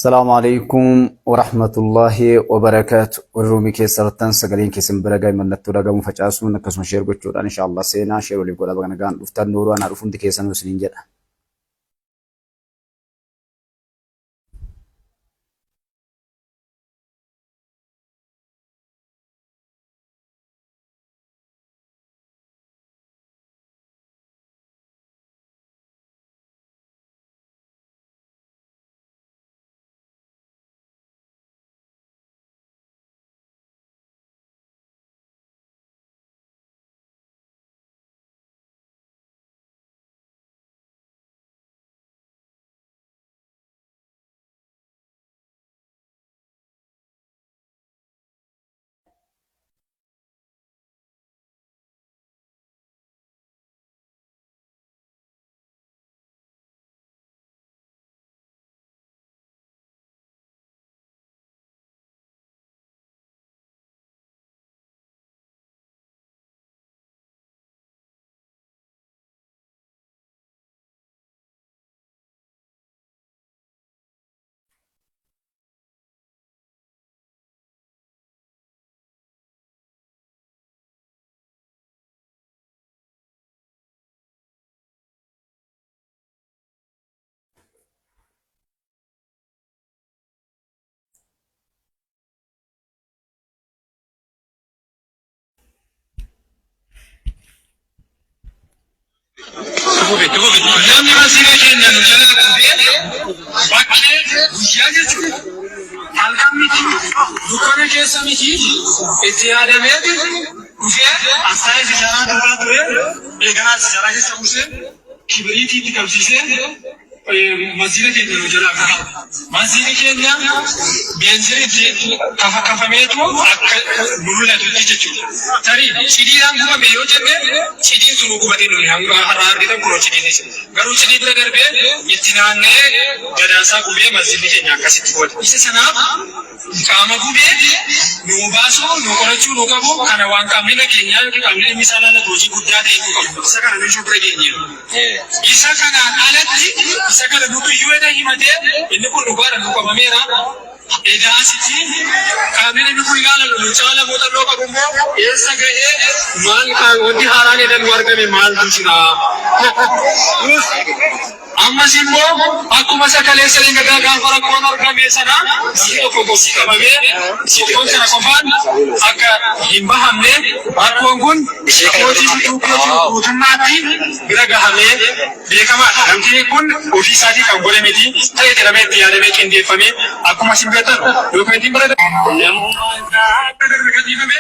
Salaamu alaikum warahmatullahi wabarakaatu. Warri ruumii keessa jirtan sagaleen keessan bira gahe mallattoo dhagamu facaasuun akkasuma sheer gochuudhaan inshaallah seenaa sheer waliif godhaa baga nagaan dhuftan nuuruu anaa dhufu hundi keessanuu isiniin jedha. Namni masjiida keenya nu jalaa gubee bakkee guyyaa jechuudha. Halkan miti, dukkana keessa miti, itti yaadameeti dhufee as taa'ee sijaaraa tuqaa ture, eeganaa sijaaraa keessa buusee kibiriitii itti qabsiisee masjiida keenya nu jalaa gube. Masjiidni keenya beenzilitti kafakafameetu akka mul'atutti jechuudha. Tarii cidiidhaan gubame yoo jenne cidiin sun gubatee nuyi hanga har'a argitan kunoo cidiinis. Garuu cidii bira darbee itti naanna'ee gadaasaa gubee masjiidni keenya akkasitti gubate. Isa sanaaf Qaama gube nuu baasuu, nuu qorachuu nuu qabu. Kana waan qaamni nageenyaa yookiin qaamni dhimmi isaa ilaallatu hojii guddaa ta'e nuu qabu. Isa kana nuyi bira geenyeerra. Isa kanaan alatti isa kana nutu iyyuu eda himatee inni kun dhugaadha nuu qabameera. Edaa asitti qaamni dhimmi kun ilaallatu nu caala muuxannoo qabu immoo eessa gahee maal wanti haaraan eda nu argame maaltu jira? Ammas immoo akkuma isa kaleessa dheengaddaa gaafa rakkoon argame sana namni tokko gosi qabamee rakkoon sana qofaan akka hin bahamne rakkoon kun hojii tuukkoo jiru guutummaatti bira gahamee beekamaadha. Namni kun ofii isaatii kan godhe miti ta'e jedhamee itti yaadamee qindeeffamee akkuma isin beektan dookumentiin bara darbe kan dhiifame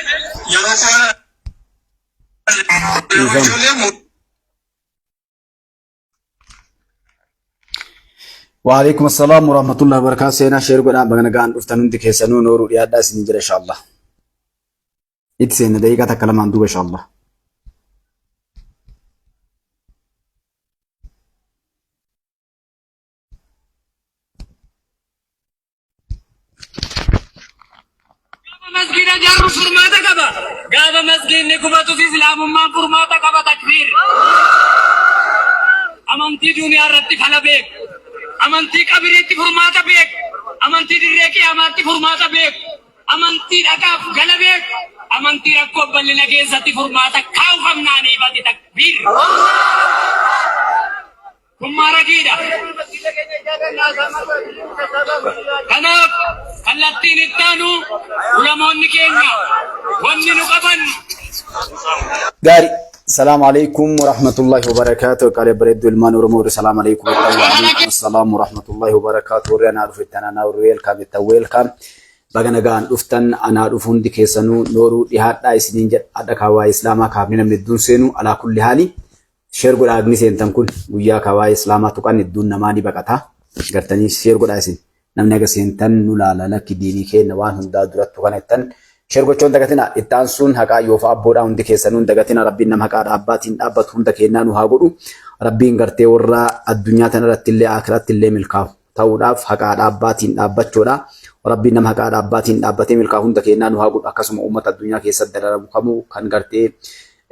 yeroo yeroo ijoollee Waalaikum assalam warahmatullahi wabarakatuh. Seenaa sheer godhaa baga nagaan dhuftan hundi keessanuu nooruu dhiyaadhaa isin jira inshallah. Itti seenna daqiiqaa takka lamaan duuba inshallah. Gaafa masgiida ijaarru furmaata qaba. Gaafa masgiidni gubatus islaamummaan furmaata qaba takbiir. Amantii duniyaa irratti fala beeku. Amantii qabiriitti furmaata beeku. Amantii dirree qiyaamaatti furmaata beeku. Amantii dhaqaaf gala beeku. Amantii rakkoo bal'ina keessatti furmaata kaa'u qabnaanii bati takbiir. Kun maarakiidha. Kanaaf kallattiin itti aanu ulamoonni keenya wanni nu qaban Gaarii. Salaamu alaikum warahmatullahi wabarakaatu. Qaalee bareedduu ilmaan Oromoo warri salaamu alaikum. Waalaikum assalaam warahmatullahi wabarakaatu. Warri anaa dhufe itti anaa warri weelkaam itti weelkaam. Baga nagaan dhuftan anaa dhufu hundi keessanuu nooruu dhihaadhaa isiniin jedha. Hadha kaawaa Islaamaa kaafni namni hedduun seenu alaa kulli haali. Share godhaa agni seentan kun guyyaa ka waa'ee islaamaa tuqan hedduun namaa ni baqata. Gartanii share godhaa isin. Namni haga seentan nu laala lakki diinii keenna waan hundaa durattu kana jettan. Share gochuu hin dagatina. Itti aansuun haqaa yoofa abboodhaa hundi keessanuu hin dagatina. Rabbiin nama haqaadha abbaatiin dhaabbatu hunda keennaa nu haa godhu. Rabbiin gartee warra addunyaa tana irratti illee aakiratti illee milkaa'u ta'uudhaaf haqaadha abbaatiin dhaabbachuudha. Rabbiin nama haqaadha abbaatiin dhaabbatee milkaa'u hunda keennaa nu haa godhu. Akkasuma uummata addunyaa keessatti dararamu kamuu kan gartee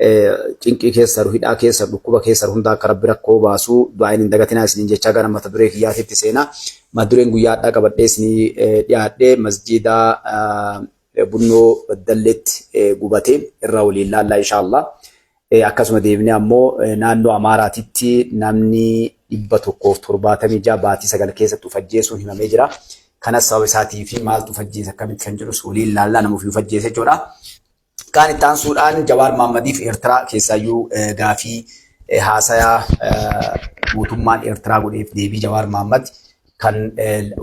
Cinqii keessa jiru, hidhaa keessa jiru, dhukkuba keessa jiru hunda akka Rabbi rakkoo baasu du'aayin hin dagatinaa isiniin jechaa gara mata duree kiyyaatitti seena. Mata dureen guyyaa hadhaa qabadhee isinii dhiyaadhe masjiida Bunnoo Baddalleetti gubate irraa waliin laallaa inshaallah. Akkasuma deebinee ammoo naannoo Amaaraatitti namni 176 baatii 9 keessatti of ajjeesuun himamee jira. Kanas sababa isaatii fi maaltu of ajjeese akkamitti kan jedhus waliin laallaa nama ofii of ajjeese jechuudha. Kaan itti aansuudhaan Jawaar Mahaammadiif Eertiraa keessaayyuu gaafii haasayaa mootummaan Eertiraa godheef deebii Jawaar Mahaammad kan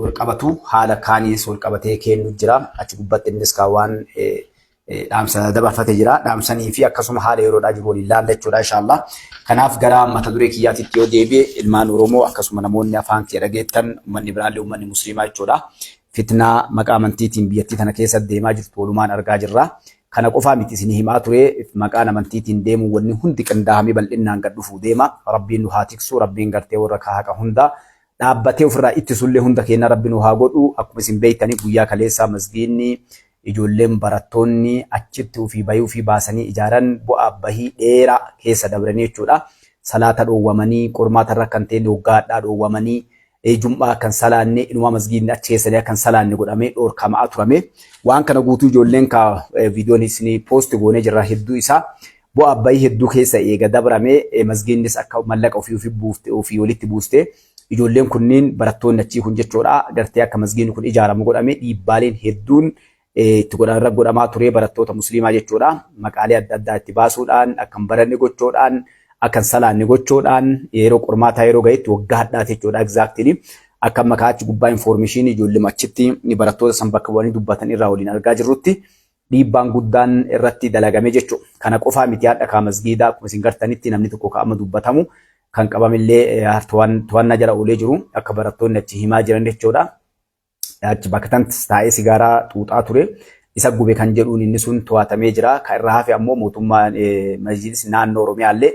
wal qabatu haala kaaniis wal qabatee kennu jira. Achi gubbatti innis kaan waan dhaamsa dabarfate jira. Dhaamsanii fi akkasuma haala yeroodhaa jiru waliin laalla jechuudha inshaallah. Kanaaf gara mata duree kiyyaatitti yoo deebi'e ilmaan Oromoo akkasuma namoonni afaan kiyya dhageettan uummanni biraallee uummanni musliimaa jechuudha. Fitnaa maqaa amantiitiin biyyattii tana keessa deemaa jirtu walumaan argaa jirra. Kana qofaa miti isinii himaa ture maqaan amantiitiin deemuu wanni hundi qindaahamee bal'innaan gad dhufuu deema. Rabbiin nu haa tiksu, Rabbiin gartee warra ka haqa hunda dhaabbatee ofirraa ittisullee hunda keenya Rabbi nu haa godhu. Akkuma isin beektanii guyyaa kaleessaa masgiinni ijoolleen barattoonni achitti ofii bahii ofii baasanii ijaaran bu'aa bahii dheeraa keessa dabranii jechuudha. Salaata dhoowwamanii, qormaata irra kan ta'e waggaa hadhaa dhoowwamanii, jum'aa akka hin salaanne, inumaa masgiidni achi keessanii akka hin salaanne godhamee dhoorkamaa turame. Waan kana guutuu ijoolleen ka viidiyoon isinii poosti goonee jirra hedduu isaa bu'aa bahii hedduu keessa eega dabrame masgiidnis akka mallaqa ofii ofii buufte ofii walitti buuste ijoolleen kunniin barattoonni achii kun jechuudha gartee akka masgiidni kun ijaaramu godhame dhiibbaaleen hedduun itti godhan irra godhamaa ture barattoota musliimaa jechuudha. Maqaalee adda addaa itti baasuudhaan akka hin baranne gochuudhaan akka hin salaanne gochuudhaan yeroo qormaataa yeroo gahetti waggaa hadhaati jechuudha exactly. Akka amma kaachi gubbaa information ijoollee achitti barattoota san bakka bu'anii dubbatan irraa waliin argaa jirrutti dhiibbaan guddaan irratti dalagame jechuudha. Kana qofaa miti hadha kaa masgiidaa akkuma isin gartanitti namni tokko ka'ama dubbatamu kan qabamillee to'annaa jala oolee jiru akka barattoonni achi himaa jiran jechuudha. Achi bakka tanatti taa'ee sigaaraa xuuxaa ture. Isa gube kan jedhuun inni sun to'atamee jira. Kan irraa hafe ammoo mootummaan masjiidis naannoo Oromiyaa illee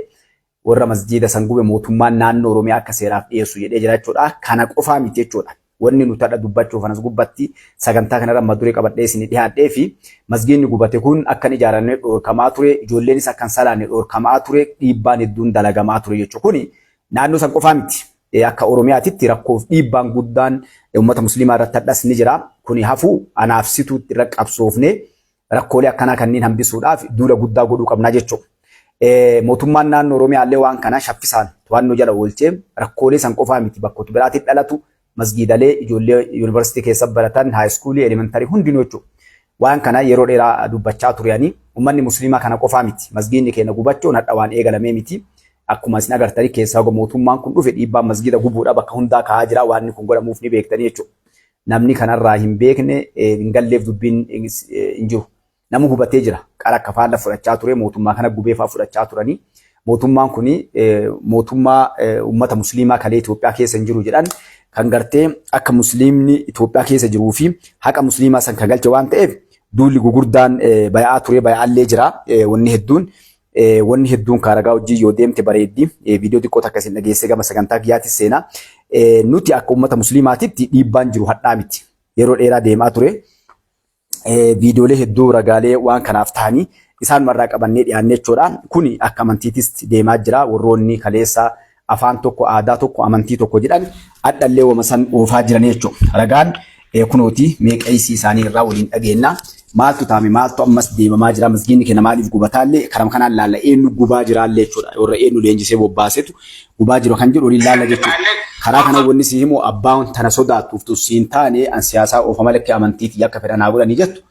warra masjiida san gube mootummaan naannoo Oromiyaa akka seeraaf dhiyeessu jedhee jira jechuudha. Kana qofaa miti jechuudha. Wanni nuti hadha dubbachuuf anas gubbatti sagantaa kanarra amma duree qabadhee isin dhiyaadhee fi masgiidni gubate kun akka hin ijaaramne dhoorkamaa ture, ijoolleenis akka hin salaanne dhoorkamaa ture, dhiibbaan hedduun dalagamaa ture jechuudha. Kuni naannoo san qofaa miti. Akka Oromiyaatitti rakkoof dhiibbaan guddaan uummata musliimaa irratti hadhas ni jira. Kuni hafuu anaaf situu irra qabsoofne rakkoolee akkanaa kanneen hambisuudhaaf duula guddaa godhuu qabnaa jechuudha. Mootummaan naannoo Oromiyaa illee waan kana shaffisaan to'annoo jala oolchee rakkoolee san qofaa miti bakkoota biraatti dhalatu masgiidalee ijoollee yuunivarsiitii keessa baratan high schoolii elementary hundinuu jechuudha. Waan kana yeroo dheeraa dubbachaa turanii uummanni musliimaa kana qofaa miti. Masgiidni keenya gubachuun hadha waan eegalamee miti. Akkuma isin agartanii keessaa mootummaan kun dhufe dhiibbaan masgiida gubuudha bakka hundaa kaa'aa jira waan kun godhamuuf ni beektanii jechuudha. Namni kanarraa hin beekne hin galleef dubbiin hin jiru. Nama hubatee jira. Qara akka faalla fudhachaa ture mootummaa kana gubee fa'aa fudhachaa turanii. Mootummaan kun mootummaa uummata musliimaa kalee Itoophiyaa keessa hin jiru jedhan kan gartee akka musliimni Itoophiyaa keessa jiruu fi haqa musliimaa san kan galche waan ta'eef duulli gugurdaan baya'aa ture baya'aallee jira wanni hedduun. Wanni hedduun kaaragaa hojii yoo deemte bareeddi. Viidiyoo xiqqoo takka isin dhageessee gama sagantaa kiyyaatis seenaa. Nuti akka uummata musliimaatitti dhiibbaan jiru hadhaa miti. Yeroo dheeraa deemaa ture. Viidiyoolee hedduu ragaalee waan kanaaf ta'anii isaan marraa qabannee dhiyaanne jechuudha. Kuni akka amantiitis deemaa jira. Warroonni kaleessa afaan tokko, aadaa tokko, amantii tokko jedhan hadhallee wama san oofaa jiran jechuudha. Ragaan kunooti meeqeessii isaanii irraa waliin dhageenna. Maaltu taame maaltu ammas deemamaa jira masgiinni keenya maaliif gubataallee karaa kanaan laalla eenyu gubaa jiraallee jechuudha. Warra eenyu leenjisee bobbaasetu gubaa jiru kan jedhu waliin laalla jechuudha. Karaa kana wanni si himu abbaan tana sodaattuuf tussiin taane an siyaasaa oofa malee amantiitii akka fedhan haa godhanii jettu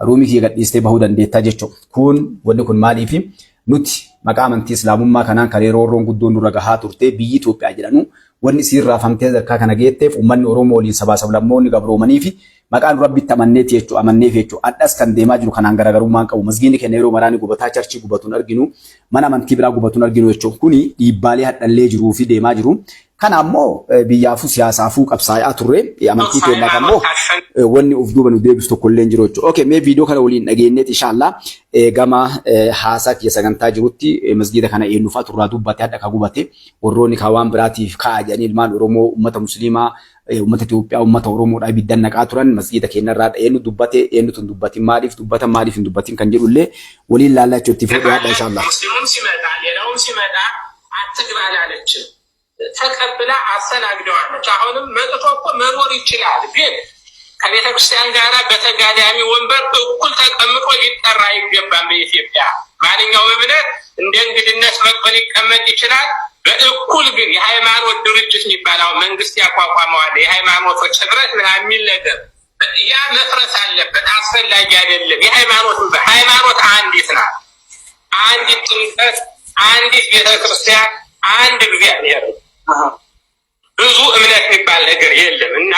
ruumii kiyya gadhiistee bahuu dandeettaa jechuudha. Kun wanni kun maaliif nuti maqaa amantii islaamummaa kanaan kan yeroo roon guddoon nurra gahaa turte biyyi Itoophiyaa jedhanu wanni isiin raafamtee sadarkaa kana geetteef uummanni Oromoo waliin sabaa sablammoonni gabroomanii fi maqaan Rabbitti amanneeti jechuudha amanneef jechuudha. Addas kan deemaa jiru kanaan garaagarummaan qabu. Masgiinni keenya yeroo maraani gubataa charchii gubatuun arginu mana amantii biraa gubatuun arginu jechuudha. Kuni dhiibbaalee hadhallee jiruu fi deemaa jiru. Kana ammoo biyyaafuu siyaasaafuu qabsaa'aa turre amantii keenyaaf ammoo wanni of duuba nu deebisu tokko illee hin jiru jechuudha. Okay, mee viidiyoo kana waliin dhageenyeet inshallah gama haasaa kiyya sagantaa jirutti masgiida kana eenyufaa turraa dubbate hadha ka gubate warroonni ka waan biraatiif ka'a jedhanii jedhanii ilmaan Oromoo uummata Musliimaa uummata Itoophiyaa uummata Oromoodhaa ibiddan naqaa turan masgiida keenyarraa eenyu dubbate eenyutu hin dubbatin maaliif dubbatan maaliif hin dubbatin kan jedhullee waliin laallaa jechuudha itti fuudhaa inshallah. ሙስሊሙም ሲመጣ ሌላውም ሲመጣ አትግባ አላለችም። ተቀብላ አስተናግደዋለች። አሁንም መጥቶ እኮ መኖር ይችላል፣ ግን ከቤተ ክርስቲያን ጋር በተጋዳሚ ወንበር እኩል ተቀምጦ ሊጠራ አይገባም። በኢትዮጵያ ማንኛውም እምነት እንደ እንግድነት መጥቶ ሊቀመጥ ይችላል። በእኩል ግን የሃይማኖት ድርጅት የሚባለው መንግስት ያቋቋመዋል የሃይማኖቶች ህብረት ምናምን የሚል ነገር ያ መፍረስ አለበት። አስፈላጊ አይደለም። የሃይማኖት ሃይማኖት አንዲት ናት። አንዲት ጥምቀት፣ አንዲት ቤተክርስቲያን፣ አንድ እግዚአብሔር። ብዙ እምነት የሚባል ነገር የለም እና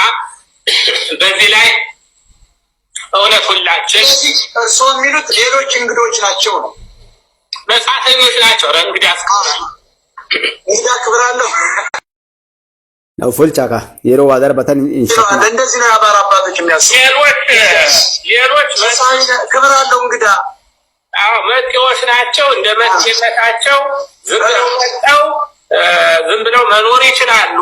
በዚህ ላይ እውነት ሁላችን እርስዎ የሚሉት ሌሎች እንግዶች ናቸው ነው፣ መጻተኞች ናቸው። ኧረ እንግዲህ አስከብራለሁ እንግዳ አክብራለሁ። Folchaa yeroo waa darbatan hin shakkina. እንደዚህ ነው የአማራ አባቶች የሚያስቡ። ሌሎች ሌሎች ክብር አለው እንግዳ። አዎ መጤዎች ናቸው። እንደ መጤነታቸው ዝም ብለው መጥተው ዝም ብለው መኖር ይችላሉ።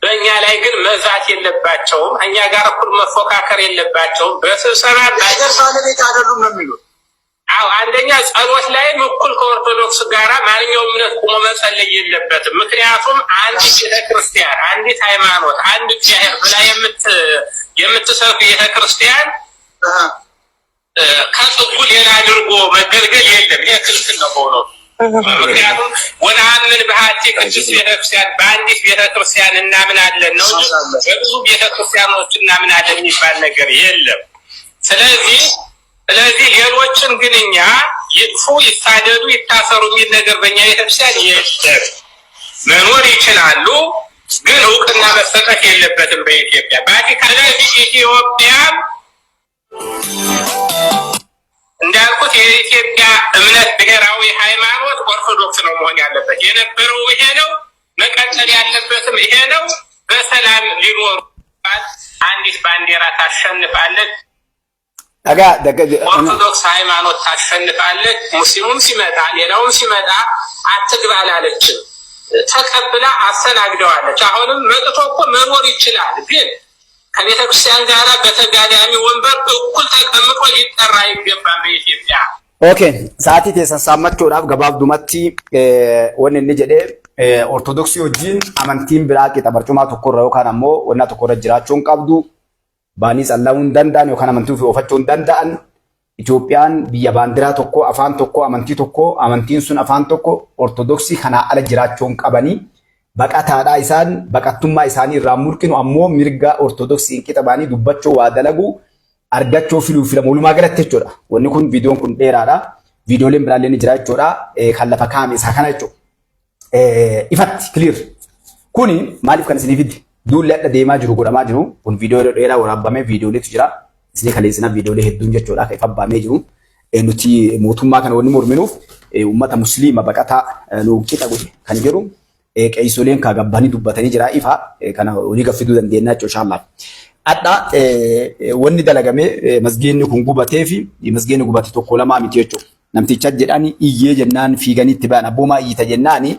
በእኛ ላይ ግን መዛት የለባቸውም። እኛ ጋር እኩል መፎካከር የለባቸውም። በስብሰባ የሀገር ባለቤት አይደሉም ነው የሚሉት። አዎ አንደኛ ጸሎት ላይም እኩል ከኦርቶዶክስ ጋር ማንኛውም እምነት ቆሞ መጸለይ የለበትም። ምክንያቱም አንዲት ቤተክርስቲያን፣ አንዲት ሃይማኖት፣ አንድ እግዚአብሔር ብላ የምትሰብክ ቤተክርስቲያን ከጽጉ ሌላ አድርጎ መገልገል የለም። ይሄ ክልክል ነው በእውነቱ። ምክንያቱም ወነአምን በአሐቲ ቅድስት ቤተክርስቲያን በአንዲት ቤተክርስቲያን እናምናለን ነው እንጂ በብዙ ቤተክርስቲያኖች እናምናለን የሚባል ነገር የለም። ስለዚህ ሌሎችን ግን እኛ ይጥፉ፣ ይሳደዱ፣ ይታሰሩ የሚል ነገር በእኛ ቤተክርስቲያን የለም። መኖር ይችላሉ፣ ግን እውቅና መሰጠት የለበትም በኢትዮጵያ ቫቲካን። ስለዚህ ኢትዮጵያም እንዳልኩት የኢትዮጵያ እምነት ብሔራዊ ሃይማኖት ኦርቶዶክስ ነው መሆን ያለበት። የነበረው ይሄ ነው፣ መቀጠል ያለበትም ይሄ ነው። በሰላም ሊኖሩ አንዲት ባንዲራ ታሸንፋለች። Dhagaa ኦርቶዶክስ ሃይማኖት ታሸንፋለች። ሙስሊሙም ሲመጣ ሌላውም ሲመጣ አትግባ አላለችም። ተቀብላ አስተናግደዋለች። አሁንም መጥቶ እኮ መኖር ይችላል፣ ግን ከቤተ ክርስቲያን ጋር በተጋዳሚ ወንበር እኩል ተቀምጦ ሊጠራ አይገባም በኢትዮጵያ። Okay, sa'aatii teessan saammachuudhaaf gabaabdumatti wanni inni jedhee Ortodoksii wajjin amantiin biraa qixa barcumaa tokkorra yookaan ammoo wannaa tokkorra jiraachuu hin qabdu. Baanii tsalla'uu hin danda'an yookaan amantii ofii oofachuu hin danda'an. Itoophiyaan biyya baandiraa tokko, afaan tokko, amantii tokko, amantiin sun afaan tokko Ortodoksii kanaa ala jiraachuu hin qabanii. Baqataadhaa isaan baqattummaa isaanii irraa mulqinu ammoo mirga Ortodoksiin qixa baanii dubbachuu waa dalaguu argachuu filuu filamu walumaa galatti jechuudha. Wanni kun viidiyoon kun dheeraadha. Viidiyooleen biraallee ni jira jechuudha. Kan lafa kaa'ame isaa kana jechuudha. Ifatti clear. Kuni maaliif kan isinii fidde? Duulli adda deemaa jiru godhamaa jiru. Kun viidiyoo yeroo dheeraa waraabamee viidiyooleetu jira. Isinii kaleessina viidiyoolee hedduun jechuudha kan ifa baamee jiru. Nuti mootummaa kana wanni morminuuf uummata musliima baqataa nu qixa godhe kan jedhu qeessoleen kaa gabbanii dubbatanii jira ifa kana olii gaffiduu dandeenya jechuudha inshallah. Adha wanni dalagame masgiinni kun gubatee fi masgiinni gubate tokko lamaa miti jechuudha. Namticha jedhani iyyee jennaan fiiganii itti ba'an abboomaa iyyita jennaani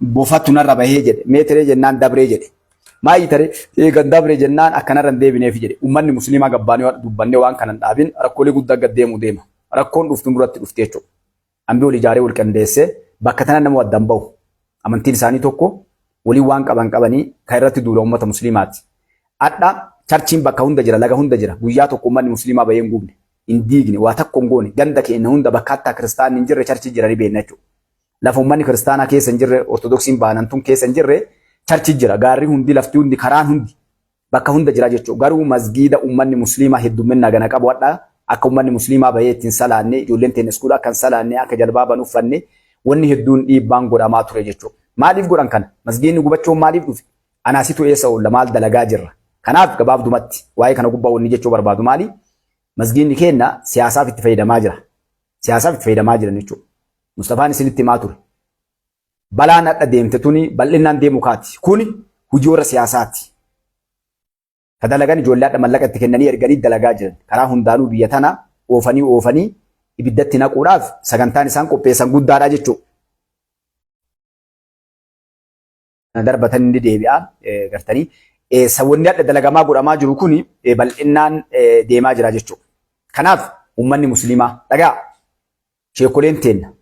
bofatu narra bahee jedhe meetiree jennaan dabree jedhe. Maa iyyitare eegan dabree jennaan akkanarra hin deebineef jedhe. Uummanni musliimaa gabbaanii dubbannee waan kana hin dhaabin rakkoolee guddaa gad deemuu deema. Rakkoon dhuftu duratti dhufte jechuudha. Ambii wal ijaaree wal qindeessee bakka tana nama waddaan bahu. Amantiin isaanii tokko waliin waan qaban qabanii kan irratti duula uummata musliimaati. Adha charchiin bakka hunda jira, laga hunda jira. Guyyaa tokko uummanni musliimaa bahee hin gubne, hin diigne, waa takko hin goone, ganda keenya hunda bakka hatta kiristaanni hin jirre charchii jira ni beekna jechuudha. Lafa uummanni kiristaanaa keessa hin jirre, Ortodoksiin baanantuun keessa hin jirre charchi jira. Gaarri hundi, lafti hundi, karaan hundi bakka hunda jira jechuudha. Garuu masgiida uummanni musliimaa heddumminaa gana qabu adha akka uummanni musliimaa bahee ittiin salaanne, ijoolleen teenya iskuula akka hin salaanne, akka jalbaaban uffanne wanni hedduun dhiibbaan godhamaa ture jechuudha. Maaliif godhan kana? Masgiidni gubachuun maaliif dhufe? Anaasitu eessa oolla maal dalagaa jirra? Kanaaf gabaabdumatti waa'ee kana gubbaa wanni jechuu barbaadu maali? Masgiidni keenya siyaasaaf itti fayyadamaa jira. Siyaasaaf itti fayyadamaa jiran jechuudha. Mustafaan isinitti himaa ture. Balaan hadha deemte tuni bal'inaan deemu kaati. Kuni hojii warra siyaasaati. Ka dalagan ijoollee hadha mallaqa itti kennanii erganii dalagaa jiran. Karaa hundaanuu biyya tana oofanii oofanii ibiddatti naquudhaaf sagantaan isaan qopheessan guddaadha jechuudha. Darbatan inni deebi'a gartanii. Wanni hadha dalagamaa godhamaa jiru kun bal'innaan deemaa jira jechuudha. Kanaaf uummanni musliimaa dhagaa, sheekoleen teenna,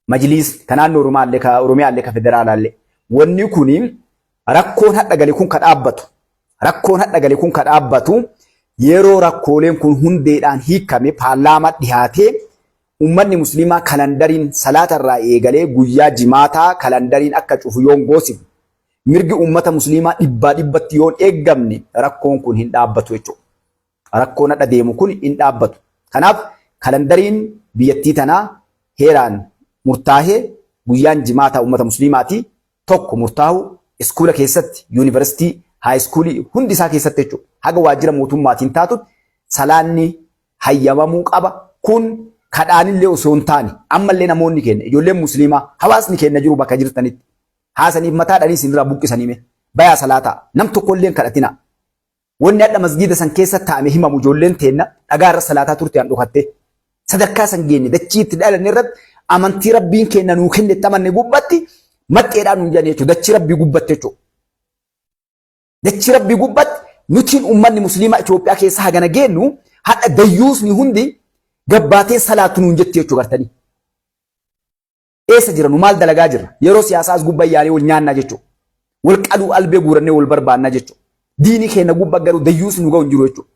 majliis ka naannoo Oromiyaallee, ka Oromiyaallee, ka federaalaallee, wanni kun rakkoon hadha gale kun ka dhaabbatu, rakkoon hadha gale kun ka dhaabbatu yeroo rakkooleen kun hundeedhaan hiikame, paarlaamaa dhiyaatee, uummanni musliimaa kalandariin salaata irraa eegalee guyyaa jimaataa kalandariin akka cufu yoon goosifne, mirgi uummata musliimaa dhibbaa dhibbatti yoon eeggamne, rakkoon kun hin dhaabbatu jechuudha. Rakkoon hadha deemu kun hin dhaabbatu. Kanaaf kalandariin biyyattii tanaa heeraan murtaahee guyyaan jimaataa uummata musliimaati tokko murtaa'u, iskuula keessatti, yuunivarsiitii, high schoolii hundi isaa keessatti jechuudha. Haga waajjira mootummaatiin taatutti salaanni hayyamamuu qaba. Kun kadhaanillee osoo hin taane, ammallee namoonni keenya, ijoolleen musliimaa, hawaasni keenya jiru bakka jirtanitti haasaniif mataadhanii isinirraa buqqisanii mee bayaa salaataa, nam tokkollee hin kadhatina. Wanni hadha masgiida san keessa taa'ame himamu, ijoolleen teenna dhagaa irra salaataa turte an dhokattee. Sadarkaa san geenye, dachii itti dhalanne irratti amantii rabbiin keenya nuu kenne itti amanne gubbatti maxxeedhaan nuun jedhan jechuudha. Dachii rabbii gubbatti jechuudha. Dachii rabbii gubbatti nutiin uummanni musliimaa Itoophiyaa keessa hagana geennu, hadha dayyuusni hundi gabbaateen salaatu nuun jetti jechuudha gartanii. Eessa jira nu? Maal dalagaa jirra? Yeroo siyaasaa as gubbaa yaanee wal nyaannaa jechuudha. Wal qaluu, albee guurannee wal barbaannaa jechuudha. Diinii keenya gubbaa garuu dayyuusni nu ga'u hin jiru jechuudha.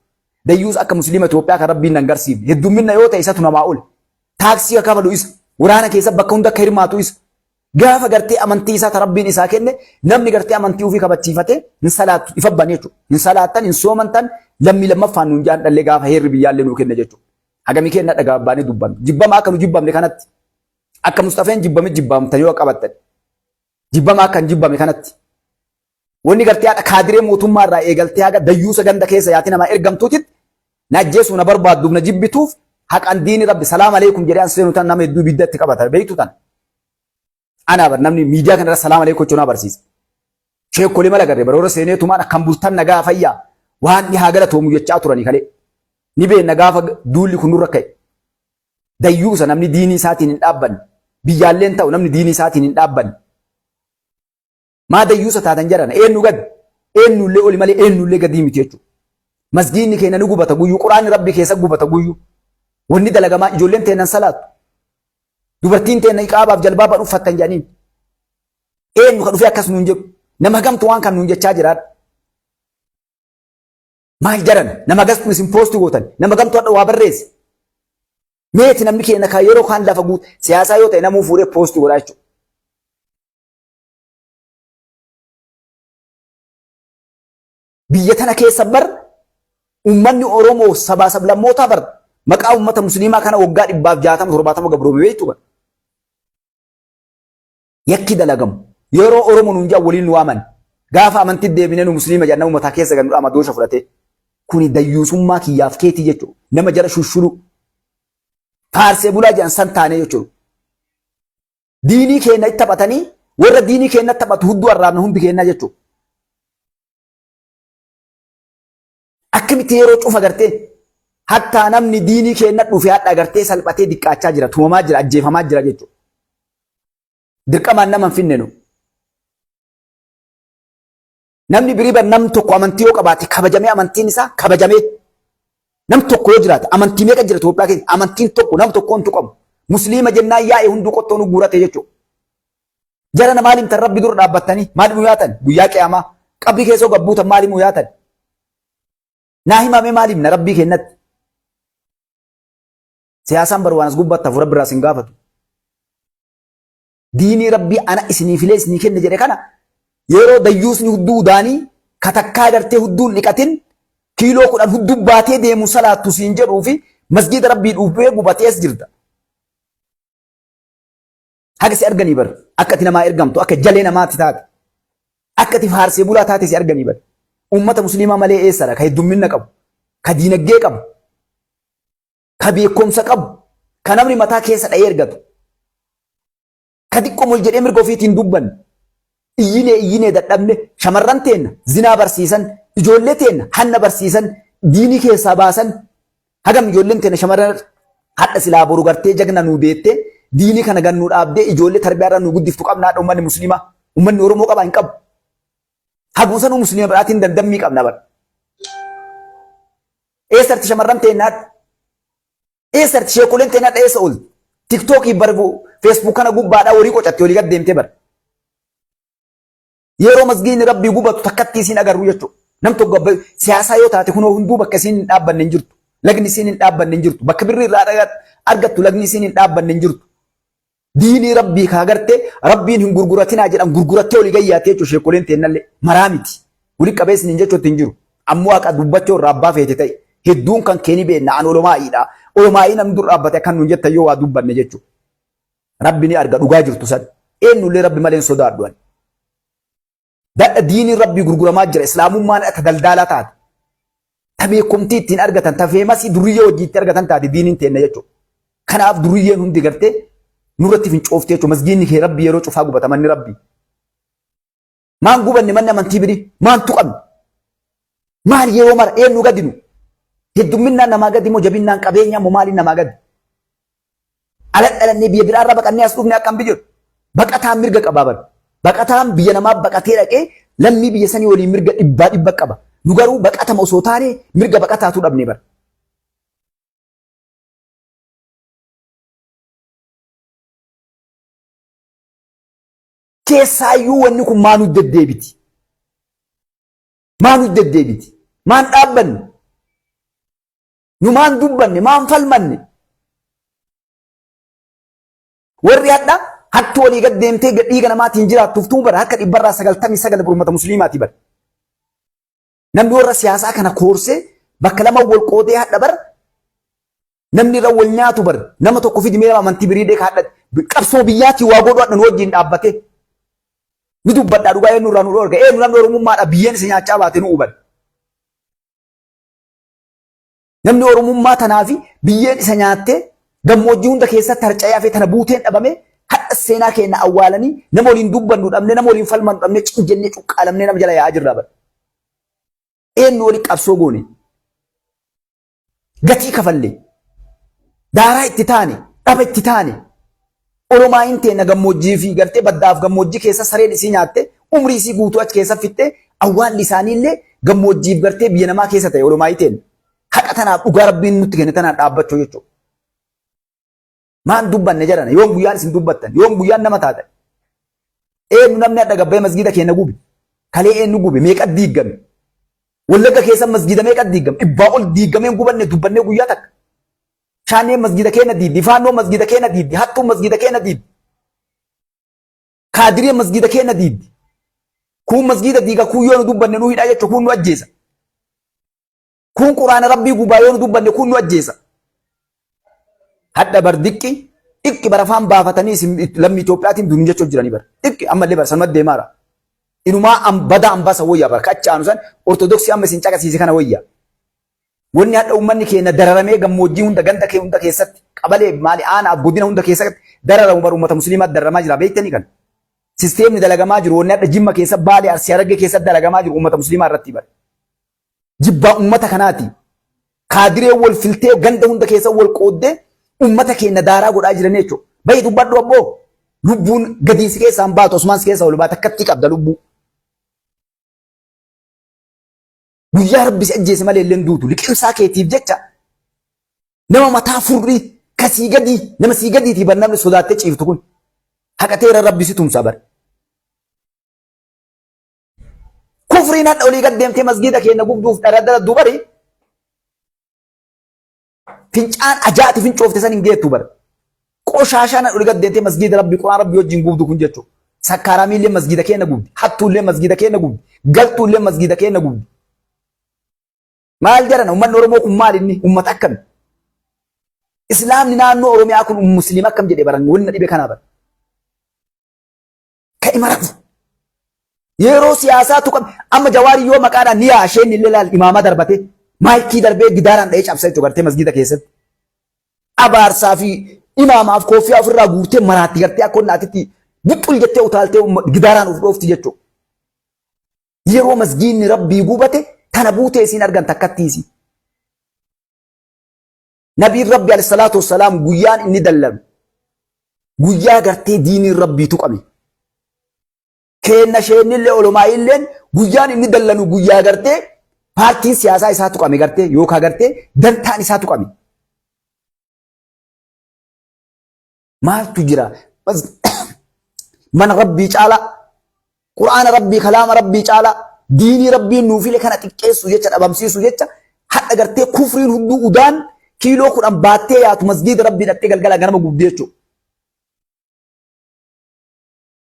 Dayyuus akka musliima Itoophiyaa kan rabbiin nan garsiifne. Heddumminna yoo ta'e isatu namaa ol. Taaksii akka kafalu isa. Waraana keessa bakka hunda akka hirmaatu isa. Gaafa gartee amantii isaa ta rabbiin isaa kenne, namni gartee amantii ofii kabachiifatee hin salaattu ifa bane jechuudha. Hin salaattan, hin soomantan, lammii lammaffaan nuun jaan dhallee gaafa heerri biyyaallee nuu kenne jechuudha. Hagamii kenna dhagaa baanee dubbannu. Jibbama akka nu jibbamne kanatti. Akka Mustafeen jibbame jibbamtan yoo qabattan. Jibbama akka hin jibbame kanatti. Wanni gartee haadha kaadiree mootummaa irraa eegaltee haga dayyuusa ganda keessa yaati namaa ergamtuutitti na ajjeesuu na barbaadduuf na jibbituuf, haqan diini rabbi salaam aleekum jedhee an seenu tan nama hedduu ibidda itti qabata beektu tan. Anaa bar namni miidiyaa kanarra salaam aleekum jechuun na barsiisa. Sheekkolee mala garree baroora seenee tumaan akkam bultan, nagaa fayyaa, waan ni haa galatoomu jechaa turanii kalee. Ni beenna gaafa duulli kun nurra ka'e. Dayyuusa namni diinii isaatiin hin dhaabbanne. Biyyaalleen ta'u namni diinii isaatiin hin dhaabbanne. Maa dayyuusa taatan jedhana? Eenyu gadi? Eenyullee oli malee eenyullee gadii miti jechuudha. Masgiinni keenya ni gubata guyyuu, quraanni rabbi keessa gubata guyyuu. Wanni dalagamaa, ijoolleen teennan salaatu. Dubartiin teenna iqaabaaf jalbaaba uffattan jedhaniin. Eenyu ka dhufee akkas nuun jedhu? Nama gamtu waan kan nuun jechaa jiraadha. Maal jaran? Nama gastu isin poosti gootan. Nama gamtu hadha waa barreesse. Meeti namni keenya kan yeroo kaan lafa guute siyaasaa yoo ta'e namuu fuudhee poosti godhaa jechuudha. Biyya tana keessa bar uummanni Oromoo sabaa sablammootaa bar maqaa uummata musliimaa kana waggaa 160, 70 gabroome beektu bar. Yakki dalagamu yeroo Oromoo nuun jedhan waliin nu waaman, gaafa amantii deebinee nu musliima jedhan nama mataa keessa gannu dhama doosha fudhatee. Kuni dayyuusummaa kiyyaaf keetii jechuudha. Nama jara shushulu faarsee bulaa jedhan san taanee jechuudha. Diinii keenya itti taphatanii, warra diinii keenya taphatu hudduu arraabna hundi keenya jechuudha. Akkamitti yeroo cufa gartee hattaa namni diinii keenya dhufe hadha gartee salphatee diqqaachaa jira, tumamaa jira, ajjeefamaa jira jechuudha. Dirqamaan nama hin finne nu. Namni birii bar nam tokko amantii yoo qabaate kabajamee, amantiin isaa kabajamee, nam tokko yoo jiraate, amantii meeqa jira Itoophiyaa keessa, amantiin tokko nam tokkoon tuqamu. Musliima jennaan yaa'e hunduu qottoo nu guurate jechuudha. Jara na maaliin tan rabbi dura dhaabbattanii maaliif nu yaatan? Guyyaa qiyaamaa qabrii keessa gabbuutan maaliif nu yaatan? Naa himame, maaliif na rabbii kennatti? Siyaasaan bar waan as gubbaatti hafuura biraas hin gaafatu. Diinii rabbii ana isinii filee isinii kenne jedhe kana yeroo dayyuusni hudduu udaanii katakkaa gartee hudduun dhiqatin kiiloo 10 hudduu baatee deemu salaattu siin jedhuu fi masgiida rabbii dhuufee gubatee as jirta. Haga si arganii bar akka ati namaa ergamtu, akka jalee namaatti taate, akka ati faarsee bulaa taate si arganii bar. Uummata musliimaa malee eessadha ka heddumminna qabu, ka diinagdee qabu, ka beekumsa qabu, ka namni mataa keessa dha'ee ergatu, ka xiqqoo mol jedhee mirga ofiitiin dubbanne. Iyyinee iyyinee dadhabne, shamarran teenna zinaa barsiisan, ijoollee teenna hanna barsiisan, diinii keessaa baasan. Hagam ijoolleen teenna shamarran hadha silaa boru gartee jagna nuu deettee diinii kana gannuu dhaabdee ijoollee tarbiyaarraa nuu guddiftu qabna hadha uummanni musliimaa. Uummanni Oromoo qabaa hin qabu. Haguma sanuu musliima biraatiin dandammii qabna bara. Eessatti shamarran teennaadha? Eessatti sheekoleen teennaadha eessa oolti? Tiktookii barbu feesbuuk kana gubbaadhaa horii qocatte olii gad deemtee bara. Yeroo masgiidni Rabbii gubatu takkatti isiin agarru jechuudha. Nam tokko siyaasaa yoo taate kunoo hunduu bakka isiin hin dhaabbanne hin jirtu. Lagni isiin hin dhaabbanne hin jirtu. Bakka birrii irraa argattu lagni isiin hin dhaabbanne hin jirtu. Diinii Rabbii kaa gartee Rabbiin hin gurguratinaa jedhan gurgurattee olii gayyaatee jechuudha sheekoleen teennallee maraa miti. Wali qabeesni hin jechuutti hin jiru. Ammoo haqa dubbachuu irraa abbaa feete ta'e. Hedduun kan keeni beenna an olomaa'iidha. Olomaa'ii namni dur dhaabbate akkan nuun jettan yoo waa dubbanne jechuudha. Rabbi ni arga dhugaa jirtu san. Eenyullee Rabbi malee hin sodaadhu ani. Dadha diiniin Rabbii gurguramaa jira. Islaamummaan akka daldaalaa taate. Ta beekumtii ittiin argatan, ta feemasii duriyyee hojii itti argatan taate diiniin teenna jechuudha. Kanaaf duriyyeen hundi gartee nurratti fincooftee jechuudha. Masgiinni kee Rabbi yeroo cufaa gubata manni Rabbii. Maan gubanne manni amantii birii? Maan tuqamne? Maal yeroo mara eenyu gadi nu? Heddumminnaan namaa gadi moo jabinnaan qabeenyaa moo maaliin namaa gadi? Ala dhalannee biyya biraarraa baqannee as dhufne akkam biyya baqataan mirga qabaa bara. Baqataan biyya namaa baqatee dhaqee lammii biyya sanii waliin mirga dhibbaa dhibba qaba. Nu garuu baqatama osoo taane mirga baqataatu dhabne bara. Keessaayyuu wanni kun maa nutti deddeebiti? Maa nutti deddeebiti? Maan dhaabbanne? Nu maan dubbanne? Maan falmanne? Warri hadha hattu walii gad deemtee dhiiga namaatiin jiraattuuf tuu bara harka dhibbarraa 99 uummata musliimaati bara. Namni warra siyaasaa kana koorsee bakka lama wal qoodee hadha bara namni irra wal nyaatu bara nama tokko fidi mee amantii birii dheeka hadha qabsoo biyyaatii waa godhu hadha nu wajjin dhaabbatee ni dubbadhaa dhugaa eenyu irraa nu dhorga eenyu namni oromummaadha biyyeen isa nyaachaa baate nu hubanne. Namni Oromummaa tanaa fi biyyeen isa nyaattee gammoojjii hunda keessatti harca'ee hafee tana buuteen dhabame hadha seenaa keenya awwaalanii nama waliin dubbannu dhabne nama waliin falmannu dhabne cin jennee cuqqaalamnee nama jala yaa'aa jirra bara. Eenyu waliin qabsoo goone? Gatii kafalle. Daaraa itti taane, dhaba itti taane. Oromaayin teenna gammoojjii fi gartee baddaaf gammoojjii keessa sareen isii nyaatte umrii isii guutuu achi keessa fixxe awwaalli isaanii illee gammoojjiif gartee biyya namaa keessa ta'e oromaayii teenna. Haqa tanaaf dhugaa rabbiin nutti kenne tanaan dhaabbachuu jechuudha. Maan dubbanne jedhana yoom guyyaan isin dubbattan yoom guyyaan nama taatan. Eenyu namni adda gabbee masgiida keenya gube kalee eenyu gube meeqa diiggame. Wallagga keessa masgiida meeqa diiggame dhibbaa ol diiggameen gubanne dubbannee guyyaa takka. Shaaneen masgiida keenya diiddi, faannoon masgiida keenya diiddi, hattuun masgiida keenya diiddi. Kaadireen masgiida keenya diiddi. Kuun masgiida diiga kuun yoo nu dubbanne nu hidhaa jechuun kuun nu ajjeesa. Kuun quraana rabbii gubaa yoo nu dubbanne kuun nu ajjeesa. Hadha bar diqqi dhiqqi barafaan baafatanii isin lammii Itoophiyaatiin dunin jechuuf jiranii bar. Dhiqqi ammallee bar sanuma deemaara. Inumaa bada ambasa wayya bar kacha aanu san ortodoksii amma isin caqasiise kana wayya. Wanni hadha uummanni keenya dararamee gammoojjii hunda ganda kee hunda keessatti qabalee maali aanaaf godina hunda keessatti dararamu bar uummata musliimaa dararamaa jira beektanii kan. Sisteemni dalagamaa jiru wanni hadha Jimma keessa Baalee Arsii Harargee keessatti dalagamaa jiru uummata musliimaa irratti bar. Jibbaa uummata kanaati. Kaadiree wal filtee ganda hunda keessa wal qooddee uummata keenya daaraa godhaa jiran jechuudha. Bayi dubbadhu abboo. Lubbuun gadiin si keessaan baatu osumaan si keessaa ol baata akkatti qabda lubbuu. Guyyaa rabbi si ajjeese malee illee duutu liqimsaa keetiif jecha nama mataa furrii ka sii gadii nama sii gadiitii bar namni sodaattee ciiftu kun haqateera rabbi si tumsa bar. Kufriin hadha olii gad deemtee masgiida keenya gubduuf dhara daladdu bari fincaan ajaa'ati fincoofte san hin geettu bar. Qoshaashaan olii gad deemtee masgiida rabbi quraan rabbi wajjin gubdu kun jechuudha. Sakkaaraamiillee masgiida keenya gubdi. Hattuullee masgiida keenya gubdi. Galtuullee masgiida keenya gubdi. Maal jedhan uummanni Oromoo kun maal inni uummata akkami? Islaamni naannoo Oromiyaa kun musliima akkam jedhee baran wanna dhibe kanaa bara. Ka ima rafu. Yeroo siyaasaa tuqame amma Jawaari yoo maqaadhaan ni yaa isheen illee laal imaamaa darbate maayikii darbee gidaaraan dha'ee cabsa jechuudha gartee masgiida keessatti. Abaarsaa fi imaamaaf kooffiyaa ofirraa guurtee maraatti gartee akka onnaatitti buxxul jettee utaaltee gidaaraan of dhoofti jechuudha. Yeroo masgiinni rabbii gubate tana buutee isiin argan takkattiisi. Nabiin Rabbi alayhi salaatu wassalaam guyyaan inni dallanu guyyaa gartee diiniin Rabbii tuqame. Keenna sheennillee olomaayilleen guyyaan inni dallanu guyyaa gartee paartiin siyaasaa isaa tuqame gartee yookaan gartee dantaan isaa tuqame. Maaltu jira? Mana Rabbii caalaa, Qur'aana Rabbii, kalaama Rabbii caalaa, diinii Rabbiin nuu file kana xiqqeessu jecha dhabamsiisu jecha hadha gartee kufriin hunduu udaan kiiloo 10 baattee yaatu masgiida Rabbii dhaqxee galgala ganama gubdee jechuudha.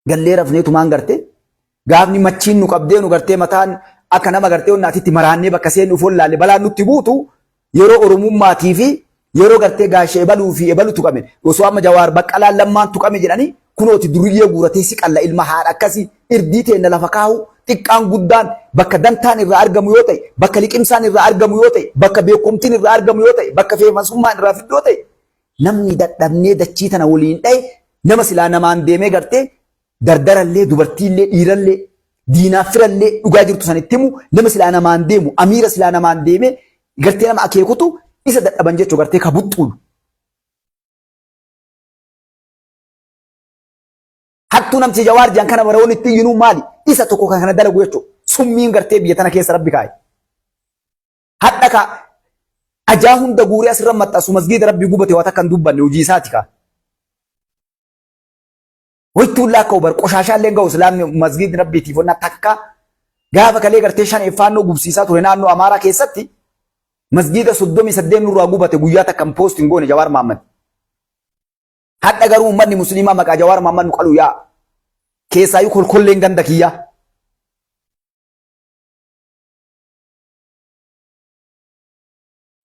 Gallee rafnee tumaan gartee gaafni machiin nu qabdee nu gartee mataan akka nama gartee onnaatitti maraannee bakka seennu of wallaalle balaan nutti buutu yeroo Oromummaatii fi yeroo gartee gaashe ebaluu fi ebalu tuqame osoo amma Jawaar Baqqalaan Lammaan tuqame jedhanii kunooti duriyyee guuratee si qalla ilma haadha akkasii irdii teenna lafa kaahu xiqqaan guddaan bakka dantaan irraa argamu yoo ta'e bakka liqimsaan irraa argamu yoo ta'e bakka beekumtiin irraa argamu yoo ta'e bakka feemasummaan irraa fiddu yoo ta'e namni dadhabnee dachii tana waliin dhaye nama silaa namaan deemee gartee dardarallee dubartiillee dhiirallee diinaaf firallee dhugaa jirtu san itti himu nama silaa namaan deemu amiira silaa namaan deemee gartee nama akeekutu isa dadhaban jechuu gartee ka buxxuulu. Hattuu namti Jawaar jedhan kana bara walitti iyyinuu maali? Isa tokko kan kana dalagu jechuudha. Summiin gartee biyya tana keessa rabbi kaa'e. Hadha ka ajaa hunda guuree asirra maxxansu masgiida rabbii gubate waa takka hin dubbanne hojii isaati ka. Waytuun laakka bar qoshaashaa illee ga'u islaamni masgiidni rabbiitiif onna takka gaafa kalee gartee shan faannoo gubsiisaa ture naannoo Amaaraa keessatti masgiida 38 nurraa gubate guyyaa takka hin poost hin goone Jawaar Mahaammad. Hadha garuu uummanni musliimaa maqaa Jawaar Mahaammad nu qalu yaa. Keessaayyuu kolkolleen ganda kiyyaa.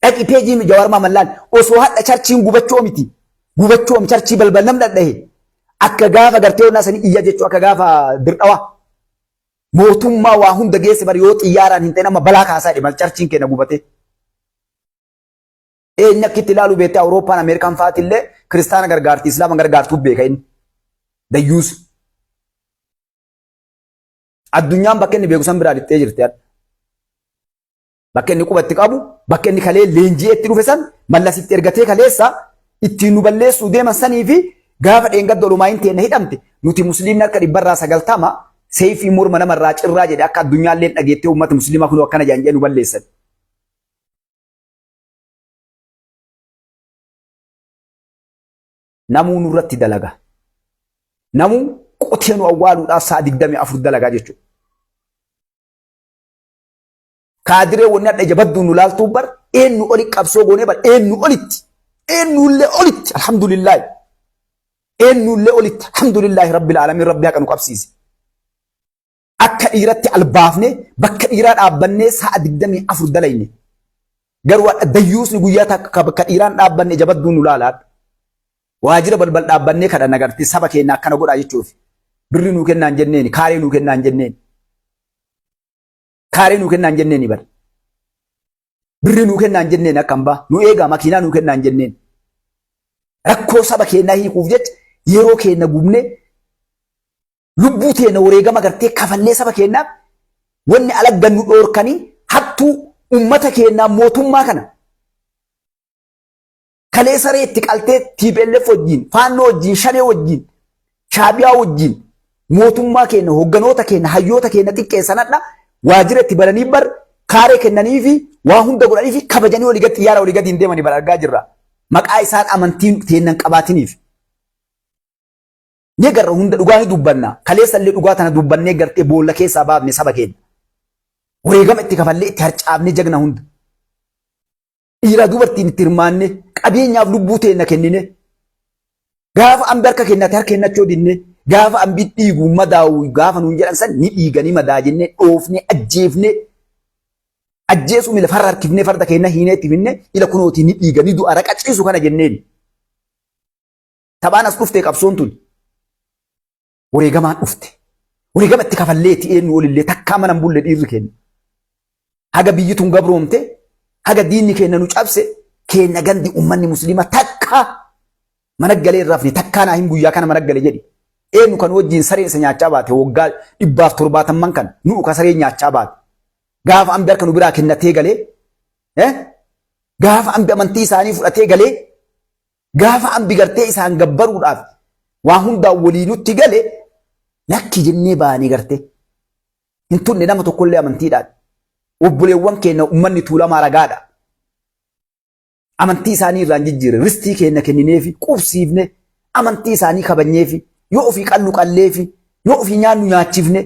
Dhaqi peejii Jawaar Mahaammad laal. Osoo hadha charchiin gubachuu miti. Gubachuu charchii balbal nam dhadhahe. Akka gaafa gartee onnaa sanii iyya jechuu akka gaafa dirdhawa. Mootummaa waa hunda geesse bari yoo xiyyaaraan hin ta'in amma balaa kaasaa jedhe mal charchiin keenya gubatee. Eenyu akka itti ilaalu beektee Awurooppaan Ameerikaan fa'aatillee kiristaana gargaarti Islaama gargaartuu beeka inni. Dayyuus. Addunyaan bakka inni beeku san biraa lixxee jirti hadha. Bakka inni quba itti qabu, bakka inni kalee leenji'ee itti dhufe san mallasitti ergatee kaleessa ittiin nu balleessuu deeman sanii fi gaafa dheengadda olumaayin teenna hidhamte nuti musliimni harka dhibbarraa 90 seeyfii morma namarraa cirraa jedhe akka addunyaalleen dhageettee uummata musliimaa kunoo akkana jedhan jedhee nu balleessan. Namuu nurratti dalaga. Namuu qotee nu awwaaluudhaaf sa'a 24 dalagaa jechuudha. Kaadiree wanni hadha ija badduun nu laaltuu bar eenyu oli qabsoo goonee bar eenyu olitti eenyullee olitti alhamdulillaahi eenyullee olitti alhamdulillaahi rabbil aalamiin rabbi haqa nu qabsiise. Akka dhiiratti albaafne bakka dhiiraa dhaabbannee sa'a 24 dalayne. Garuu hadha dayyuusni guyyaa takka bakka dhiiraan dhaabbanne ija badduun nu laala. Waajjira balbal dhaabbannee kadhanna gartee saba keenya akkana godhaa jechuuf. Birri nuu kennaan jenneeni, kaaree nuu kennaan jenneeni. Kaaree nuu kennaan jenneeni bar. Birri nuu kennaan jenneeni akka hambaa. Nu eegaa makiinaa nuu kennaan jenneeni. Rakkoo saba keenyaa hiikuuf jecha yeroo keenya gubnee lubbuu teenya wareegama gartee kafallee saba keenyaaf wanni alaggan nu dhoorkanii hattuu ummata keenyaa mootummaa kana kalee saree itti qaltee TPLF wajjin faannoo wajjin shanee wajjin shaabiyaa wajjin mootummaa keenya hogganoota keenya hayyoota keenya xiqqeessanadha waajjira itti bananii bar kaaree kennanii fi waa hunda godhanii fi kabajanii olii gad xiyyaara olii gadi hin deemanii bar argaa jirra maqaa isaan amantiin teennan qabaatiniif. Ni agarra hunda dhugaa ni dubbanna. Kaleessa illee dhugaa tana dubbannee gartee boolla keessaa baafne saba keenya. Wareegama itti kafallee itti harcaafne jagna hunda. Dhiiraa dubartiin itti hirmaanne qabeenyaaf lubbuu teenna kennine. Gaafa ambi harka kennate harka kennachuu dinne gaafa ambi dhiigu madaa'u gaafa nuun jedhan san ni dhiiganii madaa jennee dhoofne ajjeefne ajjeesuu mila farra harkifnee farda keenya hiinee itti finne ila kunootii ni dhiiganii du'a raqaciisu kana jenneen. Taphaan as dhufte qabsoon tun wareegamaan dhufte. Wareegama itti kafalleeti eenyu olillee takkaa mana hin bulle dhiirri keenya. Haga biyyi tun gabroomte, haga diinni keenya nu cabse, keenya gandi ummanni musliima takkaa mana galee hin rafne takkaa naa hin guyyaa kana mana gale jedhi. Eenyu kan wajjin sareen isa nyaachaa baate waggaa 170 kan nu'u ka sareen nyaachaa baate. Gaafa ambi harka nu biraa kennatee galee, gaafa ambi amantii isaanii fudhatee galee Gaafa ambi gartee isaan gabbaruudhaaf waa hundaan walii nutti gale Lakki jennee baanee gartee. Hin tunne nama tokkollee amantiidhaan. Obboleewwan keenya uummanni Tuulamaa ragaadha. Amantii isaanii irraa hin jijjiirre. Ristii keenya kennineefi qubsiifne amantii isaanii kabajneefi yoo ofii qallu qalleefi yoo ofii nyaannu nyaachifne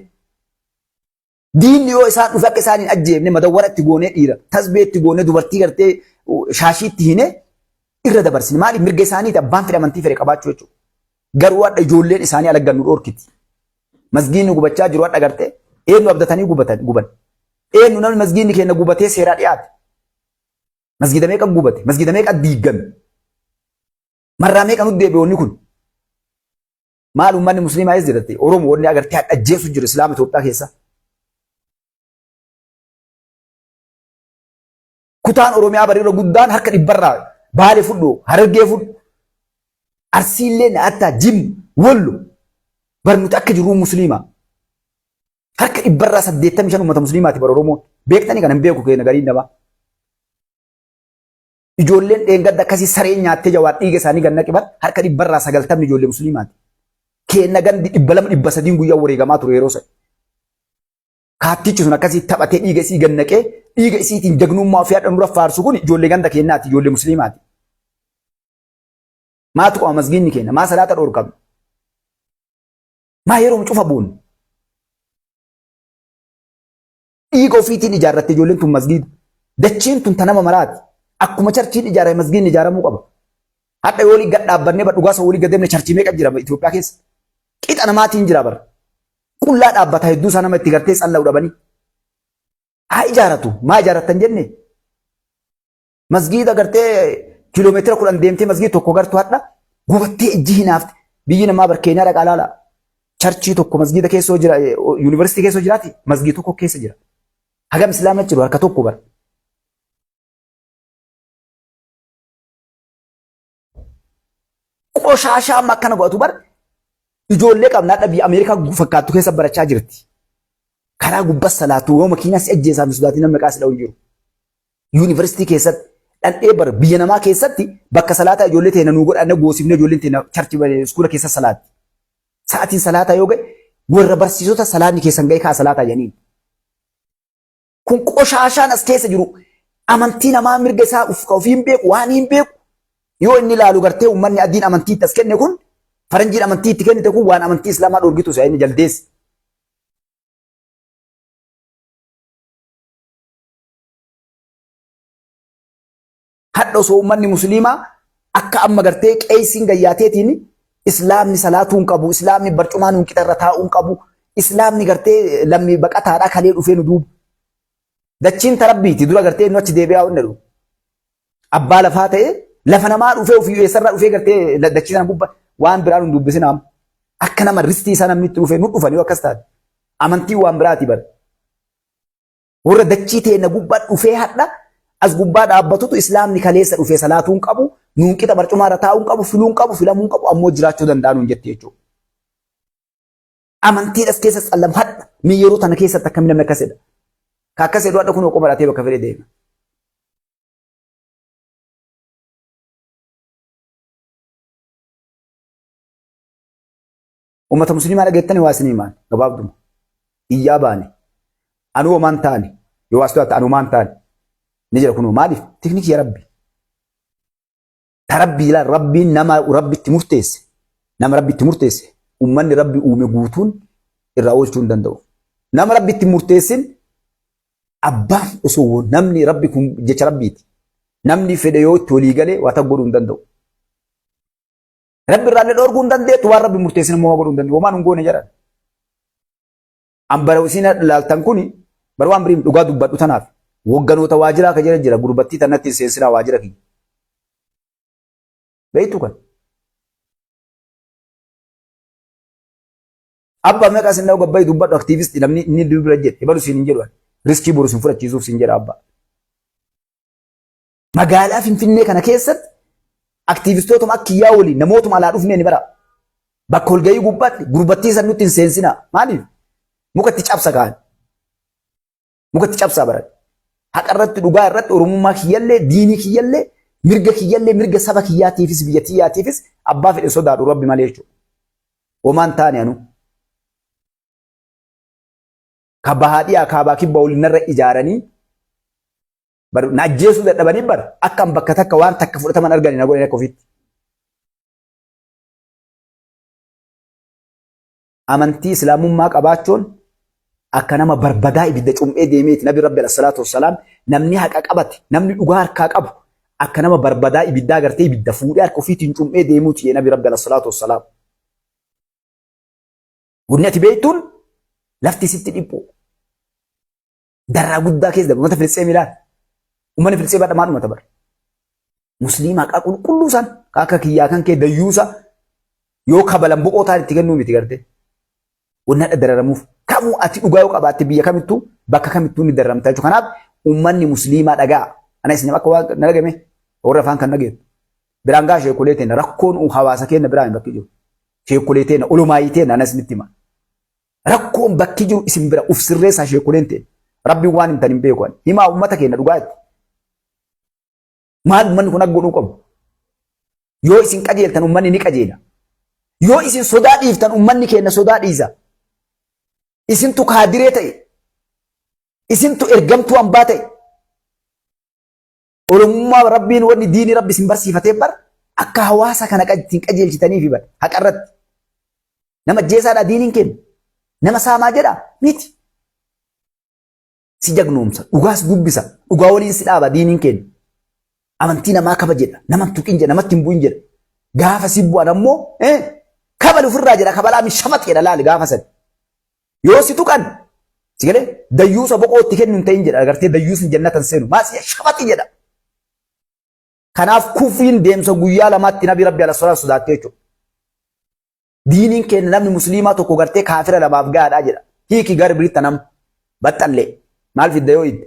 diinni yoo isaan dhufe akka isaan hin ajjeefne madawwara itti goonee dhiira tasbee itti goonee dubartii gartee shaashii itti hine irra dabarsine maaliif mirga isaaniiti abbaan fedhe amantii fedhe qabaachuu jechuudha. Garuu hadha ijoolleen isaanii alaggan nu dhoorkiti. Masgiinni gubachaa jiru hadha gartee eenyu abdatanii gubatan guban. Eenyu namni masgiinni keenya gubatee seeraa dhiyaate. Masgiida meeqa gubate? Masgiida meeqa diiggame? Marraa meeqa nutti deebi'e wanni kun? Maal uummanni musliimaa eessa jiratte? Oromoo wanni agartee hadha ajjeesu jiru Islaama Itoophiyaa keessa. Kutaan Oromiyaa bari irra guddaan harka dhibbarraa Baale fudhu, Harargee fudhu, Arsiillee hatta Jimma, Wollo bar nuti akka jirruu musliimaa. Harka dhibbarraa 85 uummata musliimaati bar Oromoon. Beektanii kana hin beeku keenya gariin namaa. Ijoolleen dheengadda akkasii sareen nyaattee jawaar dhiiga isaanii ganna qiban harka dhibbarraa 90 ijoollee musliimaati. Keenna gandi 200 300 guyyaa wareegamaa ture yeroo sana. Kaattichi sun akkasii taphatee dhiiga isii gannaqee dhiiga isiitiin jagnummaa ofii hadha nurra faarsu kun ijoollee ganda keennaati ijoollee musliimaati. Maatu qaba masgiinni keenya maa salaata dhoorkamne. Maa yeroo cufa boonu. Dhiiga ofiitiin ijaarratte ijoolleen tun masgiida. Dachiin tun ta nama maraati. Akkuma charchiin ijaarame masgiinni ijaaramuu qaba. Hadha yoo walii gad dhaabbannee bar dhugaa isa walii gad deemne charchii meeqa jira Itoophiyaa keessa. Qixa namaatiin jira bar. Qullaa dhaabbata hedduu isaa nama itti gartee tsalla'u dhabanii. Haa ijaaratu. Maa ijaarattan jenne? Masgiida gartee kiiloomeetira 10 deemtee masgiida tokko gartu hadha gubattee ijji hinaafte. Biyyi namaa bar Keeniyaa dhaqaa laala. Charchii tokko masgiida keessa jira, yuunivarsiitii keessa jiraati masgiida tokko keessa jira. Hagam islaamni jiru harka tokko bar. Qoshaashaa amma akkana godhatu bar ijoollee qabna hadha biyya Ameerikaa fakkaattu keessa barachaa jirti. Karaa gubbas salaatu yoo makiinaa si ajjeesaa fi sodaatii namni maqaa si dha'u hin jiru. Yuunivarsiitii keessatti dhandhee bar biyya namaa keessatti bakka salaataa ijoollee teena nuu godhanne goosifne ijoolleen teena charchi iskuula keessa salaatti. Sa'aatiin salaataa yoo ga'e warra barsiisota salaanni keessan ga'e kaa salaataa jedhaniin. Kun qoshaashaan as keessa jiru amantii namaa mirga isaa ofii hin beeku waan hin beeku yoo inni ilaalu gartee uummanni adiin amantii itti as kenne kun faranjiin amantii itti kennite kun waan amantii islaamaa dhorgitu isa inni jaldeessi. Hadha osoo uummanni musliimaa akka amma gartee qeeysiin gayyaateetiin islaamni salaatuu hin qabu, islaamni barcumaa nuun qixa irra taa'uu hin qabu, islaamni gartee lammii baqataadhaa kalee dhufee nu duuba. Dachiin tarabbiiti dura gartee inni achi deebi'aa hin jedhu. Abbaa lafaa ta'ee lafa namaa dhufee ofii eessarraa dhufee gartee dachii sana gubba waan biraa nu dubbisinaa. Akka nama ristii isaa namni itti dhufee nu dhufan yoo akkas taate. Amantiin waan biraati bara. Warra dachii teenna gubbaa dhufee hadha as gubbaa dhaabbatutu islaamni kaleessa dhufee salaatuu hin qabu, nuun qixa barcumaa irra taa'uu hin qabu, filuu hin qabu, filamuu hin qabu, ammoo jiraachuu danda'a nuun jetti jechuudha. Amantiin as keessa tsallamu hadha mee yeroo tana keessatti akkami namni akkas jedha. Ka akkas jedhu hadha kunoo qofa dhaatee bakka fedhe deema. Uummata musliimaa dhageettani waa isinii maal gabaabduma. Iyyaa baane. Anuu homaan taane. Yoo as to'atte anuu homaan taane. Ni jira kunoo maaliif? Tikni kiyya rabbi. Ta rabbi ilaal rabbiin nama rabbitti murteesse. Nama rabbitti murteesse. Uummanni rabbi uume guutuun irraa oolchuu hin danda'u. Nama rabbitti murteessin abbaan osoo namni rabbi kun jecha rabbiiti. Namni fedhe yoo itti walii galee waa takka godhuu hin danda'u. Rabbi irraallee dhoorguu hin dandeettu waan rabbi murteessin immoo godhuu hin dandeettu. Homaan hin goone jedhan. An bara isin ilaaltan kuni bara waan biriin dhugaa dubbadhu tanaaf hogganoota waajiraa ka jira jira gurbattii tanatti hin seensinaa waajira kiyya. Beektu kan. Abba meeqa isin dha'u gabbayi dubbadhu aktiivisti namni inni dubira jedhe ebalu siin hin jedhu. Riskii boru sin fudhachiisuuf siin jedha abba. Magaalaa Finfinnee kana keessatti aktiivistootuma akka kiyyaa waliin namootuma alaa dhufnee ni bara. Bakka walgahii gubbaatti gurbattii san nutti hin seensinaa. Maaliif? Muka itti cabsa kaan. Muka itti cabsaa baran. Haqa irratti dhugaa irratti Oromummaa kiyyallee diinii kiyyallee mirga kiyyallee mirga saba kiyyaatiifis biyya tiyyaatiifis abbaa fedhe sodaadhu rabbi malee jechuudha. Homaan taane anuu. Ka bahaa dhiyaa kaabaa kibba waliin narra ijaaranii bar na ajjeesuu dadhabanii bar akka an bakka takka waan takka fudhataman argani na godhani akka ofiitti. Amantii islaamummaa qabaachuun akka nama barbadaa ibidda cum'ee deemeeti nabi rabbi alayhi salaatu wassalaam namni haqa qabate namni dhugaa harkaa qabu akka nama barbadaa ibiddaa gartee ibidda fuudhee harka ofiitiin cum'ee deemuuti nabi rabbi alayhi salaatu wassalaam. Wanni ati beektuun lafti sitti dhiphu. Darraa guddaa keessa darba. Uummata Filisxeem ilaali. Uummanni Filisxeem badhamaa dhumata bara. Musliima haqaa qulqulluu san akka kiyyaa kan kee dayyuusa yoo kabalan boqoo ta'an itti kennuu miti gartee. Wanni hadha dararamuuf kamuu ati dhugaa yoo qabaatte biyya kamittuu bakka kamittuu ni dararamta jechuudha. Kanaaf uummanni musliimaa dhagaa. Ana isin akka waan na dhagame warra afaan kan dhageettu. Biraan gaa sheekolee teena rakkoon hawaasa keenya biraan bakki jiru. Sheekolee teena olumaayii teena anas nitti hima. Rakkoon bakki jiru isin bira uf sirreessaa sheekoleen teena. Rabbiin waan himtan hin beeku ani. Himaa uummata keenya dhugaa itti. Maal uummanni kun akka godhuu qabu? Yoo isin qajeeltan uummanni ni qajeela. Yoo isin sodaa dhiiftan uummanni keenya sodaa dhiisa. Isintu kaadiree ta'e. Isintu ergamtuu hambaa ta'e. Oromummaa Rabbiin wanni diinii Rabbi isin barsiifatee bar akka hawaasa kana ittiin qajeelchitaniifi bar haqa irratti. Nama ajjeesaadha diiniin kenna. Nama saamaa jedha miti. Si jagnoomsa, dhugaas dubbisa, dhugaa waliin si dhaaba diiniin kenna. Amantii namaa kaba jedha, nama hin tuqin jedha, namatti hin bu'in jedha. Gaafa si bu'an ammoo kabali ofirraa jedha, kabalaa mi shafax jedha laali gaafa sani. Yoo si tuqan si galee dayyuusa boqoo itti kennu hin ta'in jedha agartee dayyuusni jannata hin seenu maal si shafaxi jedha. Kanaaf kufriin deemsa guyyaa lamaatti nabi rabbi ala sodaa sodaattee jechuudha. Diiniin keenya namni musliimaa tokko gartee kaafira lamaaf gahaadhaa jedha. Hiiki gara biritta nam baxxallee maal fidda yoo idde.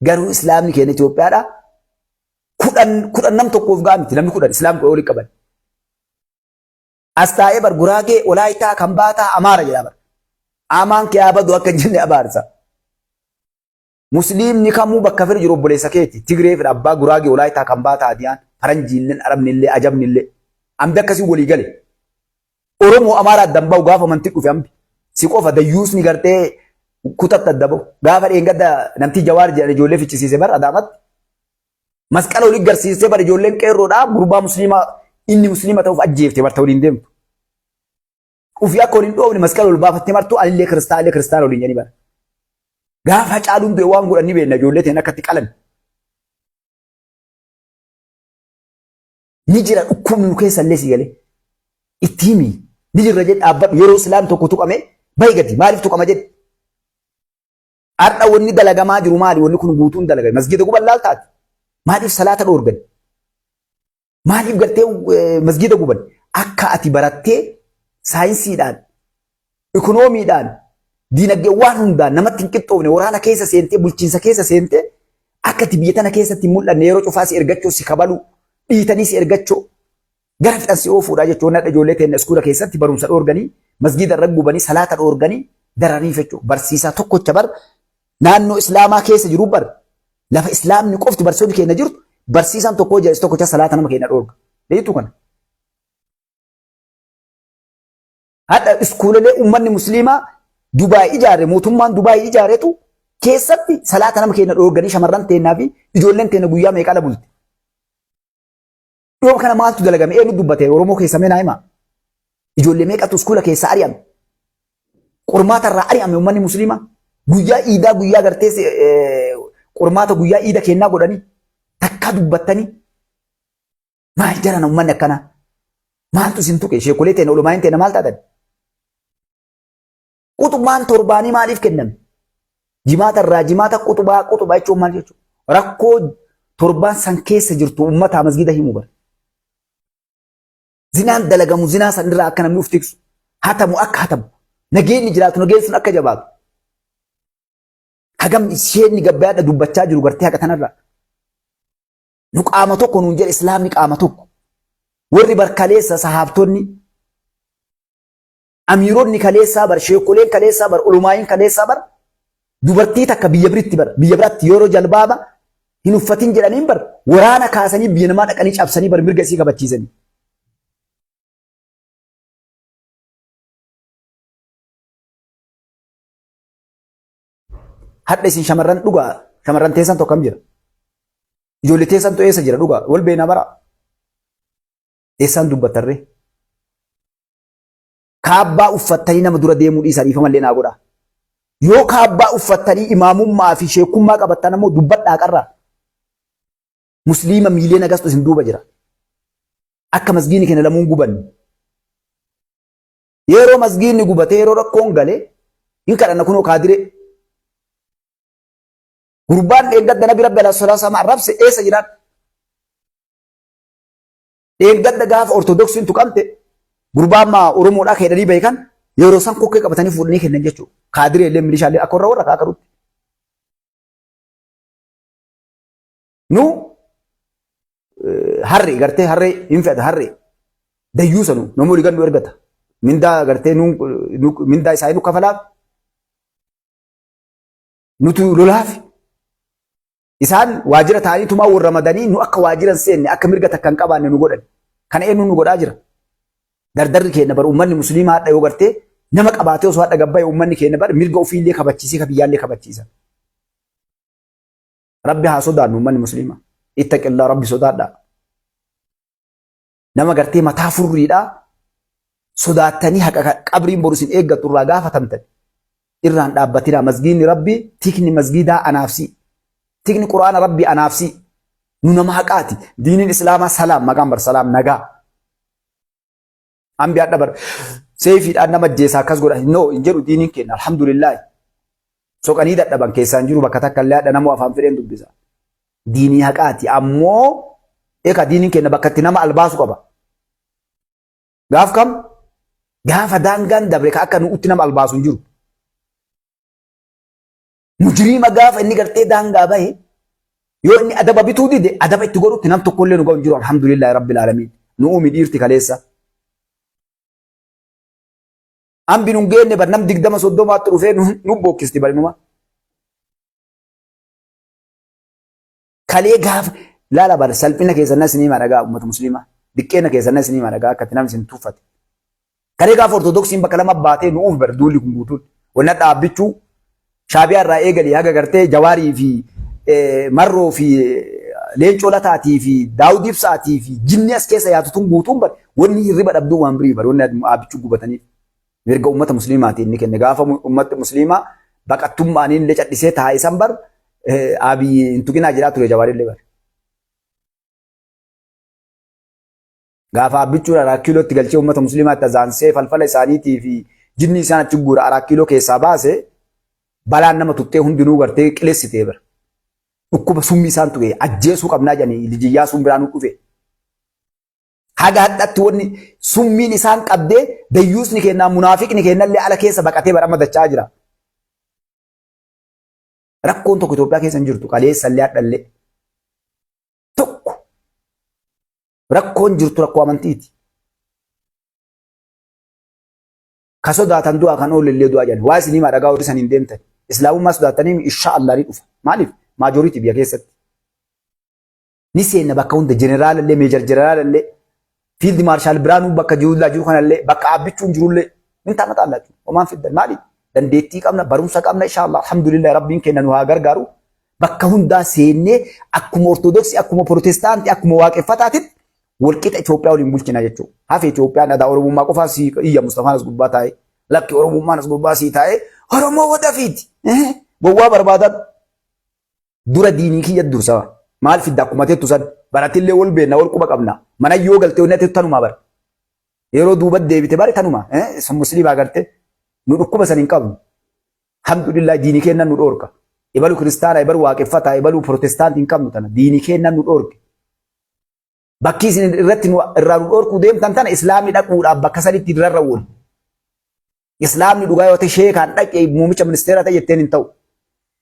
Garuu islaamni keenya Itoophiyaadha kudhan kudhan nam tokkoof gahaa miti namni kudhan islaam waliin qaban. As taa'ee bar Guraagee, Walaayitaa, Kambaataa, Amaara jedha bar. Amaan kee haa badu akka hin jenne abaarsa. Musliimni kamuu bakka fedhe jiru obboleessa keeti. Tigree fedha abbaa Guraagee, Walaayitaa, Kambaataa, Adiyaan, Faranjiilleen, Arabnillee, Ajabnillee. Ambi akkasii walii gale. Oromoo Amaara addan bahu gaafa amantii dhufe ambi. Si qofa dayyuusni gartee kutatti adda bahu. Gaafa dheengadda namtii Jawaar jedhan ijoollee fichisiise bar Adaamatti. Masqala olii garsiistee bar ijoolleen qeerroodhaa gurbaa musliimaa inni musliima ta'uuf ajjeefte barta waliin deemtu. Ufii akka waliin dhoofne masqala ol baafattee martuu anillee kiristaanillee kiristaana waliin jedhanii bara. Gaafa caaluun du'e waan godhan ni beekna ijoollee ta'in akkatti qalan. Ni jira dhukkubni nu keessa illee si galee. Itti himi ni jirra jedhe dhaabbadhu yeroo islaam tokko tuqame bahi gadi maaliif tuqama jedhe. Har'a wanni dalagamaa jiru maali? Wanni kun guutuun dalagame. Masgiida guban laal taate. Maaliif salaata dhoorgan? Maaliif gartee masgiida guban? Akka ati barattee saayinsiidhaan, ikonoomiidhaan, diinagdee waan hundaan namatti hin qixxoofne waraana keessa seentee bulchiinsa keessa seentee akka ati biyya tana keessatti hin mul'anne yeroo cufaa si ergachuu si kabaluu dhiitanii si ergachuu gara fedhan si oofuudha jechuun hadha ijoollee teenna iskuula keessatti barumsa dhoorganii masgiida irra gubanii salaata dhoorganii daraniif jechuudha. Barsiisaa tokkocha bar naannoo islaamaa keessa jiru bar lafa islaamni qofti barsiisonni keenya jirtu barsiisaan tokko jedhe tokkocha salaata nama keenya dhoorga. Beektu kana. Hadha iskuulolee uummanni musliimaa Dubaay ijaare mootummaan Dubaay ijaaretu keessatti salaata nama keenya dhoorganii shamarran teennaa fi ijoolleen teenya guyyaa meeqa ala bulti. Dhiyoo kana maaltu dalagame? Eenyu dubbate? Oromoo keessa mee naa himaa. Ijoollee meeqatu iskuula keessa ari'ame? Qormaata irraa ari'ame uummanni musliimaa. Guyyaa iidaa guyyaa gartee qormaata guyyaa iida kennaa godhanii takkaa dubbattanii maal jaran uummanni akkanaa? Maaltu isin tuqe? Sheekolee teena olumaayeen teena maal taatan? Quxubaan torbaanii maaliif kenname? Jimaata irraa jimaata quxubaa quxubaa jechuun maal jechuudha? Rakkoo torbaan san keessa jirtu uummataa masgida himu bara. Zinaan dalagamu zinaa san irraa akka namni of tiksu hatamu akka hatamu nageenyi jiraatu nageenyi sun akka jabaatu. Hagam isheen gabbaadha dubbachaa jiru gartee haqa tanarraa. Nu qaama tokko nuun jedhe islaamni qaama tokko. Warri barkaleessa sahaabtonni Amiironni kaleessaa bar, sheekoleen kaleessaa bar, ulumaa'iin kaleessaa bar, dubartii takka biyya biritti bar, biyya biraatti yeroo jalbaaba hin uffatin jedhaniin bar, waraana kaasanii biyya namaa dhaqanii cabsanii bar mirga isii kabachiisanii. Hadha isin shamarran dhugaa shamarran teessan tokkam jira. Ijoollee teessantu eessa jira dhugaa wal beenaa bara. Eessaan dubbattarree? Kaabbaa uffattanii nama dura deemuu dhiisaa dhiifama illee naa godhaa. Yoo kaabbaa uffattanii imaamummaa fi sheekummaa qabattan ammoo dubbadhaa qarraa. Musliima miiliyoona gastu isin duuba jira. Akka masgiini keenya lamuun gubanne. Yeroo masgiinni gubatee yeroo rakkoon gale hin kadhanna kunoo kaadiree. Gurbaan dheengadda nabi rabbi alaihi salatu wasallam arrabse eessa jiraan? Dheengadda gaafa ortodoksiin tuqamte gurbaan maa Oromoodhaa keedhanii bahe kan yeroo san kokkee qabatanii fuudhanii kennan jechuudha. Kaadiree illee milishaallee akka warra warra kaakarutti. Nu harree gartee harree hin fe'ata harree dayyuu sanu nama olii gannu ergata. Mindaa gartee mindaa isaanii nu kafalaaf nutu lolaaf Isaan waajjira taa'anii tumaa wal ramadanii nu akka waajjira hin seenne akka mirga takka hin qabaanne nu godhan. Kana eenyu nu godhaa jira? Dardarri keenya bar uummanni musliimaa hadha yoo gartee nama qabaatee osoo hadha gabbaa'e uummanni keenya bar mirga ofiillee kabachiisee ka biyyaallee kabachiisa. Rabbi haa sodaannu uummanni musliimaa. Ittaqillaa Rabbi sodaadhaa. Nama gartee mataa furriidhaa sodaattanii haqa qabriin boru isin eeggattu irraa gaafatamtan irraan dhaabbatinaa masgiidni rabbii tikni masgiidaa anaafsi tikni quraana rabbii anaafsi nu nama haqaati diiniin islaamaa salaam maqaan bar salaam nagaa ambi hadha bar seefiidhaan nama ajjeesaa akkas godha no hin jedhu diiniin keenya alhamdulillaahi soqanii dadhaban keessaan jiru bakka takka illee hadha namu afaan fedheen dubbisa diinii haqaati ammoo eeka diiniin keenya bakka itti nama albaasu qaba gaaf kam gaafa daangaan dabre ka akka nu'utti nama albaasu hin jiru mujriima gaafa inni gartee daangaa bahe yoo inni adaba bituu dide adaba itti godhutti nam tokkollee nu ga'u hin jiru alhamdulillahi rabbil aalamiin nu uumi dhiirti kaleessa ambi nun geenne bar nam 20 30tti dhufee nu bookkisti barinuma Kalee gaafa laala bara salphina keessan nas ni dhagaa uummata musliimaa. Diqqeena keessan nas ni dhagaa akka itti namni isin tuffate. Kalee gaafa ortodoksiin bakka lama baatee nu'uuf bar duulli kun guutuun. Wanna dhaabbichuu shaabiyaa irraa eegalee haga gartee jawaarii fi marroo fi leencoo lataatii fi daawud ibsaatii fi jinni as keessa yaatu tun guutuun bar wanni hirriba dhabduu waan birii bar wanni dhaabbichuu gubataniif. Mirga uummata musliimaati inni kenne. Gaafa uummatni musliimaa baqattummaan illee cadhisee taa'e san bar Abiy hin tuqinaa jedhaa ture Jawaarillee bar. Gaafa abbichuun Araa Kiilootti galchee uummata musliimaa itti azaansee falfala isaaniitii fi jinni isaan achi guura Araa Kiiloo keessaa baase balaan nama tuqxee hundinuu gartee qilessitee bara. Dhukkuba summii isaan tuqe ajjeesuu qabnaa jedhanii lijiyyaa sun biraa nu dhufe. Haga hadhatti wanni summiin isaan qabdee dayyuusni kennaa munaafiqni kennallee ala keessa baqatee bara amma dachaa jira. Rakkoon tokko Itoophiyaa keessa hin jirtu kaleessallee hadhallee. Tokko rakkoon jirtu rakkoo amantiiti. Ka sodaatan du'aa kan oolle illee du'aa jedhan. Waa isin himaa dhagaa warri saniin deemtan. Islaamummaa sodaatanii insha Allah ni dhufa. Maaliif? Maajoriitii biyya keessatti. Ni seenna bakka hunda jeneraala illee meejar jeneraala illee fiild maarshaal Biraanuu bakka jirullaa jiru kanallee bakka Aabbichuun jirullee min ta'a mataa laachuu homaan fiddan maali dandeettii qabna barumsa qabna inshallah alhamdulillah rabbiin kenna nu haa gargaaru bakka hundaa seennee akkuma ortodoksii akkuma protestaantii akkuma waaqeffataatitti walqixa Itoophiyaa waliin bulchina jechuudha. Hafe Itoophiyaan aadaa Oromummaa qofaa sii iyya Mustafaan as gubbaa taa'ee lakki Oromummaan as gubbaa sii taa'ee Oromoo wadafiiti gowwaa barbaadan Dura diinii kiyya dursa. Maal fidda akkuma tettu san. Baratillee wal beenna wal quba qabna. Mana yoo galtee wanni ati tanuma bara. Yeroo duuba deebite bare tanuma. Sun musliimaa garte. Nu dhukkuba san hin qabnu. Alhamdulillah diinii keennan nu dhoorka. Ibalu kiristaana, ibalu waaqeffataa, ibalu protestaantii hin qabnu tana. Diinii keennan nu dhoorke. Bakki isin irratti nu irraa nu dhoorkuu deemtan tana islaamni dhaquudhaaf bakka sanitti rarra'uun. Islaamni dhugaa yoo ta'e sheekaan dhaqee muummicha ministeeraa ta'e jetteen hin ta'u.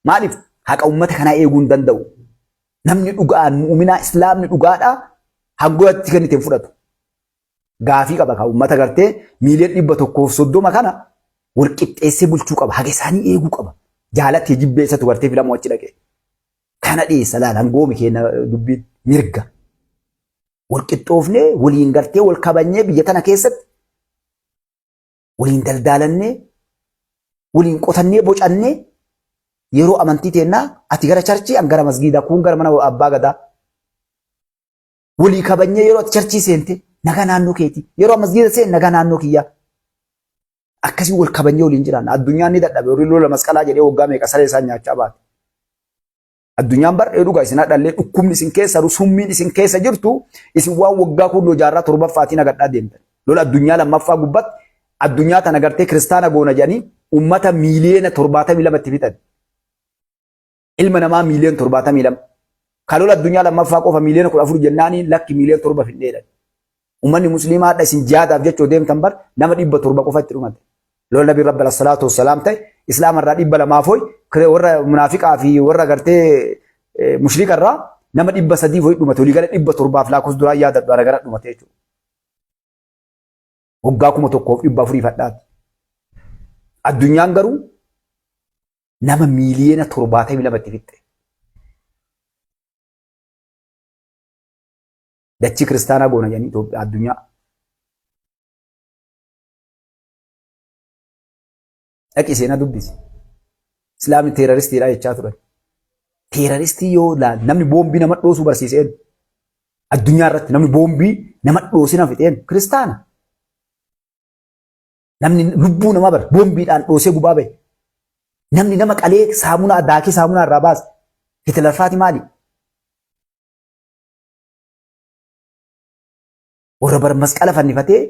Maaliif haqa uummata kanaa eeguu hin danda'u. Namni dhugaan mu'uminaa islaamni dhugaadhaa hangoo itti kennite hin fudhatu. Gaafii qaba kan uummata gartee miiliyoon 130 kana wal qixxeessee bulchuu qaba. Haqa isaanii eeguu qaba. Jaalatee jibbee isatu gartee filamu achi dhaqee. Kana dhiyeessa laal hangoomi keenya dubbiin mirga. Wal qixxoofnee waliin gartee wal kabajnee biyya tana keessatti waliin daldaalannee waliin qotannee bocannee Yeroo amantii teennaa ati gara charchii an gara masgiidaa kuun gara mana abbaa gadaa. Walii kabanyee yeroo ati charchii seente nagaa naannoo keetii. Yeroo masgiida seen nagaa naannoo kiyyaa. Akkasii wal kabanyee waliin jiraanna. Addunyaan ni dadhabe warri lola masqalaa jedhee waggaa meeqa saree isaan nyaachaa baate. Addunyaan bar'ee dhugaa isin hadhallee dhukkubni isin keessa jiru summiin isin keessa jirtu isin waan waggaa kunnoo jaarraa torbaffaatiin agadhaa deemtan. Lola addunyaa lammaffaa gubbatti addunyaa tana gartee kiristaana goona jedhanii ummata miiliyoona 72 itti fixan. Ilma namaa miiliyoona 72. Ka lola addunyaa lammaffaa qofa miiliyoona 14 jennaanii lakki miiliyoona 7 fidheedha. Ummanni musliimaa hadha isin jihaadaaf jechuu deemtan bar nama 700 qofa itti dhumate. Lola Nabi Rabbi alayhi salaatu wassalaam ta'e islaama irraa 200 foy warra munaafiqaa fi warra gartee mushrika irraa nama 300 foy dhumate walii gala 700f lakkoofsa duraa yaadadhu ara gara dhumate jechuudha. Waggaa 1400 fadhaati. Addunyaan garuu nama miiliyoona 72 itti fixxe. Dachii kiristaanaa goona jedhanii Itoophiyaa addunyaa. Dhaqi seenaa dubbisi. Islaamni teeraristiidha jechaa turan. Teeraristii yoo laal namni boombii nama dhoosuu barsiiseen addunyaa irratti namni boombii nama dhoosee nama fixeen kiristaana. Namni lubbuu namaa bara boombiidhaan dhoosee gubaa bahe. Namni nama qalee saamunaa daakee saamunaa irraa baase. Hitler faati maali? Warra bara masqala fannifatee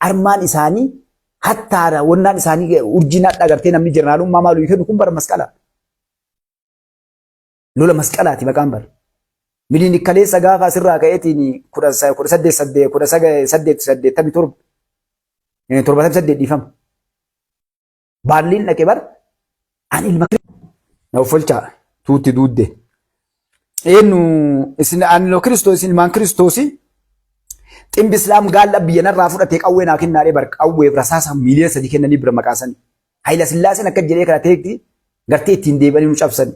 armaan isaanii hattaara wannaan isaanii urjiin hadha agartee namni jeneraalummaa maaluu kennu kun bara masqala. Lola masqalaati maqaan bara. Milinik kaleessa gaafa asirraa ka'eetiin 18 8 1887 78 dhiifama. Baalliin dhaqe bar an ilma na offolchaa tuutti duudde. Eenyu isin an Kiristoos isin ilmaan Kiristoosi ximbi islaam gaalla biyya narraa fudhatee qawwee naa kennaadhee bar qawweef rasaasa miiliyoona 3 kennanii bira maqaa sanii. Hayila Sillaaseen akka jedhee kana teekti gartee ittiin deebi'anii nu cabsani.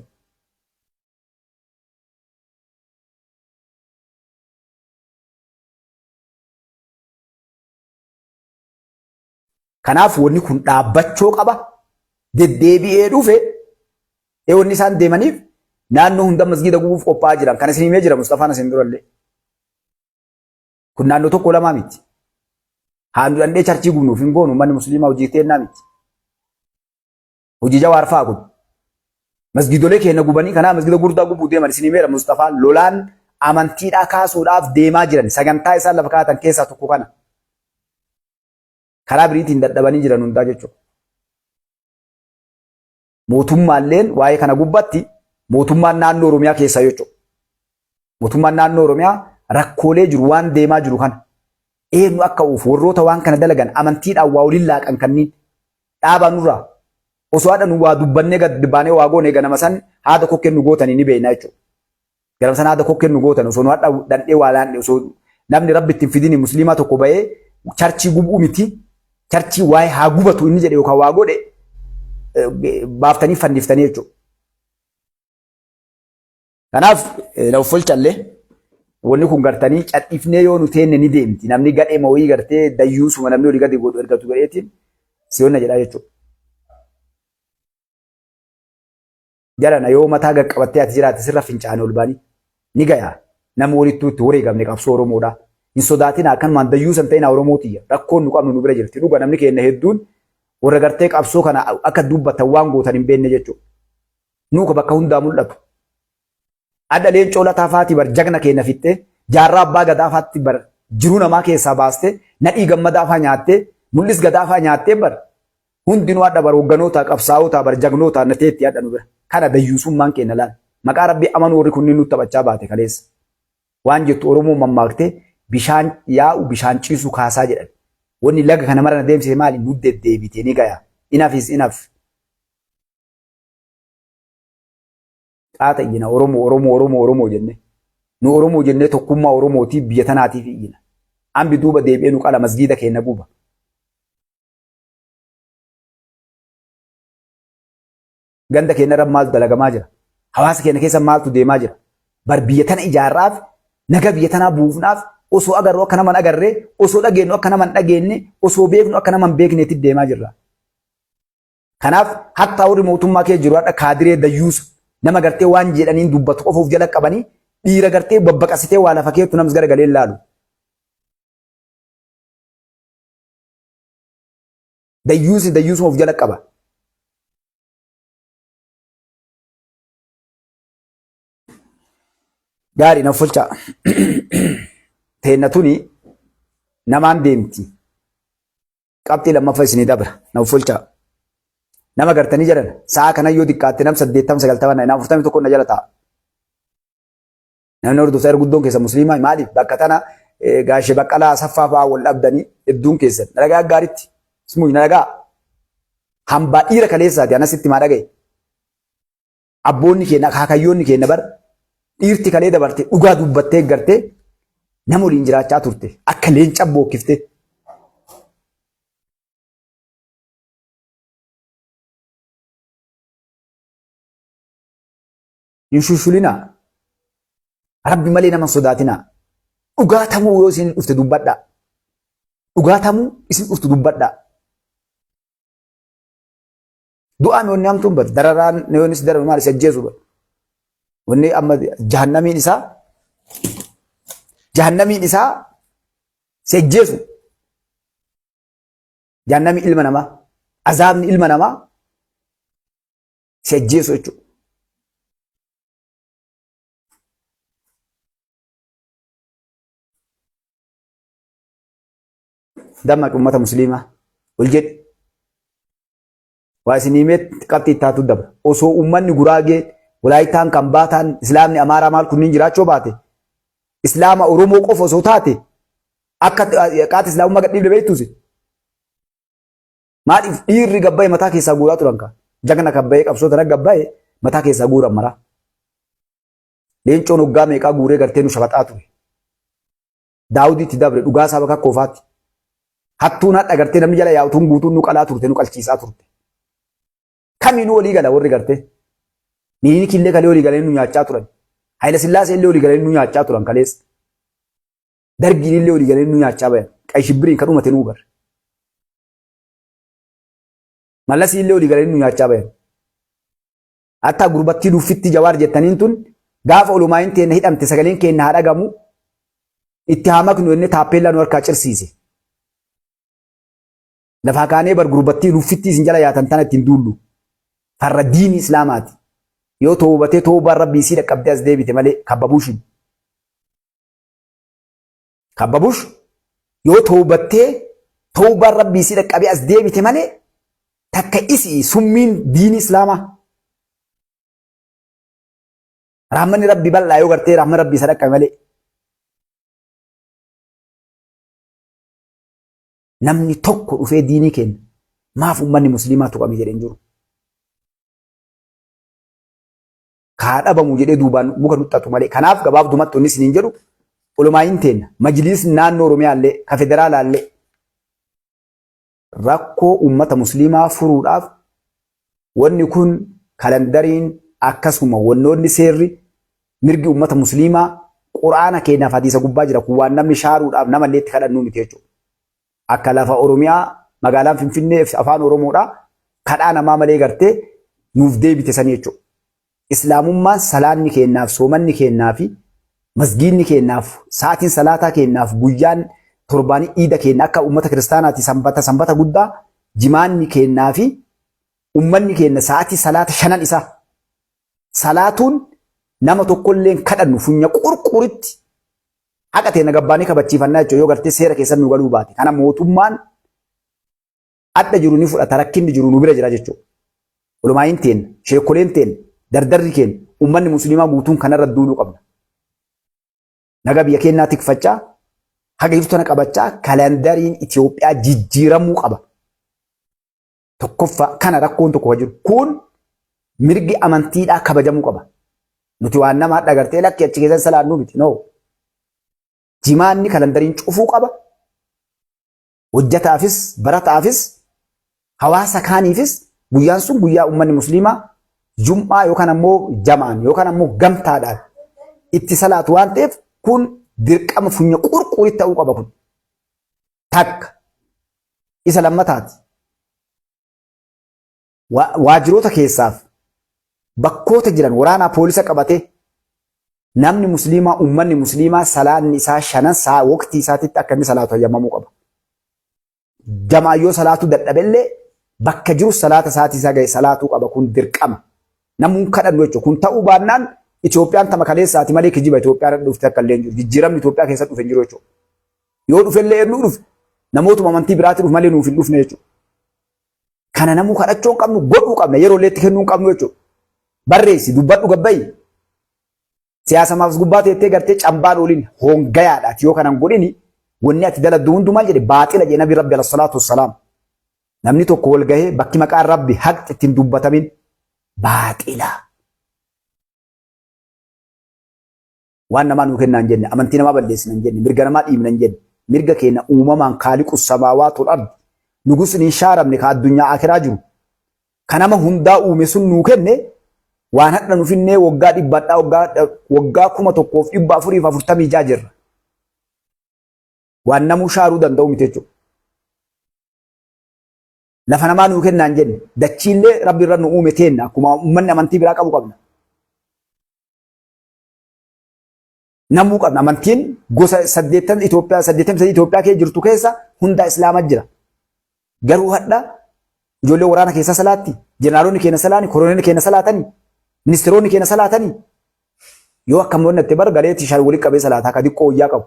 Kanaaf wanni kun dhaabbachuu qaba. Deddeebi'ee dhufe wanni isaan deemaniif naannoo hunda masgiida gubuuf qophaa'aa jiran. Kana isin himee jira Mustafaan isin durallee. Kun naannoo tokko lamaa miti. Haa nu dandhee charchii gubnuuf hin goonu manni musliimaa hojii teennaa miti. Hojii Jawaar fa'aa kun. Masgiidolee keenya gubanii kanaa masgiida gurguddaa gubuu deeman isin himeera Mustafaan lolaan amantiidhaa kaasuudhaaf deemaa jiran sagantaa isaan lafa kaa'atan keessaa tokko kana. Karaa biriitiin dadhabanii jiran hundaa jechuudha. Mootummaalleen waa'ee kana gubbatti mootummaan naannoo Oromiyaa keessaa jechuudha. Mootummaan naannoo Oromiyaa rakkoolee jiru waan deemaa jiru kana eenyu akka uufu warroota waan kana dalagan amantiidhaan waa waliin laaqan kanniin dhaabaa nurraa osoo haadha nu waa dubbannee gad baanee waa goone ganama san haada kokkeen nu gootanii ni beekna jechuudha. Ganama san haada kokkeen nu gootan osoo nu hadha dhandhee waa laanne osoo namni rabbi ittiin fidini musliimaa tokko bahee charchii gubuu miti charchii waa'ee haa gubatu inni jedhe yookaan waa godhe baaftanii fanniftanii jechuudha. Kanaaf na offolchallee wanni kun gartanii cadhifnee yoo nu teenne ni deemti. Namni gadhee mawii gartee dayyuusuma namni olii gadi godhu ergatu godheetiin siyoonna jedhaa jechuudha. Jarana yoo mataa gaqqabattee ati jiraatte sirra fincaane ol baanii ni gayaa. Nama walittuu itti wareegamne qabsoo Oromoodhaa. Hin sodaatinaa akkanumaan dayyuusan ta'inaa Oromoo tiyya. Rakkoon nu qabnu nu bira jirti. Dhuga namni keenya hedduun warra gartee qabsoo kana akka dubbatan waan gootan hin beekne jechuudha. Nuuka bakka hundaa mul'atu. Adha leencoo lataa faati bar jagna keenya fixxee jaarraa abbaa gadaa faatti bar jiruu namaa keessaa baastee nadhii gammadaa faa nyaattee mul'is gadaa faa nyaattee bar hundinuu adha bar hogganoota qabsaa'otaa bar jagnoota nateetti adha nu bira. Kana dayyuusummaan keenya laal. Maqaa rabbii amanuu warri kunniin nutti taphachaa baate kaleessa. Waan jettu Oromoon mammaaktee bishaan yaa'u bishaan ciisu kaasaa jedhan. Wanni laga kana mara na deemsise maali? Nu deddeebite ni gaya. Enough is enough. Qaata iyyina Oromoo Oromoo Oromoo Oromoo jenne. Nu Oromoo jennee tokkummaa Oromootiif biyya tanaatiif iyyina. Ambi duuba deebi'ee nu qala masgiida keenya guba. Ganda keenya irra maaltu dalagamaa jira? Hawaasa keenya keessa maaltu deemaa jira? Bar biyya tana ijaarraaf naga biyya tanaa buufnaaf osoo agarru akka nama hin agarree osoo dhageenyu akka nama hin dhageenye osoo beeknu akka nama hin beekneetti deemaa jirra. Kanaaf hattaa warri mootummaa kee jiru hadha kaadiree dayyuusa nama gartee waan jedhaniin dubbatu qofa of jala qabanii dhiira gartee babbaqasitee waa lafa keettu namas garagalee laalu. Dayyuusi dayyuusuma of jala qaba. Gaarii na fulchaa. Teenna tuni namaan deemti. Qabxii lammaffaa isinii dabra. Na fulchaa. Nama gartanii jedhan sa'a kana yoo xiqqaatte nam 80 90 na 41 na jala ta'a. Namni hordoftaa guddoon keessa musliimaa maaliif bakka tana gaashee baqqalaa asaffaa fa'aa wal dhabdanii hedduun keessan. Na dhagaa gaaritti. Ismuu na dhagaa. Hambaa dhiira kaleessaati anasitti maa dhagaye. Abboonni keenya akaakayyoonni keenya bar dhiirti kalee dabarte dhugaa dubbattee gartee nama waliin jiraachaa turte akka leenca bookkifte. Hin shushulinaa. Rabbi malee nama hin sodaatinaa. Dhugaa tamuu yoo isin dhufte dubbadhaa. Dhugaa tamuu isin dhuftu dubbadhaa. Du'aan wanni hamtuun bar dararaan yoonis dararu maal isa ajjeesu bar. Wanni amma jahannamiin isaa jahannamiin isaa si ajjeesu. Jahannamiin ilma namaa azaabni ilma namaa si ajjeesu jechuudha. Dammaqi ummata musliimaa ol jedhi. Waa isin himeet qabxii itti haatu dabra. Osoo uummanni Guraagee, Walaayitaan, Kambaataan, Islaamni Amaaraa maal kunniin jiraachuu baate, Islaama Oromoo qofa osoo taate akka qaata Islaamummaa gadhiifne beektuusi. Maaliif dhiirri gabbaa'e mataa keessaa guuraa turan kaa? Jagna kabbaa'ee qabsoo tana gabbaa'e mataa keessaa guuran maraa. Leencoon hoggaa meeqaa guuree gartee nu shabaxaa ture. Daawuditti dabre dhugaa isaa bakka koofaatti. Hattuun hadha gartee namni jala yaa'u tun guutuun nu qalaa turte nu qalchiisaa turte. Kamiinuu walii gala warri gartee. Minilik illee kalee walii galanii nu nyaachaa turan. Hayila Sillaasee illee walii galanii nu nyaachaa turan kaleessa. Dargiin illee walii galanii nu nyaachaa bayan. Qayi shibbiriin kan dhumate nuu barre. Mallasii illee walii galanii nu nyaachaa bayan. Hatta gurbattii luffitti jawaar jettaniin tun gaafa olumaayin teenna hidhamte sagaleen keenna haa dhagamu itti haa maknu jennee taappeellaa nu harkaa cirsiise. Lafaa kaanee bar gurbattii luffittii isin jala yaatan tana ittiin duullu. Farra diinii islaamaati. Yoo toobatee toobaan rabbii isii dhaqqabdee as deebite malee kabbabushin. Kabbabush yoo toobattee toobaan rabbii isii dhaqqabee as deebite malee takka isii summiin diinii islaamaa. Rahmanni rabbi bal'aa yoo gartee rahmanni rabbii isa dhaqqabe malee. Namni tokko dhufee diinii kenna. Maaf ummanni musliimaa tuqame jedhe hin jiru. Kaa dhabamu jedhee duubaan muka nuxxatu malee. Kanaaf gabaabdumatti wanni isiniin jedhu olomaayin teenna majliisni naannoo Oromiyaallee ka federaalaallee rakkoo ummata musliimaa furuudhaaf wanni kun kalandariin akkasuma wannoonni seerri mirgi ummata musliimaa quraana keenyaaf hadiisa gubbaa jira kun waan namni shaaruudhaaf namallee itti kadhannuu miti jechuudha. Akka lafa Oromiyaa magaalaan Finfinnee afaan Oromoodha kadhaa namaa malee gartee nuuf deebite sanii jechuudha. Islaamummaan salaanni keenyaaf soomanni keenyaa fi masgiinni keenyaaf sa'aatiin salaataa keenyaaf guyyaan torbaanii iida keenya akka uummata kiristaanaati sanbata sanbata guddaa jimaanni keenyaa fi uummanni keenya sa'aatii salaata shanan isaa salaatuun nama tokkollee hin kadhannu funya qurquritti haqa teenya gabbaanii kabachiifannaa jechuudha yoo gartee seera keessan nu galuu baate kana mootummaan adda jiru ni fudhata rakkinni jiru nu bira jira jechuudha. Olumaayin teen, sheekoleen teen, dardarri keen, uummanni musliimaa guutuun kanarra duuluu qabna. Naga biyya keenyaa tikfachaa, haga jirtu tana qabachaa kalandariin Itoophiyaa jijjiiramuu qaba. Tokkoffaa kana rakkoon tokko kan jiru. Kun mirgi amantiidhaa kabajamuu qaba. Nuti waan nama hadha gartee lakki achi keessan salaannuu miti. No. Jimaanni kalandariin cufuu qaba. Hojjataafis, barataafis, hawaasa kaaniifis guyyaan sun guyyaa uummanni musliimaa jum'aa yookaan ammoo jamaan yookaan ammoo gamtaadhaan itti salaatu waan ta'eef kun dirqama funya qurquritti ta'uu qaba kun. Takka. Isa lammataati. Waajiroota keessaaf bakkoota jiran waraanaa poolisa qabatee namni musliimaa ummanni musliimaa salaanni isaa shanan saa waqtii isaatitti akka inni salaatu hayyamamuu qaba. Jamaa yoo salaatuu dadhabellee bakka jiru salaata isaatii isaa gahe salaatuu qaba kun dirqama. Namuun kadhannu jechuudha. Kun ta'uu baannaan Itoophiyaan tama kaleessaati malee kijiba Itoophiyaan dhufte akka illee hin jiru. Jijjiiramni Itoophiyaa keessa dhufe hin jiru jechuudha. Yoo dhufellee eenyu dhufe namootuma amantii biraatti dhufu malee nuuf hin dhufne jechuudha. Kana namuu kadhachuu hin qabnu godhuu qabna yeroo illee itti kennuu hin qabnu jechuudha. Barreessi dubbadhu gabbayi. Siyaasa maaf gubbaa teettee gartee cambaan oolin hongayaadha ati yoo kanan godhini wanni ati daladdu hundu maal jedhe baaxila jedhe nabi rabbi alayhi salaatu wassalaam. Namni tokko wal gahee bakki maqaan rabbi haqxi ittiin dubbatamin baaxila. Waan namaa nuu kennaa hin jenne, amantii namaa balleessina hin jenne, mirga namaa dhiibna hin jenne, mirga keenya uumamaan kaaliqu samaawaatu ardi, nugusni hin shaaramne ka addunyaa akiraa jiru, ka nama hundaa uume sun nuu kenne waan hadha nu finnee waggaa dhibbadhaa waggaa 1446 jirra. Waan namuu shaaruu danda'u miti jechuudha. Lafa namaa nuu kennaa hin jenne, dachiillee rabbi irra nu uume teenna akkuma uummanni amantii biraa qabu qabna. Namuu qabna. Amantiin gosa saddeettan Itoophiyaa 83 Itoophiyaa keessa jirtu keessa hundaa Islaama jira. Garuu hadha ijoollee waraana keessa salaatti, jeneraalonni keenya salaani, koroneelli keenya salaatani, ministeeronni keenya salaatani. Yoo akkam wannatte bar galeetti shan walitti qabee salaataa ka diqqoo wayyaa qabu.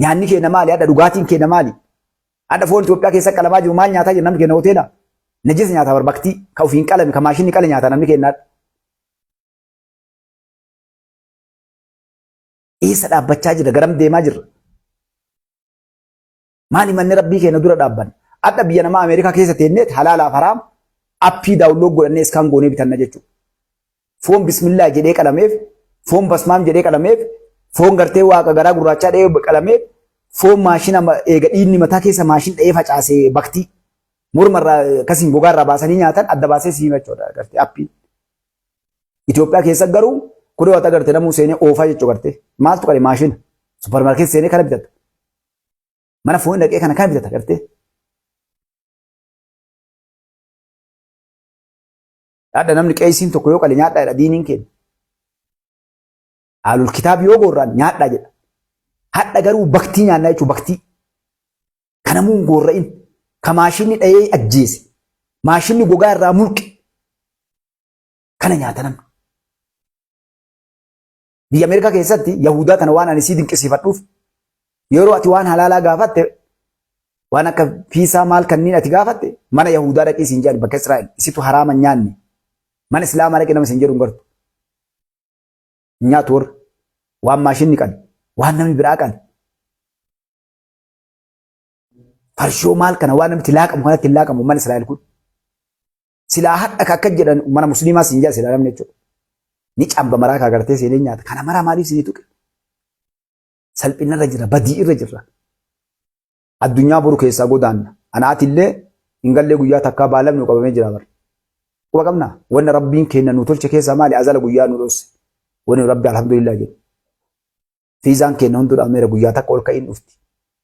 Nyaanni keenya maali? Hadha dhugaatiin keenya maali? Hadha foon Itoophiyaa keessa qalamaa jiru maal nyaataa jira namni keenya hoteela? Najisa nyaataa barbaktii ka ofiin qalame ka maashinni qale nyaataa namni keenya. Eessa dhaabbachaa jira? Garam deemaa jirra? Maali manni rabbii keenya dura dhaabbanna? Hadha biyya namaa Ameerikaa keessa teenneet halaalaaf haraam appii daawunlood godhannee iskaan goonee bitanna jechuudha. Foon bismillah jedhee qalameef, foon basmaam jedhee qalameef, foon gartee waaqa garaa gurraachaa dhahee qalameef, foon maashina eega dhiigni mataa keessa maashin dhahee facaasee baktii morma irraa akkasiin gogaa irraa baasanii nyaatan adda baasee sii jechuudha gartee appiin. Itoophiyaa keessa garuu kudee wata garte namuu seenee oofaa jechuu garte maaltu qale maashina supparmaarkeetii seenee kana bitata. Mana foon dhaqee kana kana bitata gartee. Hadha namni qeesiin tokko yoo qale nyaadhaa jedha diiniin keenya. Haalul kitaab yoo goorraan nyaadhaa jedha. Hadha garuu baktii nyaannaa jechuun baktii. Kanamuu hin goorra'in. Ka maashinni dhahee ajjeese. Maashinni gogaa irraa mulqe. Kana nyaata namni. Biyya Ameerikaa keessatti Yahudaa tana waan ani sii dinqisiifadhuuf yeroo ati waan halaalaa gaafatte waan akka fiisaa maal kanneen ati gaafatte mana Yahudaa dhaqii siin jedhan bakka Israa'el isitu haraama hin nyaanne mana Islaamaa dhaqii nama siin jedhu hin gartu. Hin nyaatu warri waan maashinni qale waan namni biraa qale farshoo maal kana waan namni laaqamu kanatti hin laaqamu mana Israa'el kun. Silaa hadha ka akka jedhan mana musliimaa siin jedha silaa namni jechuudha. Ni camba maraa kaa gartee seenee nyaata. Kana maraa maaliif isinii tuqe? Salphina irra jira, badii irra jirra. Addunyaa boru keessaa godaanna. Anaatillee hin gallee guyyaa takkaa baalamni nu qabamee jira bara. Quba qabnaa? Wanna rabbiin kenna nu tolche keessaa maali? Azala guyyaa nu dhosse. Wanni rabbi alhamdulillah jedhu. Fiizaan keenya hunduu dhameera guyyaa takka ol ka'iin dhufti.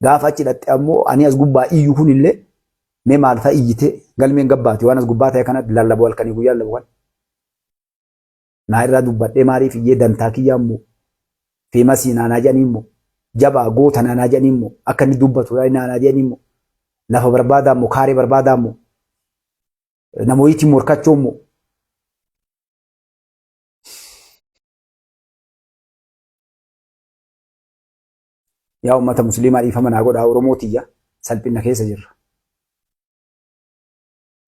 Gaafa achi dhatte ammoo ani as gubbaa iyyu kunillee mee maal fa'a iyyitee galmeen gabbaati waan as gubbaa ta'e kana lallabu halkanii guyyaa lallabu kana. Naa irraa dubbadhee maaliif iyyee dantaa kiyyaa immoo feemasii naanaa jedhanii immoo jabaa goota naanaa jedhanii immoo akka inni dubbatu naanaa jedhanii immoo lafa barbaadaa immoo kaaree barbaadaa immoo namooyitiin morkachuu immoo Yaa ummata musliimaa dhiifama naa godhaa Oromoo tiyya salphinna keessa jirra.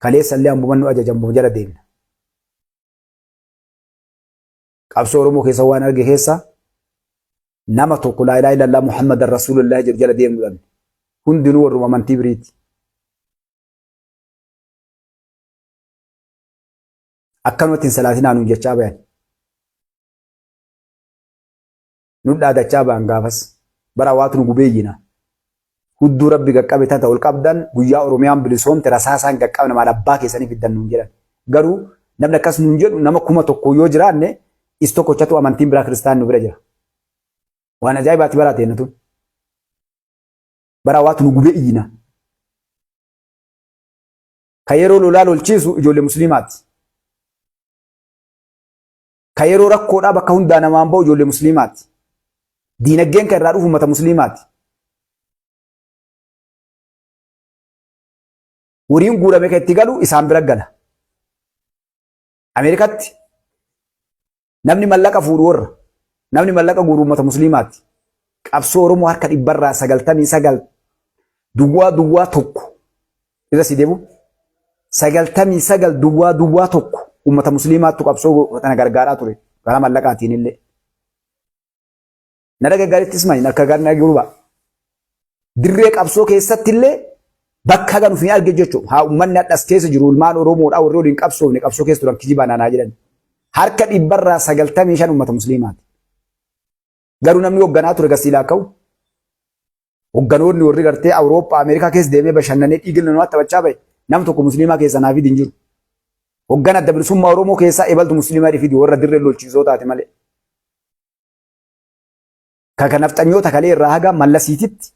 Kaleessa illee ambuma nu ajaja ambuma jala deemna. Qabsoo Oromoo keessa waan arge keessa nama tokko laa ilaaha illallah Muhammadan Rasuulullah jedhu jala deemnu dhabne. Hundinuu warruma amantii biriiti. Akkanumatti hin salaatinaa nuun jechaa bayan. Nu dhaadachaa ba'an gaafas. Bara waatu nu gubeeyyina. Hudduu rabbi qaqqabe tata ol qabdan guyyaa Oromiyaan bilisoomte rasaasaan qaqqabna maal abbaa keessanii fiddan nuun jedhan. Garuu namni akkas nuun jedhu nama 1000 yoo jiraanne is tokkochatu amantiin biraa kiristaan nu bira jira. Waan ajaa'ibaati baraa teenna tun. Bara waatu nu gubee iyyina. Ka yeroo lolaa lolchiisu ijoollee musliimaati. Ka yeroo rakkoodhaa bakka hundaa namaan ba'u ijoollee musliimaati. Diinagdeen kan irraa dhufu uummata musliimaati. Horiin guurame kan itti galu isaan bira gala. Ameerikaatti namni mallaqa fuudhu warra. Namni mallaqa guuru uummata musliimaati. Qabsoo Oromoo harka dhibbarraa 99 duwwaa duwwaa tokko irra si deemu 99 duwwaa duwwaa tokko uummata musliimaattu qabsoo kana gargaaraa ture karaa mallaqaatiin illee. Na dhagaggaaritti ismaa'in akka gaarii na gurbaa. Dirree qabsoo keessatti illee bakka haga nuuf hin arge jechuudha. Haa uummanni hadhas keessa jiru ilmaan Oromoodhaa warri waliin qabsoofne qabsoo keessa turan kijibaa naanaa jedhan. Harka dhibbarraa 95 uummata musliimaati. Garuu namni hoogganaa ture gasii laakka'u. Hoogganoonni warri gartee Awurooppaa Ameerikaa keessa deemee bashannanee dhiigni namaa taphachaa bahe nam tokko musliimaa keessa naa fidi hin jiru. Hoggana adda bilisummaa Oromoo keessaa ebaltu musliimaa fidi warra dirree lolchiisoo taate malee. Ka nafxanyoota kalee irraa haga mallasiititti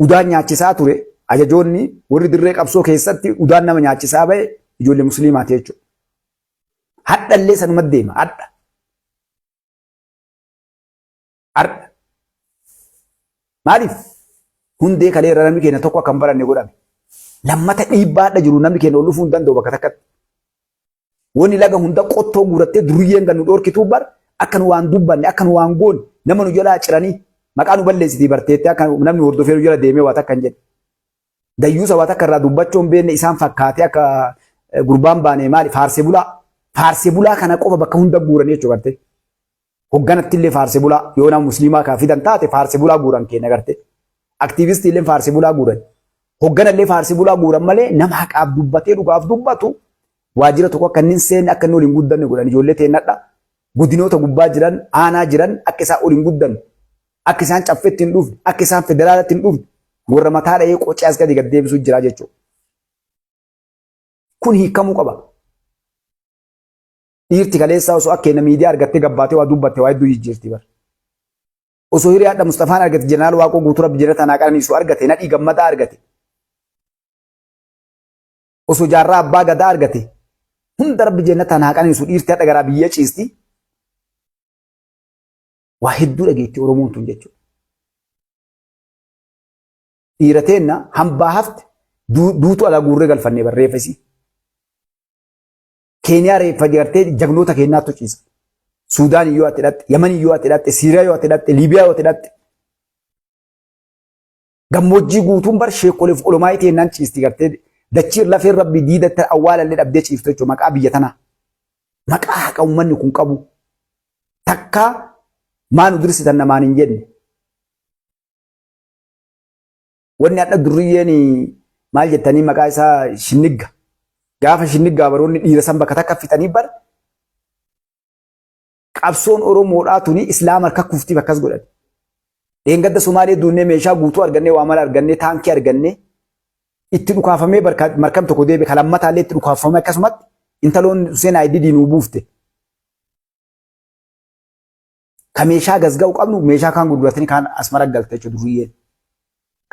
udaan nyaachisaa ture ajajoonni warri dirree qabsoo keessatti udaan nama nyaachisaa bahe ijoollee musliimaati jechuudha. Hadha illee sanuma deema hadha. Har'a. Maaliif? Hundee kalee irra namni keenya tokko akka hin baranne godhame. Lammata dhiibbaa hadha jiru namni keenya ol dhufuu hin danda'u bakka takkatti. Wanni laga hunda qottoo guurattee duriyyeen kan nu dhorkituu bar akka nu waan dubbanne akka nu waan goone nama nu jalaa ciranii maqaa nu balleessitii barteettee akka namni hordofee nu jala deemee waa takka hin jedhe. Dayyuusa waa takka irraa dubbachuu hin beekne isaan fakkaatee akka gurbaan baane maali faarsee bulaa. Faarsee bulaa kana qofa bakka hunda guuranii jechuudha gartee. Hogganatti illee faarsee bulaa yoo nama musliimaa kan fidan taate faarsee bulaa guuran keenya gartee. Aktiivistii illee faarsee bulaa guuran. Hoggana illee faarsee bulaa guuran malee nama haqaaf dubbatee dhugaaf dubbatu waajjira tokko akka inni hin seenne akka inni ol hin guddanne godhan ijoollee teennadha. Godinoota gubbaa jiran aanaa jiran akka isaan ol hin guddanne akka isaan caffeetti hin dhufne akka isaan federaalatti hin dhufne warra mataa dha'ee qocee as gadi gad deebisuu jira jechuudha. Kun hiikamuu qaba. Dhiirti kaleessaa osoo akka inni miidiyaa argattee gabbaatee waa dubbatte waa hedduu jijjiirti bara. Osoo hiree hadha Mustafaan argate Jeneraal Waaqoo Guutuu Rabbi jannata naa qananiisu argate Nadhii Gammadaa argate. Osoo jaarraa abbaa gadaa argate hunda Rabbi jannata naa qananiisu dhiirti hadha garaa biyya ciisti. Waa hedduu dhageetti Oromoon tun jechuudha. Dhiira teenna hambaa hafte duutu alaa guurree galfannee barreeffa isii. Keeniyaa reeffa gartee jagnoota keenyaatu ciisa. Suudaan yoo ati hidhatte, Yaman yoo ati hidhatte, Siiriyaa yoo ati hidhatte, Liibiyaa yoo ati hidhatte. Gammoojjii guutuun bar sheekoleef olomaayii teennaan ciisti gartee dachii lafeen rabbii diidatti awwaalallee dhabdee ciiftu jechuudha maqaa biyya tanaa. Maqaa haqa uummanni kun qabu. Takkaa maa nu dursitan namaan hin jenne. Wanni hadha durriyyeen maal jettanii maqaa isaa shinnigga. Gaafa shinniggaa baroonni dhiira san bakka takka fixanii bar qabsoon Oromoodhaa tuni Islaama harka kuftiif akkas godhan. Dheengadda Somaalee duunnee meeshaa guutuu argannee waa mala argannee taankii argannee itti dhukaafamee markab tokko deebi'e kan lammataallee itti dhukaafamee akkasumatti intaloon Hussein Aydidii nuu buufte. Ka meeshaa gasga'u qabnu meeshaa kaan gurguratanii kaan asmara galte jechuudha duriyyeen.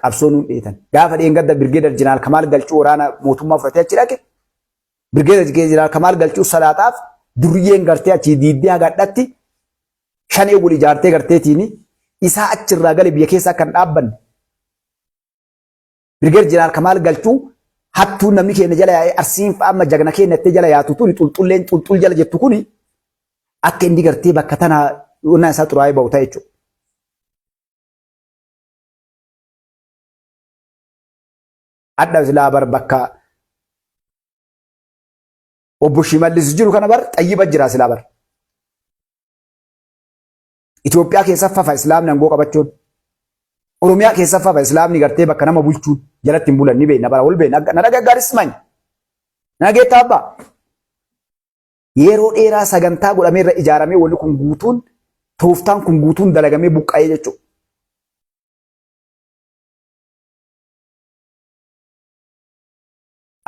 Qabsoo nuun dheetan. Gaafa dheengadda Birgeedar Jeneraal Kamaal Galchuu waraana mootummaa fudhatee achi dhaqe. Birgeedar Jeneraal Kamaal Galchuu salaataaf duriyyeen gartee achii diiddee haga hadhatti shanee wal ijaartee garteetiin isaa achirraa gale biyya keessa akka hin dhaabbanne. Birgeedar Jeneraal Kamaal Galchuu hattuun namni keenya jala yaa'ee arsiin fa'a amma jagna keenya itti jala yaatu tuni xulxulleen xulxul jala jettu kuni akka inni gartee bakka tanaa onnaa isaa xuraa'ee ba'u ta'e jechuudha. Hadha silaa bar bakka obbo Shimallis jiru kana bar xayyiba jira silaa bar. Itoophiyaa keessa fafa islaamni aangoo qabachuun. Oromiyaa keessa fafa islaamni gartee bakka nama bulchuun jalatti hin bulan ni beekna bara ol beekna na dhagaggaaris many. Nageettaa abbaa. Yeroo dheeraa sagantaa godhamee irra ijaaramee wanni kun guutuun tooftaan kun guutuun dalagamee buqqa'ee jechuudha.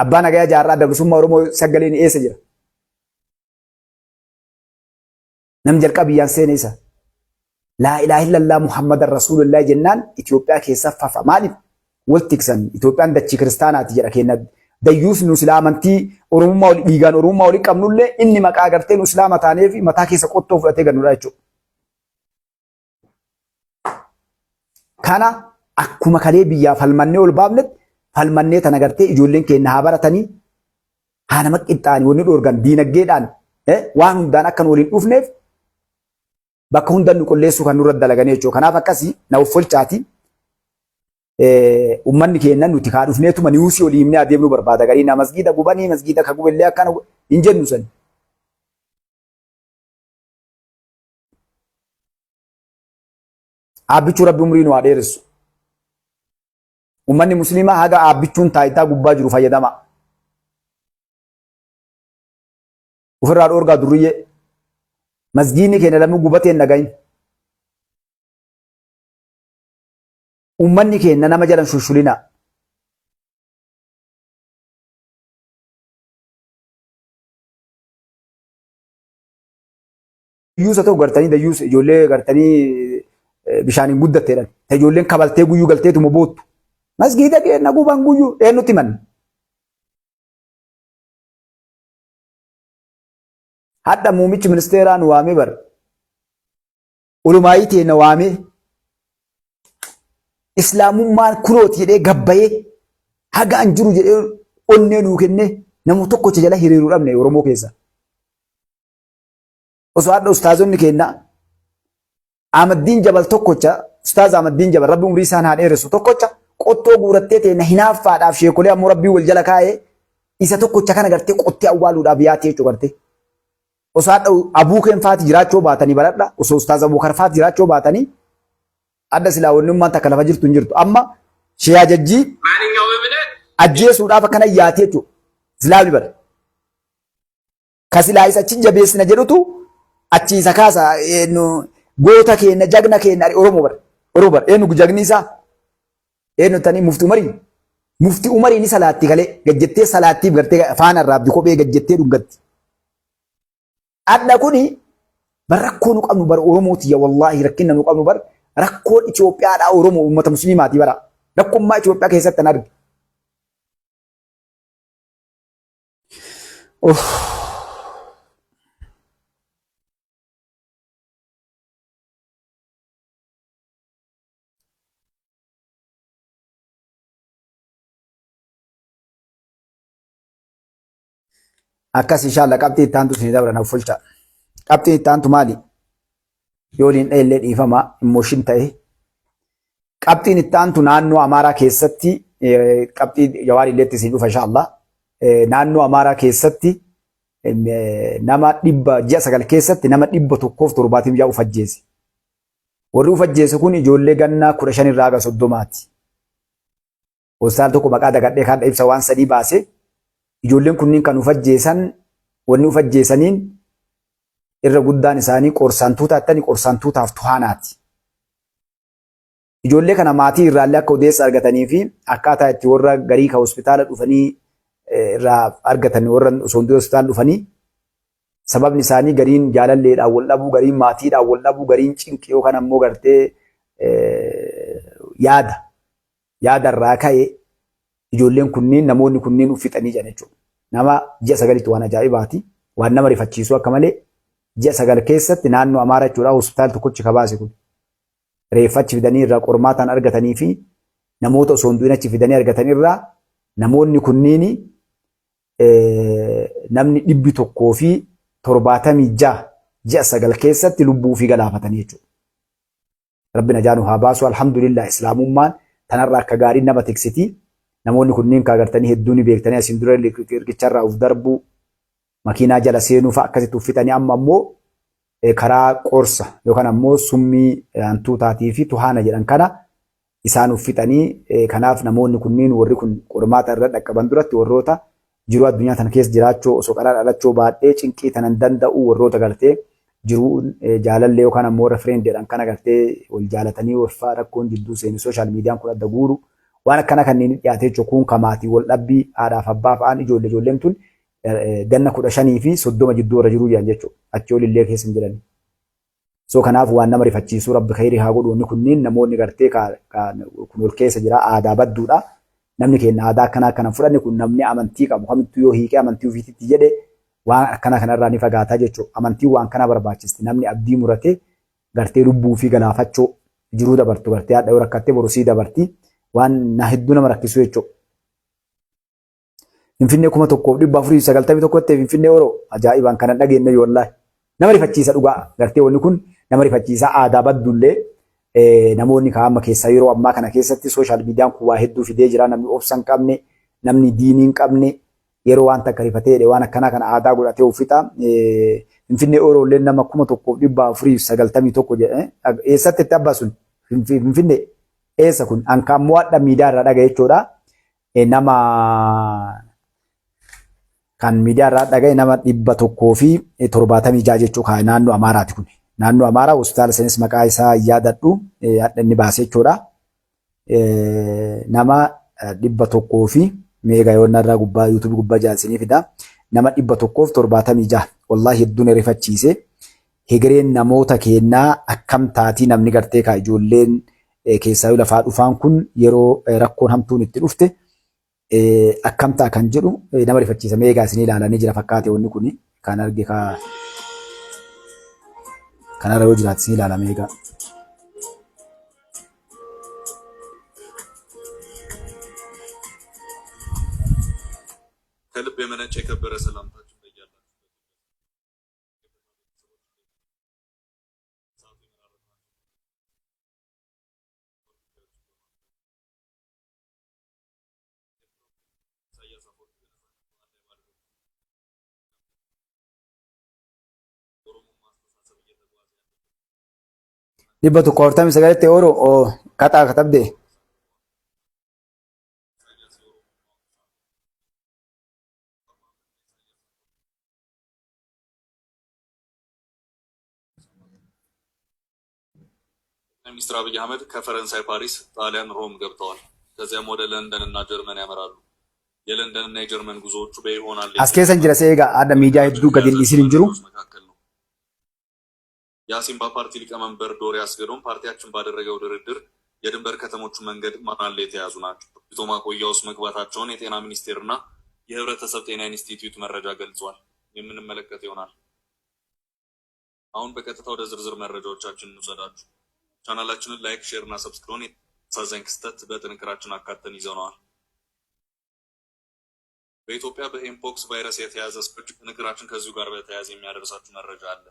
Abbaa nagayaa jaarraa adda bilisummaa Oromoo sagaleen eessa jira? Nam jalqaba biyyaan seene isa. Laa ilaaha illallah Muhammadan Rasuulullah jennaan Itoophiyaa keessa fafa. Maaliif? Wal tiksan. Itoophiyaan dachii kiristaanaati jedha kenna. Dayyuusni nu silaa amantii Oromummaa wali dhiigaan Oromummaa wali qabnullee inni maqaa gartee nu Islaama taaneef mataa keessa qottoo fudhatee gannudha jechuudha. Kana akkuma kalee biyyaa falmannee ol baafnetti falmannee tana gartee ijoolleen keenya haa baratanii haa nama qixxaanii wanni dhoorgan diinagdeedhaan waan hundaan akka nu waliin dhufneef bakka hundaan nu qulleessuu kan nurra dalaganii jechuudha. Kanaaf akkasii na offolchaati. Ummanni keenya nuti kaa dhufneetuma niwusii olii himnee adeemnu barbaada. Garii na masgiida gubanii masgiida ka gubellee akkana hin jennu sani. Aabbichuu rabbi umrii nu haa dheeressu. Ummanni musliimaa haga aabbichuun taayitaa gubbaa jiru fayyadama. Ofirraa dhoorgaa durriyyee. Masgiinni keenya lamuu gubatee hin dhagahin. Ummanni keenya nama jalan shulshulinaa. Dayyuusa ta'u gartanii dayyuusa ijoollee gartanii bishaaniin guddatteedhaan. Ta ijoolleen kabaltee guyyuu galteetuma boottu. Masgiida keenna guban guyyuu eenyutti himanna? Hadha muummichi ministeeraa nu waamee bar. Olumaayii teenna waamee islaamummaan kunooti jedhee gabbayee haga an jiru jedhee onnee nuu kennee nama tokkocha jala hiriiruu dhabne Oromoo keessa. Osoo hadha ustaazonni keenya Ahmaddiin Jabal tokkocha ustaaz Ahmaddiin Jabal rabbi umrii isaan haa dheeressu tokkocha qottoo guurattee teenna hinaaffaadhaaf sheekolee ammoo rabbii wal jala kaa'ee isa tokkocha kana gartee qottee awwaaluudhaaf yaatee jechuu gartee. Osoo hadha Abuukeen faati jiraachuu baatanii baradha osoo ustaaz Abuukar faati jiraachuu baatanii adda silaa wannummaan takka lafa jirtu hin jirtu. Amma sheeyaa jajjii ajjeesuudhaaf akkana yaatee jechuudha. Islaamni bara. Ka silaa isa achi jabeessina jedhutu achi isa kaasa goota keenya jagna keenya Oromoo bara. Oromoo bara. Eenyu jagni isaa? Eenyu tanii mufti Umarii? Mufti Umarii ni salaatti galee gajjettee salaattiif gartee faana irraa kophee gajjettee dhungatti. Adda kuni bar rakkoo nu qabnu bar Oromooti ya wallaahi rakkina nu qabnu bar rakkoon Itoophiyaadhaa Oromoo uummata musliimaati bara. Rakkummaa Itoophiyaa keessatti an arge. Uff. Akkas inshallah qabxii itti aantu isinii dabra naaf fulcha. Qabxiin itti aantu maali? Yoo waliin dha'e illee dhiifama immooshin ta'e. Qabxiin itti aantu naannoo Amaaraa keessatti qabxii Jawaar illee itti isin dhufa inshallah. Naannoo Amaaraa keessatti nama dhibba ji'a 9 keessatti nama 176 uf ajjeese. Warri uf ajjeese kun ijoollee gannaa 15 irraa haga 30ti. Hospitaala tokko maqaa dagadhee kan ibsa waan sadii baase. Ijoolleen kunniin kan uf ajjeesan wanni uf ajjeesaniin irra guddaan isaanii qorsaan tuutaattani qorsaan tuutaaf tuhaanaati. Ijoollee kana maatii irraallee akka odeessa argatanii fi akkaataa itti warra garii ka hospitaala dhufanii irraa argatan warra osoo hin hospitaala dhufanii sababni isaanii gariin jaalalleedhaan wal dhabuu, gariin maatiidhaan wal dhabuu, gariin cinqii yookaan ammoo gartee yaada yaada irraa ka'e ijoolleen kunniin namoonni kunniin uffixanii jiran jechuudha. Nama ji'a 9tti waan ajaa'ibaati. Waan nama rifachiisu akka malee ji'a 9 keessatti naannoo Amaaraa jechuudha hospitaala tokkochi kabaase kun. Reeffa achi fidanii irraa qormaataan argatanii fi namoota osoo hin du'in achi fidanii argatan irraa namoonni kunniin namni 176 ji'a 9 keessatti lubbuu ofii galaafatanii jechuudha. Rabbi najaa nu haa baasu. Alhamdulillah islaamummaan tanarraa akka gaarii nama tiksiti. Namoonni kunniin kaa gartanii hedduu ni beektanii asiin dura riqicharraa of darbuu makiinaa jala seenuu fa'a akkasitti uffitanii amma ammoo karaa qorsa yookaan ammoo summii hantuutaatii fi tuhaana jedhan kana isaan uffitanii kanaaf namoonni kunniin warri kun qormaata irra dhaqqaban duratti warroota jiruu addunyaa tana keessa jiraachuu osoo qaraa dhalachuu baadhee cinqii tanan danda'u warroota gartee jiruu jaalallee yookaan ammoo warra friend jedhan kana gartee wal jaalatanii walfaa rakkoon jidduu seenu sooshaal miidiyaan kun adda guuru waan akkana kanneen dhiyaatee jechuun kun kamaatii wal dhabbii haadhaaf abbaa fa'aan ijoollee ijoolleen tun ganna 15 fi 30 jidduu warra jiruu jiran jechuudha. Achi olillee keessa hin jirani. So kanaaf waan nama rifachiisuu rabbi khayrii haa godhu inni kunniin namoonni gartee kun ol keessa jira aadaa badduudha. Namni keenya aadaa akkanaa akkana hin fudhanne kun namni amantii qabu kamittuu yoo hiikee amantii ofiititti jedhe waan akkana kanarraa ni fagaataa jechuudha. Amantiin waan kana barbaachisti. Namni abdii muratee gartee lubbuu fi galaafachuu jiruu dabartu gartee haadha yoo rakkatte boru sii dabarti. Waan na hedduu nama rakkisu jechuudha. Finfinnee 1491 ta'e Finfinnee Oroo ajaa'ibaan kana dhageenye wallaahi. Nama rifachiisa dhugaa gartee wanni kun nama rifachiisa aadaa baddullee namoonni kaa'ama keessaa yeroo ammaa kana keessatti sooshaal miidiyaan kun waa hedduu fidee jira namni obsa hin qabne namni diinii hin qabne yeroo waan takka rifatee jedhe waan akkanaa kana aadaa godhatee uffixa. Finfinnee Oroo illee nama 1491 jedhe eessatti itti abbaa sun Finfinnee eessa kun anka ammoo hadha miidiyaa irraa dhagaye jechuudha. Nama kan miidiyaa irraa dhagaye nama 176 jechuu kaa naannoo Amaaraati kun. Naannoo Amaaraa hospitaala sanis maqaa isaa hin yaadadhu hadha inni baase jechuudha. Nama 100 fi meeqa yoonna irraa gubbaa yuutuubii gubbaa jaalsinii fida. Nama 176 wallaahi hedduun rifachiise. Hegereen namoota keennaa akkam taatii namni gartee kaa ijoolleen keessaayuu lafaa dhufaan kun yeroo rakkoon hamtuun itti dhufte akkam ta'a kan jedhu nama rifachiisa. Mee egaa isin ilaalanii jira fakkaate wanni kun kan arge kaa kanarra yoo jiraate isin ilaalame egaa. ከልብ የመነጨ የከበረ ሰላምታችን በያላችሁበት 149tti oolu kaxaa katabde. ሚኒስትር አብይ አህመድ ከፈረንሳይ ፓሪስ፣ ጣሊያን ሮም ገብተዋል። ከዚያም ወደ ለንደን እና ጀርመን ያመራሉ። የለንደን እና የጀርመን ጉዞዎቹ በይሆናል As keessa hin jira seegaa adda miidiyaa hedduu gadi hin dhiisin hin jiru. መካከል ነው። የአሲምባ ፓርቲ ሊቀመንበር ዶሪ አስገዶም ፓርቲያችን ባደረገው ድርድር የድንበር ከተሞቹ መንገድ ማናል የተያዙ ናቸው። ይዞ ማቆያ ውስጥ መግባታቸውን የጤና ሚኒስቴርና የህብረተሰብ ጤና ኢንስቲትዩት መረጃ ገልጿል። የምንመለከት ይሆናል። አሁን በቀጥታ ወደ ዝርዝር መረጃዎቻችን እንውሰዳችሁ። ቻናላችንን ላይክ፣ ሼር እና ሰብስክራይብ አሳዛኝ ክስተት በጥንቅራችን አካተን ይዘነዋል። በኢትዮጵያ በኤምፖክስ ቫይረስ የተያዘ ሰዎች ጥንቅራችን ከዚሁ ጋር በተያያዘ የሚያደርሳችሁ መረጃ አለ።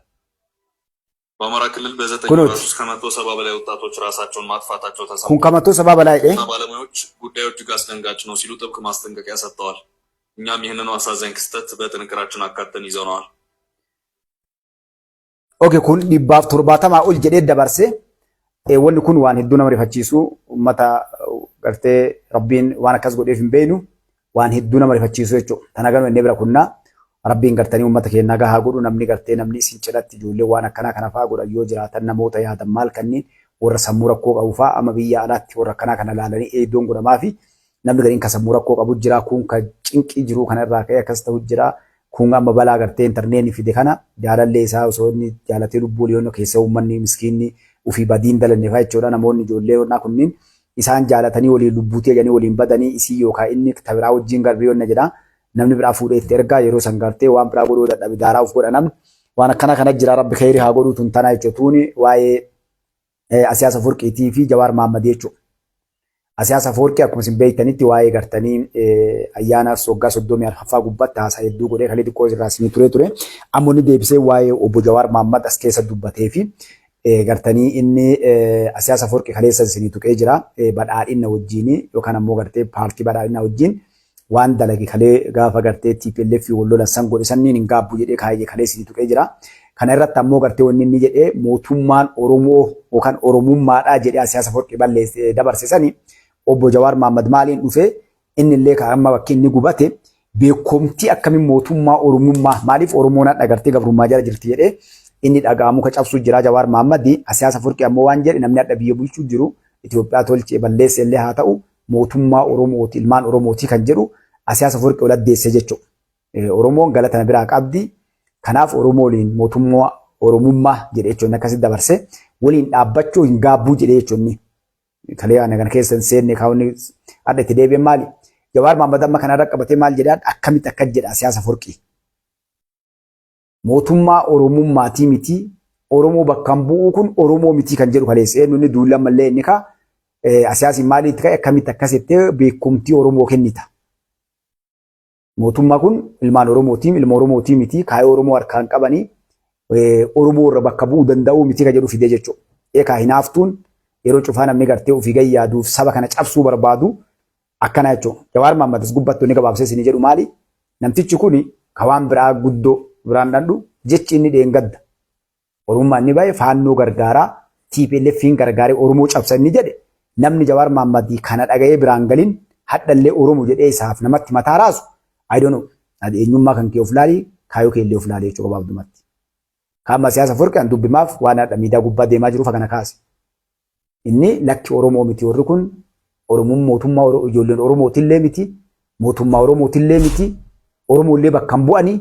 በአማራ ክልል በዘጠኝ Kunuuti. ወራት ውስጥ ከ170 በላይ ወጣቶች ራሳቸውን ማጥፋታቸው Kun ተሰምቷል። kamattuu sabaa balaa'ee. ጤና ባለሙያዎች ጉዳዩ እጅግ አስደንጋጭ ነው ሲሉ ጥብቅ ማስጠንቀቂያ ሰጥተዋል። እኛም ይህንኑ አሳዛኝ ክስተት በጥንቅራችን አካተን ይዘነዋል። Okay kun 170 ol jedhee dabarse wanni kun waan hedduu nama rifachiisu uummata gartee rabbiin waan akkas godheef hin beeknu waan hedduu nama rifachiisu jechuudha. Tana ganuu inni bira kunnaa rabbiin gartanii uummata keenya gahaa godhu namni gartee namni isin cidhatti ijoollee waan akkanaa kana fa'aa godhan yoo jiraatan namoota yaadan maal kanneen warra sammuu rakkoo qabu fa'aa amma biyya alaatti warra akkanaa kana ilaalanii eeddoon godhamaa fi namni gariin ka sammuu rakkoo qabu jira kun ka cinqii jiru kana irraa ka'ee akkas ta'u jira kun amma balaa gartee intarneetni fide kana jaalallee isaa osoo inni jaalatee lubbuu liyoonoo keessa uummanni miskiinni ofii badiin dalanne fa'aa jechuudha namoonni ijoollee onnaa kunniin isaan jaalatanii waliin lubbuutii jedhanii waliin badanii isii yookaan inni tabiraa wajjin garbii onna jedha namni biraa fuudhee itti ergaa yeroo san gartee waan biraa godhuu dadhabe daaraa of godha namni waan akkana kana jira rabbi kheyrii haa godhuu tun tanaa jechuudha tuuni waa'ee Asiyaas Afwarqiitii fi Jawaar Mahammadii jechuudha. Asiyaas Afwarqii akkuma isin beektanitti waa'ee gartanii ayyaana waggaa 34ffaa gubbaatti haasaa hedduu godhee kalee xiqqoo irraa isinii ture ture. Amma inni deebisee waa'ee obbo Jawaar Mahammad as keessa dubbatee fi gartanii inni Asiyaas Afwarqii kaleessa isinii tuqee jira. Badhaadhina wajjin yookaan ammoo gartee paartii badhaadhina wajjin waan dalage kalee gaafa gartee TPLF wal lolan san godhe sanniin hin gaabbu jedhee kaayee kalee isinii tuqee jira. Kana irratti ammoo gartee wanni inni jedhee mootummaan Oromoo yookaan Oromummaadhaa jedhee Asiyaas Afwarqii balleesse dabarse sani obbo Jawaar Mahammad maaliin dhufee inni illee kan amma bakki inni gubate beekumtii akkamiin mootummaa Oromummaa maaliif Oromoon hadha gartee gabrummaa jala jirti jedhee inni dhaga'amuu ka cabsuu jira Jawaar Mahammad Asiyaas Afwarqii ammoo waan jedhe namni hadha biyya bulchuu jiru Itoophiyaa tolchee balleesse illee haa ta'u mootummaa Oromooti ilmaan Oromooti kan jedhu Asiyaas Afwarqii ol addeesse jechuudha. Oromoon galata na biraa qabdi. Kanaaf Oromoo waliin mootummaa Oromummaa jedhe jechuun akkasitti dabarse waliin dhaabbachuu hin gaabbuu jedhe jechuun. Kalee ana kana keessa hin seenne kaawwanni adda itti deebi'e maali? Jawaar Mohaammed amma kanarra qabatee maal jedhaan akkamitti akka jedha siyaasa forqii. Mootummaa Oromummaatii miti Oromoo bakka hin bu'uu kun Oromoo miti kan jedhu kaleessa eenyu inni duulli ammallee inni kaa siyaasni maaliitti ka'e akkamitti akkas jettee beekumtii Oromoo kennita. Mootummaa kun ilmaan Oromootiin ilma Oromootii miti kaayoo Oromoo harkaan qabanii Oromoo irra bakka bu'uu danda'uu miti kan jedhu fidee jechuudha. Eekaa hinaaftuun yeroo cufaa namni gartee ofii gayyaaduuf saba kana cabsuu barbaadu akkana jechuudha. Jawaar Mahammad as gubbattu inni gabaabsee isin jedhu maali? Namtichi kun ka waan biraa guddoo biraan dhandhu jechi inni dheengadda. Oromummaan inni bahe faannoo gargaaraa TPLF'n gargaaree Oromoo cabsa inni jedhe namni Jawaar Mahammad kana dhaga'ee biraan galin hadhallee Oromoo jedhee isaaf namatti mataa raasu I don't know. Ati eenyummaa kan kee of laali kaayoo kee illee of laali jechuudha gabaabdumatti. Kaama siyaasa furqan dubbimaaf waan hadha miidiyaa gubbaa deemaa jiruuf kana kaase. Inni lakki Oromoo miti warri kun Oromoon mootummaa ijoolleen Oromootillee miti mootummaa Oromootillee miti Oromoollee bakka hin bu'anii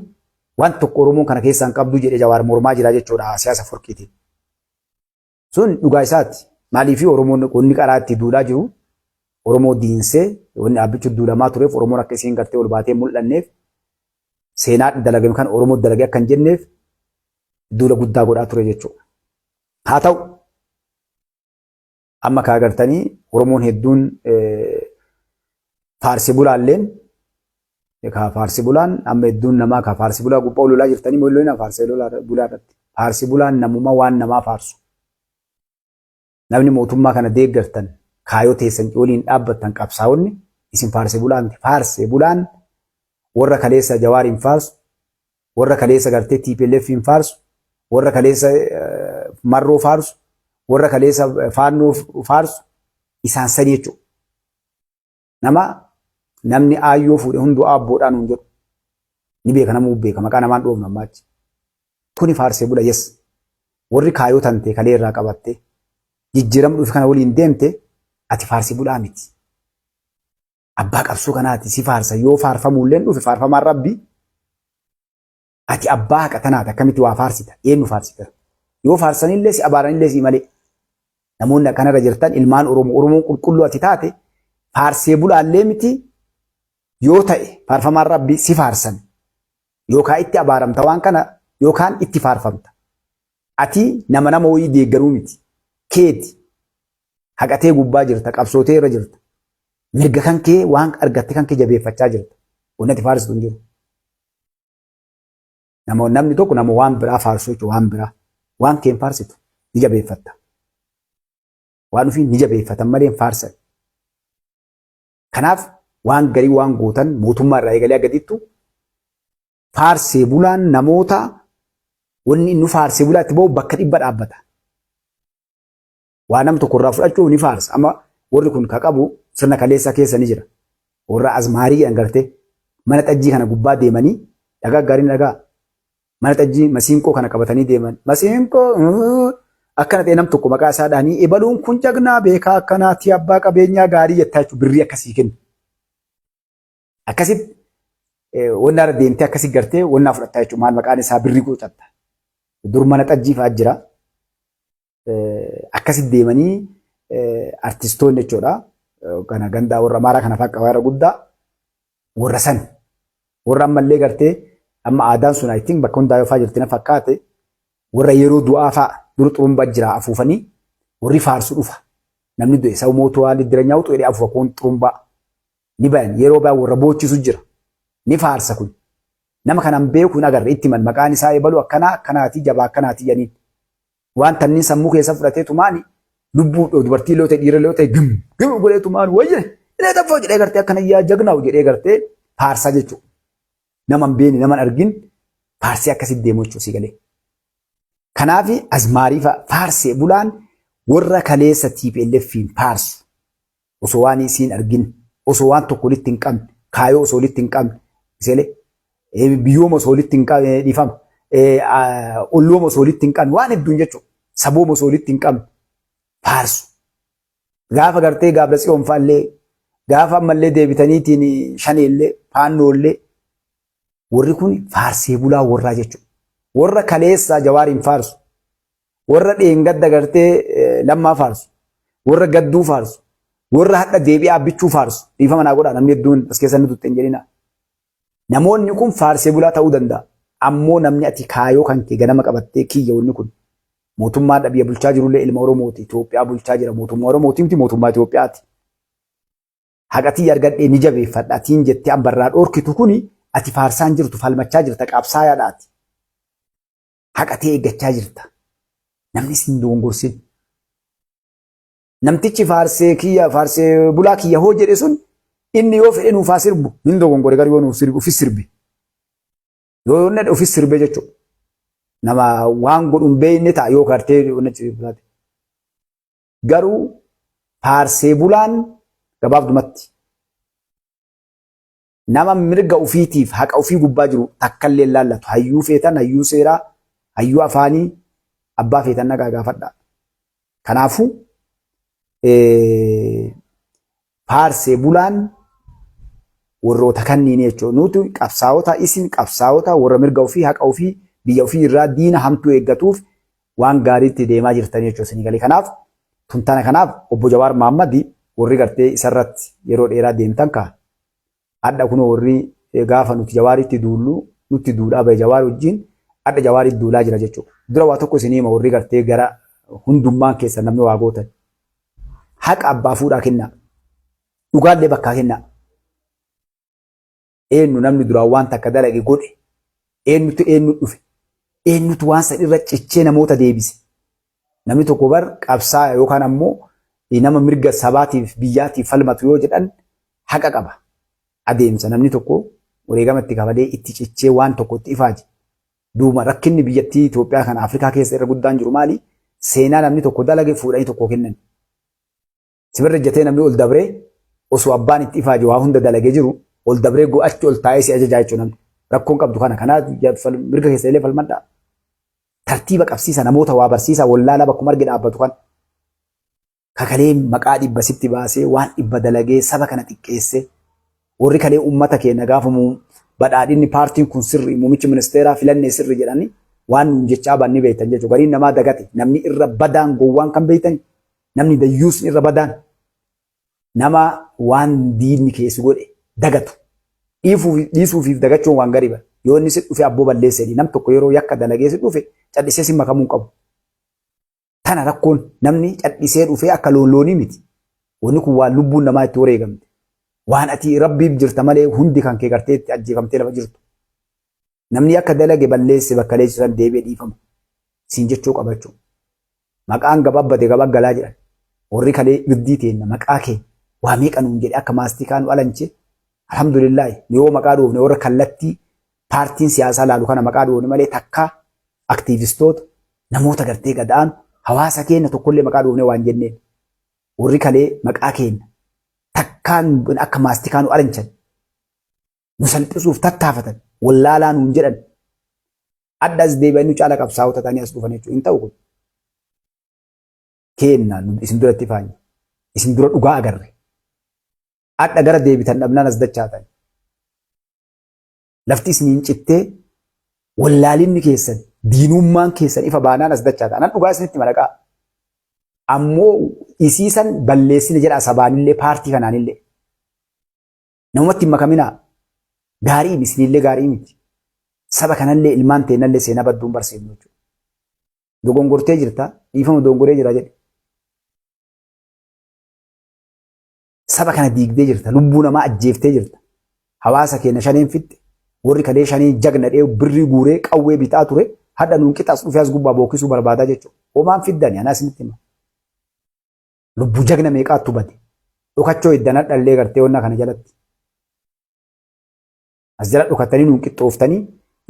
waan tokko Oromoon kana keessaa hin qabdu jedhee Jawaar mormaa jira jechuudha siyaasa furqiitiin. Sun dhugaa isaati. Maaliif Oromoon wanni qaraa itti duulaa jiru Oromoo diinsee wanni dhaabbichi duulamaa tureef Oromoon akka isiin gartee ol baatee mul'anneef seenaa dalagame kan Oromoo dalagee akka hin jenneef duula guddaa godhaa ture jechuudha. Haa ta'u amma kaa gartanii Oromoon hedduun faarsi bulaalleen kaa faarsi bulaan amma hedduun namaa kaa faarsi bulaa gubbaa ololaa jirtanii molloina faarsi bulaa irratti. Faarsi bulaan namuma waan namaa faarsu. Namni mootummaa kana deeggartan kaayoo teessan waliin dhaabbattan qabsaa'onni isin faarse bulaa miti. Faarse bulaan warra kaleessa Jawaar hin faarsu, warra kaleessa gartee TPLF hin faarsu, warra kaleessa Marroo faarsu, warra kaleessa Faannoo faarsu isaan sanii jechuudha. Nama namni aayyoo fuudhe hunduu aabboodhaa nuun jedhu. Ni beeka namuu beeka maqaa namaan dhoofnu ammaa achi. Kuni faarsee bula yes. Warri kaayoo tantee kalee irraa qabattee jijjiirama dhufe kana waliin deemte ati faarsee bulaa miti. Abbaa qabsoo kanaati si faarsa yoo faarfamuulleen dhufe faarfamaan rabbi ati abbaa haqa tanaati akkamitti waa faarsita eenyu faarsita yoo faarsanillee si abaaranillee si malee namoonni akkanarra jirtan ilmaan Oromoo Oromoon qulqulluu ati taate faarsee bulaallee miti yoo ta'e faarfamaan rabbi si faarsan yookaan itti abaaramta waan kana yookaan itti faarfamta ati nama nama wayii deeggaruu miti keeti haqatee gubbaa jirta qabsootee irra jirta mirga kan kee waan argatte kan kee jabeeffachaa jirta wanni ati faarsitu hin jiru. Nama namni tokko nama waan biraa faarsu jechuudha waan biraa waan kee hin faarsitu ni jabeeffatta. Waan ofii ni jabeeffatan malee hin faarsan. Kanaaf waan garii waan gootan mootummaa irraa eegalee gadiittu faarsee bulaan namoota wanni inni faarsee bulaa itti bahu bakka dhibba dhaabbata. Waa nam tokko irraa fudhachuuf ni faarsa. Amma warri kun ka qabu sirna kaleessaa keessa ni jira. Warra azmaarii jedhan gartee mana xajjii kana gubbaa deemanii dhagaa gaariin dhagaa mana xajjii masiinqoo kana qabatanii deeman. Masiinqoo akkana ta'e nam tokko maqaa isaa dhahanii ebaluun kun jagnaa beekaa akkanaati abbaa qabeenyaa gaarii jettaa jechuun birrii akkasii kennu. Akkasitti wannaa irra deemtee akkasi gartee wannaa fudhattaa jechuun maal maqaan isaa birrii quucatta. Dur mana xajjii fa'aa jira. Akkasitti deemanii artistoonni jechuudha. Kana gandaa warra Amaaraa kana fa'aa qabaa irra guddaa warra san warra ammallee gartee amma aadaan sun I think bakka hundaa yoo fa'aa jirti na fakkaate warra yeroo du'aa fa'aa dur xurumbaa jira afuufanii warri faarsu dhufa. Namni du'e sawu mootuwaa liddiranyaa uxu jedhee afuufa kun xurumbaa ni bayan yeroo bayan warra boochisu jira. Ni faarsa kun. Nama kanan beeku hin agarre itti himan maqaan isaa ebalu akkanaa akkanaati jabaa akkanaati jedhaniin. Waan tanniin sammuu keessa fudhatee tumaani lubbuu dubartii illee ta'e dhiira illee ta'e gim gim godhee tumaan wayye illee taffoo jedhee gartee akkana yaa jagnaa'u jedhee gartee faarsaa jechuudha. Nama hin beekne nama hin argin faarsee akkasitti deemu jechuudha si galee. Kanaaf azmaarii faarsee bulaan warra kaleessa TPLFiin faarsu osoo waan isiin argin osoo waan tokko walitti hin qabne kaayoo osoo walitti hin qabne iselee biyyooma osoo walitti hin qabne dhiifama ollooma osoo walitti hin qabne waan hedduun jechuudha sabooma osoo walitti hin qabne faarsu. Gaafa gartee gaabra tsiyoon fa'allee gaafa ammallee deebitaniitiin shaneellee faannoollee warri kun faarsee bulaa warraa jechuudha. Warra kaleessaa jawaariin faarsu warra dheengadda gartee lammaa faarsu. Warra gadduu faarsu. Warra hadha deebi'ee abbichuu faarsu. Dhiifama naa godhaa namni hedduun as keessa inni tutte hin jedhina. Namoonni kun faarsee bulaa ta'uu danda'a. Ammoo namni ati kaayoo kan kee ganama qabattee kiyya wanni kun mootummaa biyya bulchaa jirullee ilma Oromooti. Itoophiyaa bulchaa jira. Mootummaa Oromooti miti mootummaa Itoophiyaati. Haqa tiyya argadhee ni jabeeffadha atiin jettee ambarraa dhoorkitu kuni ati faarsaan jirtu falmachaa jirta qabsaayaadhaati. Haqa tee eeggachaa jirta. Namni sin dogongorsin. Namtichi faarsee kiyya faarsee bulaa kiyya hoo jedhe sun inni yoo fedhe nuuf haa sirbu hin dogongore garuu yoo nuuf sirbe ofis sirbe. Yoo inni ofis sirbe jechuudha. Nama waan godhu hin beekne ta'a yoo gartee taate. Garuu faarsee bulaan gabaabdumatti nama mirga ofiitiif haqa ofii gubbaa jiru takkallee laallatu hayyuu feetan hayyuu seeraa hayyuu afaanii abbaa feetan nagaa gaafadha. Kanaafuu faarsee bulaan warroota kanniin jechuudha. Nuti qabsaa'ota isin qabsaa'ota warra mirga ofii haqa ofii biyya ofii irraa diina hamtuu eeggatuuf waan gaariitti deemaa jirtan jechuudha isinii galee. Kanaaf tuntana kanaaf obbo Jawaar Mahaammad warri gartee isarratti yeroo dheeraa deemtan kaa hadha kunoo warri gaafa nuti Jawaaritti duullu nutti duulaa bahe Jawaar wajjin hadha Jawaaritti duulaa jira jechuudha. Dura waa tokko isinii hima warri gartee gara hundummaan keessan namni waa gootan. Haqa abbaa fuudhaa kennaa. Dhugaallee bakkaa kennaa. Eenyu namni duraan waan takka dalage godhe? Eenyutu eenyu dhufe? Eenyutu waan san irra cichee namoota deebise? Namni tokko bar qabsaa'aa yookaan ammoo nama mirga sabaatiif biyyaatiif falmatu yoo jedhan haqa qaba. Adeemsa namni tokko wareegama itti kafalee itti cichee waan tokko itti ifaaje. Duuba rakkinni biyyattii Itoophiyaa kana Afrikaa keessa irra guddaan jiru maali? Seenaa namni tokko dalage fuudhanii tokko kennan. Sibirra ejjatee namni ol dabree osoo abbaan itti ifaaje waa hunda dalagee jiru ol dabree achi ol taa'ee si ajajaa jechuudha namni. Rakkoon qabdu kana. Kanaaf mirga keessa illee falmadhaa. Tartiiba qabsiisa namoota waa barsiisa wallaalaa bakkuma arge dhaabbatu kan. Kakalee maqaa dhibba sitti baasee waan dhibba dalagee saba kana xiqqeessee warri kalee uummata keenya gaafa badhaadhinni paartiin kun sirri muummichi ministeeraa filannee sirri jedhanii waan nuun jechaa banni beektan jechuudha. Gariin namaa dagate namni irra badaan gowwaan kan beektan namni dayyuusni irra badaan nama waan diinni keessi godhe dagatu. Dhiisuufiif dagachuun waan gariiba. Yoo inni si dhufe abboo balleessee nam tokko yeroo yakka dalagee si dhufe callisee si makamuu hin qabu. Tana rakkoon namni cadhisee dhufee akka loon loonii miti. Wanni kun waan lubbuun namaa itti wareegamte. Waan ati rabbiif jirta malee hundi kan kee gartee itti ajjeefamtee lafa jirtu. Namni akka dalage balleesse bakka leessisan deebi'ee dhiifama. Siin jechuu qaba jechuudha. Maqaan gababbate gaba galaa jedhan. Warri kalee irdii teenna maqaa keenya waa meeqa nuun jedhe akka maastikaa nu alanche. Alhamdulillaahi nu yoo maqaa dhoofne warra kallattii paartiin siyaasaa laalu kana maqaa dhoofne malee takkaa aktiivistoota namoota gartee gada'an hawaasa keenya tokkollee maqaa dhoofne waan jenneen. Warri kalee maqaa keenya takkaan akka maastikaa nu alanchan. Nu salphisuuf tattaafatan wallaalaa nuun jedhan. Adda as deebi'anii nu caala qabsaa'ota ta'anii as dhufan jechuudha. Hin ta'u kun. Keenna isin duratti ifaanye. Isin dura dhugaa agarre. Adda gara deebitan dhabnaan as dachaatan. Lafti isiniin cittee wallaalinni keessan diinummaan keessan ifa baanaan as dachaatan. Anan dhugaa isinitti malaqaa. Ammoo isiisan balleessine jedha sabaanillee paartii kanaanillee. Namumatti hin makaminaa. Gaarii miti isinillee gaarii miti. Saba kanallee ilmaan teennallee seenaa badduun barsiifnu jechuudha. Dogongortee jirta dhiifama dogongoree jira jedhe. Saba kana diigdee jirta lubbuu namaa ajjeeftee jirta. Hawaasa keenya shaneen fixxe warri kalee shaneen jagna dhee birrii guuree qawwee bitaa ture hadha nuun qixas dhufee as gubbaa bookkisuu barbaadaa jechuudha. Homaan fiddani anaa isinitti hima. Lubbuu jagna meeqaattu bade. Dhokachoo iddan hadhallee gartee onna kana jalatti. As jala dhokatanii nuun qixxooftanii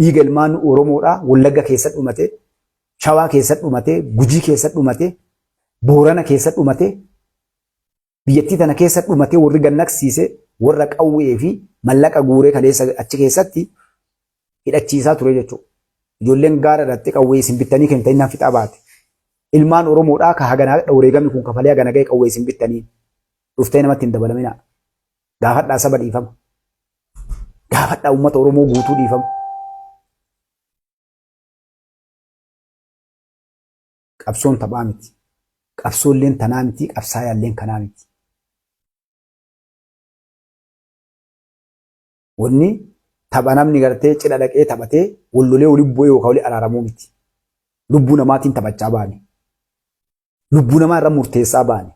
dhiiga ilmaan Oromoodhaa Wallagga keessa dhumate, Shawaa keessa dhumate, Gujii keessa dhumate, Boorana keessa dhumate, biyyattii tana keessa dhumate warri gannaqsiise warra qawwee fi mallaqa guuree kaleessa achi keessatti hidhachiisaa ture jechuudha. Ijoolleen gaara dhatte qawwee isin bittanii kennitanii nan fixaa baate. Ilmaan Oromoodhaa ka hagana wareegamni kun kafalee hagana ga'e qawwee isin bittanii dhuftee namatti hin dabalaminaa. Gaafadhaa saba dhiifama. Gaafadhaa uummata Oromoo guutuu dhiifama. Qabsoon taphaa miti. Qabsoolleen tanaa miti, qabsaayaalleen kanaa miti. Wanni tapha namni gartee cidha dhaqee taphatee wal lolee waliin bu'ee yookaan walii araaramuu miti. Lubbuu namaatiin taphachaa baane. Lubbuu namaa irra murteessaa baane.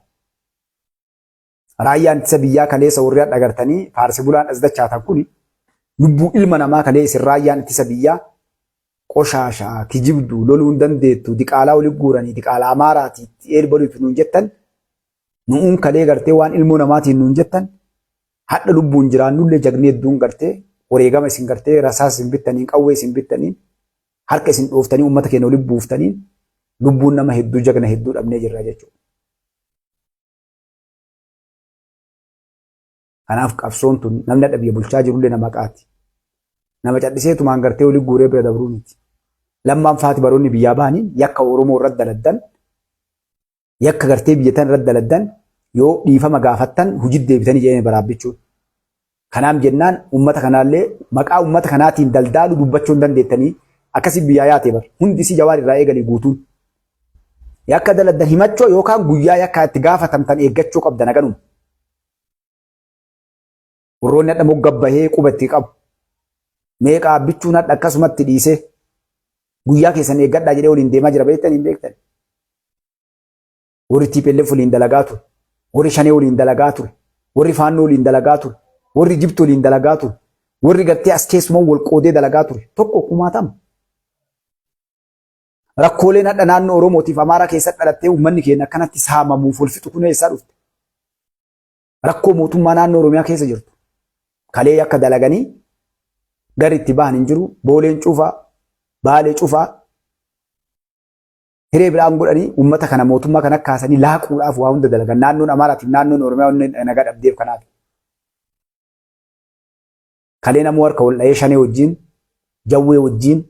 Raayyaan ittisa biyyaa kaleessa warri hadha gartanii faarse bulaan as dachaatan kuni lubbuu ilma namaa kalee isin raayyaan ittisa biyyaa qoshaashaa kijibduu loluu hin dandeettu diqaalaa wali guuranii diqaalaa amaaraati itti eelbaluutu nuun jettan nu'uun kalee gartee waan ilmoo namaatiin nuun jettan hadha lubbuun jiraannullee jagnee hedduun gartee wareegama isin gartee rasaas isin bittaniin qawwee isin bittaniin harka isin dhooftanii uummata keenya walitti buuftaniin lubbuun nama hedduu jagna hedduu dhabnee jirra jechuudha. Kanaaf qabsoon tun namni hadha biyya bulchaa jirullee nama qaati. Nama cadhiseetumaan gartee olii guuree bira dabruu miti. Lammaan faati baroonni biyyaa bahaniin yakka Oromoo irratti daladdan yakka gartee biyya tan irratti daladdan yoo dhiifama gaafattan hojii deebitanii jedhanii baraabbichuun. Kanaaf jennaan uummata kanaallee maqaa uummata kanaatiin daldaaluu dubbachuu hin dandeettanii akkasii biyyaa yaatee bar hundi isii jawaar irraa eegalii guutuun. Yakka daladdan himachoo yookaan guyyaa yakkaa itti gaafatamtan eeggachuu qabdan haganuma. Warroonni hadha mogga bahee quba itti qabu. Meeqa abbichuun hadha akkasumatti dhiisee guyyaa keessan eeggadhaa jedhee waliin deemaa jira beektan hin beektan. Warri TPLF waliin dalagaa ture. Warri Shanee waliin dalagaa ture. Warri Faannoo waliin dalagaa ture. Warri Jibti waliin dalagaa ture. Warri gartee as keessuma wal qoodee dalagaa ture. Tokko kumaatama. Rakkooleen hadha naannoo Oromootiif Amaaraa keessatti dhalattee uummanni keenya akkanatti saamamuuf wal fixu kun eessaa dhufte? Rakkoo mootummaa naannoo Oromiyaa keessa jirtu. Kalee akka dalaganii gari itti bahan hin jiru. Booleen cufaa, Baalee cufaa, hiree biraan godhanii uummata kana mootummaa kana kaasanii laaquudhaaf waa hunda dalagan. Naannoon Amaaraatiif naannoon Oromiyaa wanni nagaa dhabdeef kanaaf. Kalee namuu harka wal dhahee Shanee wajjin, Jawwee wajjin,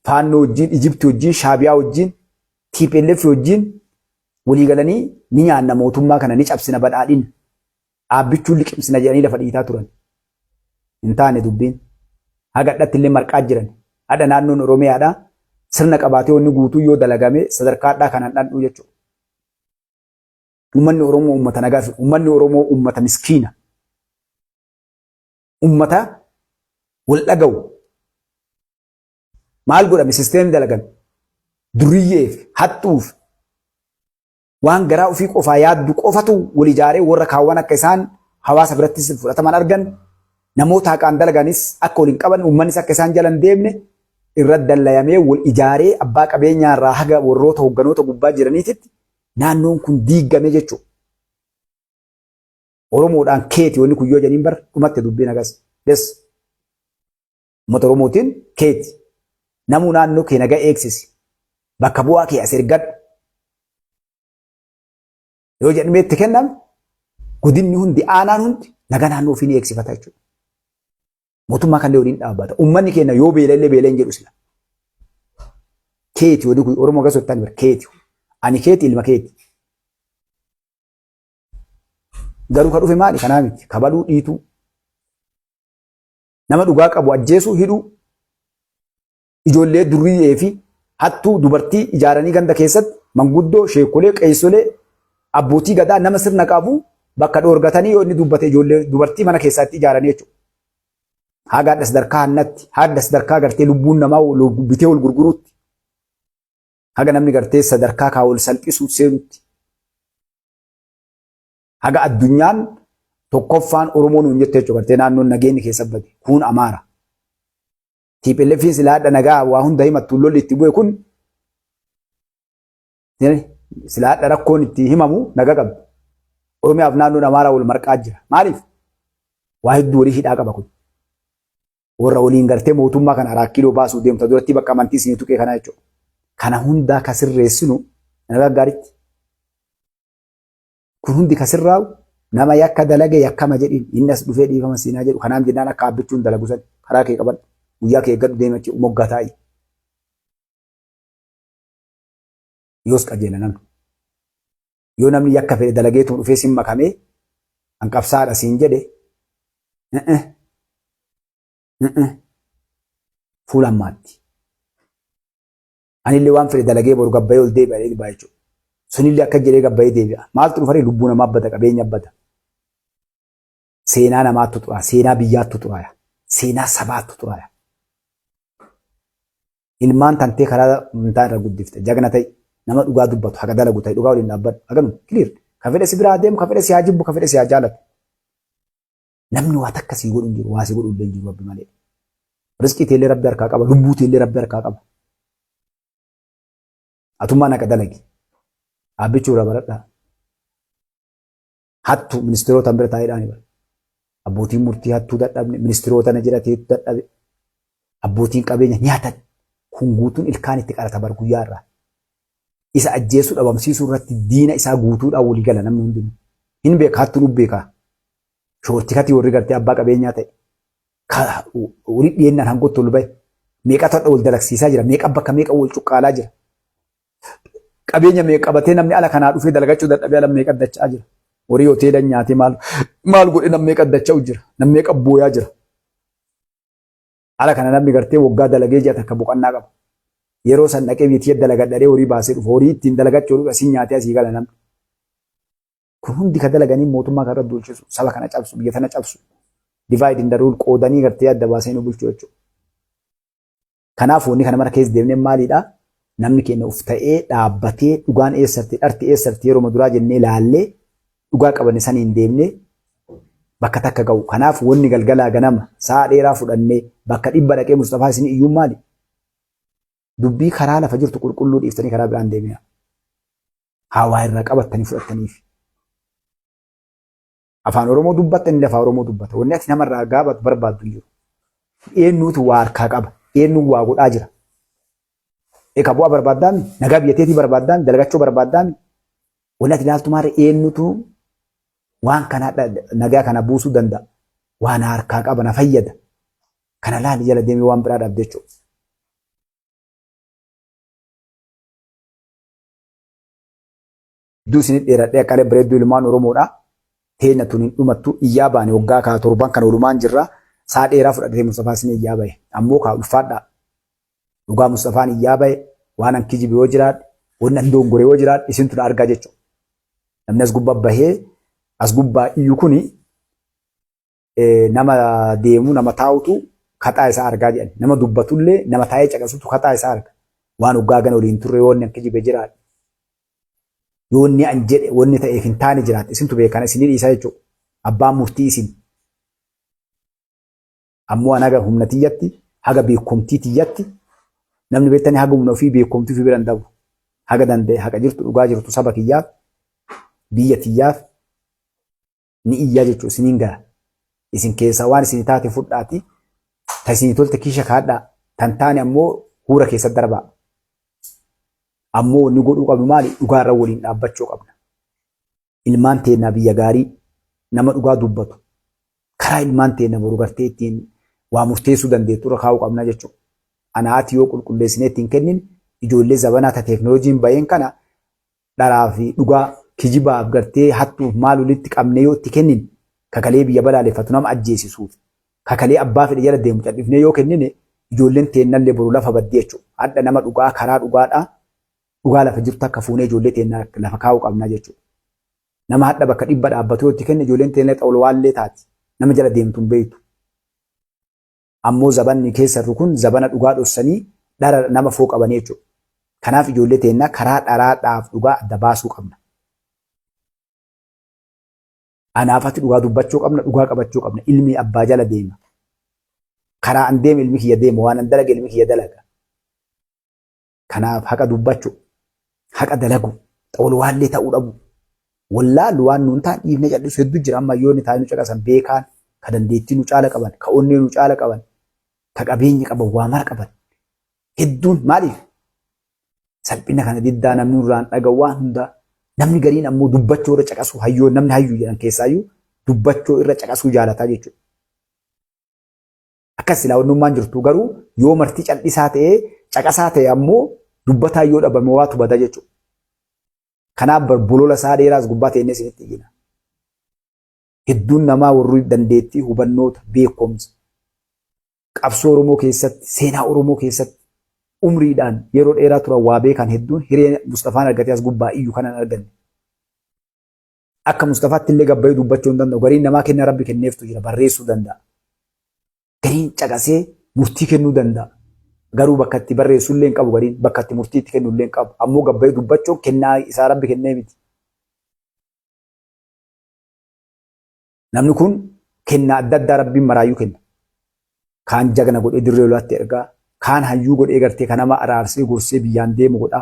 Faannoo wajjin, Ijipti wajjin, Shaabiyaa wajjin, TPLF wajjin walii galanii ni nyaanna mootummaa kana ni cabsina badhaadhina. Dhaabbichuun liqimsina jedhanii lafa dhiitaa turan. Hin taane dubbiin. Haga hadhatti illee marqaa jiran. Hadha naannoon Oromiyaadha. Sirna qabaatee wanni guutuu yoo dalagame sadarkaa hadhaa kanaan dhandhuu jechuudha. Uummanni Oromoo uummata nagaa fi uummanni Oromoo uummata miskiina. Uummata wal dhaga'u. Maal godhame sisteemni dalagame? Duriyyeef, hattuuf, waan garaa ofii qofaa yaaddu qofatu wal ijaaree warra kaawwan akka isaan hawaasa birattis fudhataman argan namoota haqaan dalaganis akka waliin qaban uummannis akka isaan jala hin deemne irra dallayamee wal ijaaree abbaa qabeenyaa irraa haga warroota hogganoota gubbaa jiraniititti naannoon kun diigame jechuudha. Oromoodhaan keeti wanni kun yoo jedhaniin bar dhumatte dubbiin hagas. Des. Uummata Oromootiin keeti. Namuu naannoo kee nagaa eegsisi. Bakka bu'aa kee as ergadhu. Yoo jedhamee itti kenname godinni hundi aanaan hundi nagaa naannoo ofii ni eegsifata jechuudha. Mootummaa kanallee waliin dhaabbata. Uummanni keenya yoo beela illee beela hin jedhu sila. Keeti wanni kun Oromoo akkas jettan bar keeti. Ani keeti ilma keeti. Garuu ka dhufe maali? Kanaa miti. Kabaluu dhiituu. Nama dhugaa qabu ajjeesuu hidhuu. Ijoollee durriyyee fi hattuu dubartii ijaaranii ganda keessatti manguddoo, sheekolee, qeessolee, abbootii gadaa nama sirna qabu bakka dhoorgatanii yoo inni dubbate ijoollee dubartii mana keessaatti ijaaranii jechuudha. Haga hadha sadarkaa hannatti, hadha sadarkaa gartee lubbuun namaa bitee wal gurguruutti, haga namni gartee sadarkaa kaa wal salphisuu seenutti. Haga addunyaan tokkoffaan Oromoo nuun jette jechuudha gartee naannoon nageenyi keessa bade kuun Amaara. TPLFin silaa hadha nagaa waa hunda himattu lolli itti bu'e kun silaa hadha rakkoon itti himamu naga qabdi. Oromiyaaf naannoon Amaaraa wal marqaa jira. Maaliif? Waa hedduu walii hidhaa qaba kun. Warra waliin gartee mootummaa kana araa kiiloo baasuu deemta duratti bakka amantii isinii tuqee kanaa jechuudha. Kana hundaa ka sirreessinu nagaa gaariitti. Kun hundi ka sirraa'u nama yakka dalage yakkama jedhiin inni as dhufee dhiifama siinaa jedhu kanaaf jennaan akka abbichuun dalagu san karaa kee qabadhu guyyaa kee eeggadhu deemi achi moggaa taa'i. Yoos qajeela namni. Yoo namni yakka fedhe dalageetuma dhufee sin makamee an qabsaadha siin jedhe fuula ammaatti. Anillee waan fedhe dalagee boru gabbayee ol deebi'a jedhee jechuudha. Sunillee akka jedhee gabbayee deebi'a. Maaltu dhufaree lubbuu namaa bada qabeenya bada. Seenaa namaattu xuraaya. Seenaa biyyaattu xuraaya. Seenaa sabaattu xuraaya. Ilmaan tantee karaa amantaa irra guddifte jagna ta'i. Nama dhugaa dubbatu haqa dalagu ta'i dhugaa waliin dhaabbadhu. Haganuma clear. Ka fedhe si biraa deemu ka fedhe si haa jibbu ka fedhe si haa jaalatu. Namni waa takka sii godhu hin jiru waa si godhu illee hin jiru rabbi malee. Rizqii teellee rabbi harkaa qaba lubbuu teellee rabbi harkaa qaba. Atummaan haqa dalagi. Dhaabbichuu irraa baradhaa. Hattu ministeerota bira taa'eedhaan bara. Abbootiin murtii hattuu dadhabne ministeerota na jira teetu dadhabe. Abbootiin qabeenya ni hatan. Kun guutuun ilkaan itti qarata bar guyyaa irraa. Isa ajjeesuu dhabamsiisuu irratti diina isaa guutuudhaan walii gala namni hundinuu. Hin beeka hattuun beekaa. Shoortikatii warri gartee abbaa qabeenyaa ta'e. Walii dhiyeennaan hangotti ol bahe. Meeqatu hadha wal dalagsiisaa jira. Meeqa bakka meeqa wal cuqqaalaa jira. Qabeenya meeqa qabatee namni ala kanaa dhufee dalagachuu dadhabee ala meeqa dacha'aa jira. Horii hoteela nyaatee maal maal godhee namni meeqa dacha'u jira. Namni meeqa booyaa jira. Ala kana namni gartee waggaa dalagee ji'a takka boqannaa qaba. Yeroo san dhaqee biyyattii dalagadhadhee horii baasee dhufa. Horii ittiin dalagachuu dhufe asii nyaatee asii gala namni. Kun hundi ka dalaganii mootummaa kana irra duulchisu, saba kana cabsu, biyya tana cabsu. Divide and rule qoodanii gartee adda baasanii nu bulchu jechuudha. Kanaaf wanni kana mara keessa deemnee maalidha? Namni keenya uf ta'ee dhaabbatee dhugaan eessatti dharti eessatti yeroo duraa jennee laallee dhugaa qabanne saniin deemnee bakka takka ga'u. Kanaaf wanni galgalaa ganama sa'a dheeraa fudhannee bakka dhibba dhaqee Mustafaa isin iyyuun maali? Dubbii karaa lafa jirtu qulqulluu dhiiftanii karaa biraan deemina. Haa waa irraa qabattanii fudhattaniif. Afaan Oromoo dubbatta inni afaan Oromoo dubbata. Wanni ati namarraa gaafatu barbaaddu hin jiru. Eenyutu waa harkaa qaba? Eenyutu waa godhaa jira? Egaa bu'aa barbaaddaami? Nagaa biyya teetii barbaaddaami? Dalagachuu barbaaddaami? Wanni ati ilaaltu maarree eenyutu waan kana nagaa kana buusuu danda'a? Waan harkaa qaba na fayyada. Kana laali jala deemee waan biraa dhabde jechuudha. Hedduu isinit dheeradhee akkaalee bareedduu ilmaan Oromoodha. Teenya tun hin dhumattu iyyaa baane waggaa kaa torban kana olumaan jirra. Saa dheeraa fudhatee Mustafaa isin iyyaa bahe. Ammoo kaa ulfaadhaa. Dhugaa Mustafaan iyyaa bahe waan an kijibe yoo jiraadhe wanni an dongore yoo jiraadhe isintu na argaa jechuudha. Namni as gubbaa bahee as gubbaa iyyu kuni nama deemu nama taa'utu kaxaa isaa argaa jedhan. Nama dubbatullee nama taa'ee caqasutu kaxaa isaa arga. Waan hoggaa gana waliin turre yoo inni an kijibe jiraadhe. Yoo inni an jedhe wanni ta'eef hin taane jiraate isintu beekana isinii dhiisaa jechuudha. Abbaan murtii isin. Ammoo an haga humna tiyyatti haga beekumtii tiyyatti namni beektanii haga humna ofii beekumtii ofii bira hin dabru. Haga danda'e haqa jirtu dhugaa jirtu saba kiyyaaf biyya tiyyaaf ni iyyaa jechuudha isiniin gara. Isin keessaa waan isin taate fudhaati ta isinii tolte kiisha kaadhaa tan taane ammoo huura keessa darbaa. Ammoo wanni godhuu qabnu maali dhugaa irra waliin dhaabbachuu qabna. Ilmaan teennaa biyya gaarii nama dhugaa dubbatu karaa ilmaan teenna boru gartee ittiin waa murteessuu dandeettu irra kaa'uu qabna jechuudha. Ana ati yoo qulqulleessinee ittiin kennin ijoollee zabanaa ta teeknooloojiin baheen kana dharaa fi dhugaa kijibaaf gartee hattuuf maal walitti qabnee yoo itti kennin kakalee biyya balaaleffatu nama ajjeesisuuf kakalee abbaa fedhe jala deemu cal'ifnee yoo kennine ijoolleen teennallee boru lafa baddi jechuudha. Hadha nama dhugaa karaa dhugaadhaa dhugaa lafa jirtu akka fuunee ijoollee teenna lafa kaa'uu qabna jechuudha. Nama hadha bakka dhibba dhaabbatu yoo itti kenne ijoolleen teenna xawlwaallee taati. Nama jala deemtu hin beektu. Ammoo zabanni keessa jirru kun zabana dhugaa dhossanii dhara nama foo qabanii jechuudha. Kanaaf ijoollee teennaa karaa dharaadhaaf dhugaa adda baasuu qabna. Anaaf ati dhugaa dubbachuu qabna, dhugaa qabachuu qabna. Ilmi abbaa jala deema. Karaa an deeme ilmi kiyya deema, waan an dalage ilmi kiyya dalaga. Kanaaf haqa dubbachuu, haqa dalagu, xawalwaallee ta'uu dhabu. Wallaallu waan nuun ta'an dhiifnee callisu hedduu jira amma yoo inni taa'ee nu caqasan beekaan ka dandeettii nu caala qaban, ka onnee nu caala qaban, ka qabeenya qaban, waa mara qaban. Hedduun maaliif? Salphina kana diddaa namni nurraan dhaga'u waan hundaa. Namni gariin ammoo dubbachuu irra caqasuu hayyoo namni hayyuu jedhan keessaayyuu dubbachuu irra caqasuu jaalataa jechuudha. Akkas silaa wannummaan jirtu garuu yoo marti cal'isaa ta'ee caqasaa ta'e ammoo dubbataa yoo dhabame waatu bada jechuudha. Kanaaf bar bolola isaa dheeraas gubbaa teennee isinitti iyyina. Hedduun namaa warri dandeettii hubannoota beekumsa qabsoo Oromoo keessatti seenaa Oromoo keessatti Umriidhaan yeroo dheeraa turan waa beekan hedduun hiree Mustafaan argatee as gubbaa iyyu kanan arganne. Akka Mustafaatti illee gabbayuu dubbachuu hin danda'u. Gariin namaa kennaa Rabbi kenneeftu jira barreessuu danda'a. Gariin caqasee murtii kennuu danda'a. Garuu bakka itti barreessu illee hin qabu gariin bakka itti murtii itti kennu illee hin qabu. Ammoo gabbayuu dubbachuun kennaa isaa Rabbi kennee miti. Namni kun kennaa adda addaa Rabbiin maraayyuu kenna. Kaan jagna godhee dirree lolaatti ergaa, kaan hayyuu godhee gartee ka nama araarsee gorsee biyyaan deemu godha.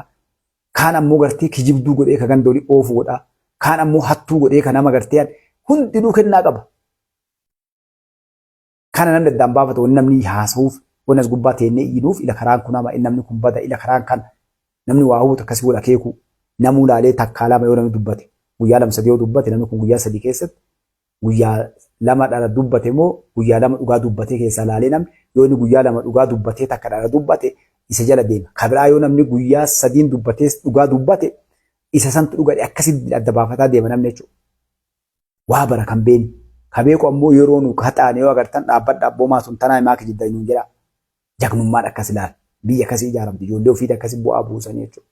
Kaan ammoo gartee kijibduu godhee ka ganda olii oofu godha. Kaan ammoo hattuu godhee ka nama gartee hundinuu kennaa qaba. Kana namni addaan baafatu wanni namni haasa'uuf wanni as gubbaa teennee iyyinuuf ila karaan kun hama namni kun bada ila karaan kana namni waa hubatu akkasii wal akeekuu namuu laalee takkaa lama yoo namni dubbate guyyaa lama sadii yoo dubbate namni kun guyyaa sadii keessatti guyyaa lama dhara dubbate moo guyyaa lama dhugaa dubbatee keessaa laalee namni yoo inni guyyaa lama dhugaa dubbatee takka dhara dubbate isa jala deema. Ka biraa yoo namni guyyaa sadiin dubbatee dhugaa dubbate isa santu dhugadhe akkasitti adda baafataa deema namni jechuudha. Waa bara kan beekne. Ka beeku ammoo yeroo nu haxaane yoo agartan dhaabbadha abboo maa sun tanaa himaa kijibda nuun jedha. Jagnummaan akkas ilaala. Biyya akkasii ijaaramti. Ijoollee ofiiti akkasii bu'aa buusanii jechuudha.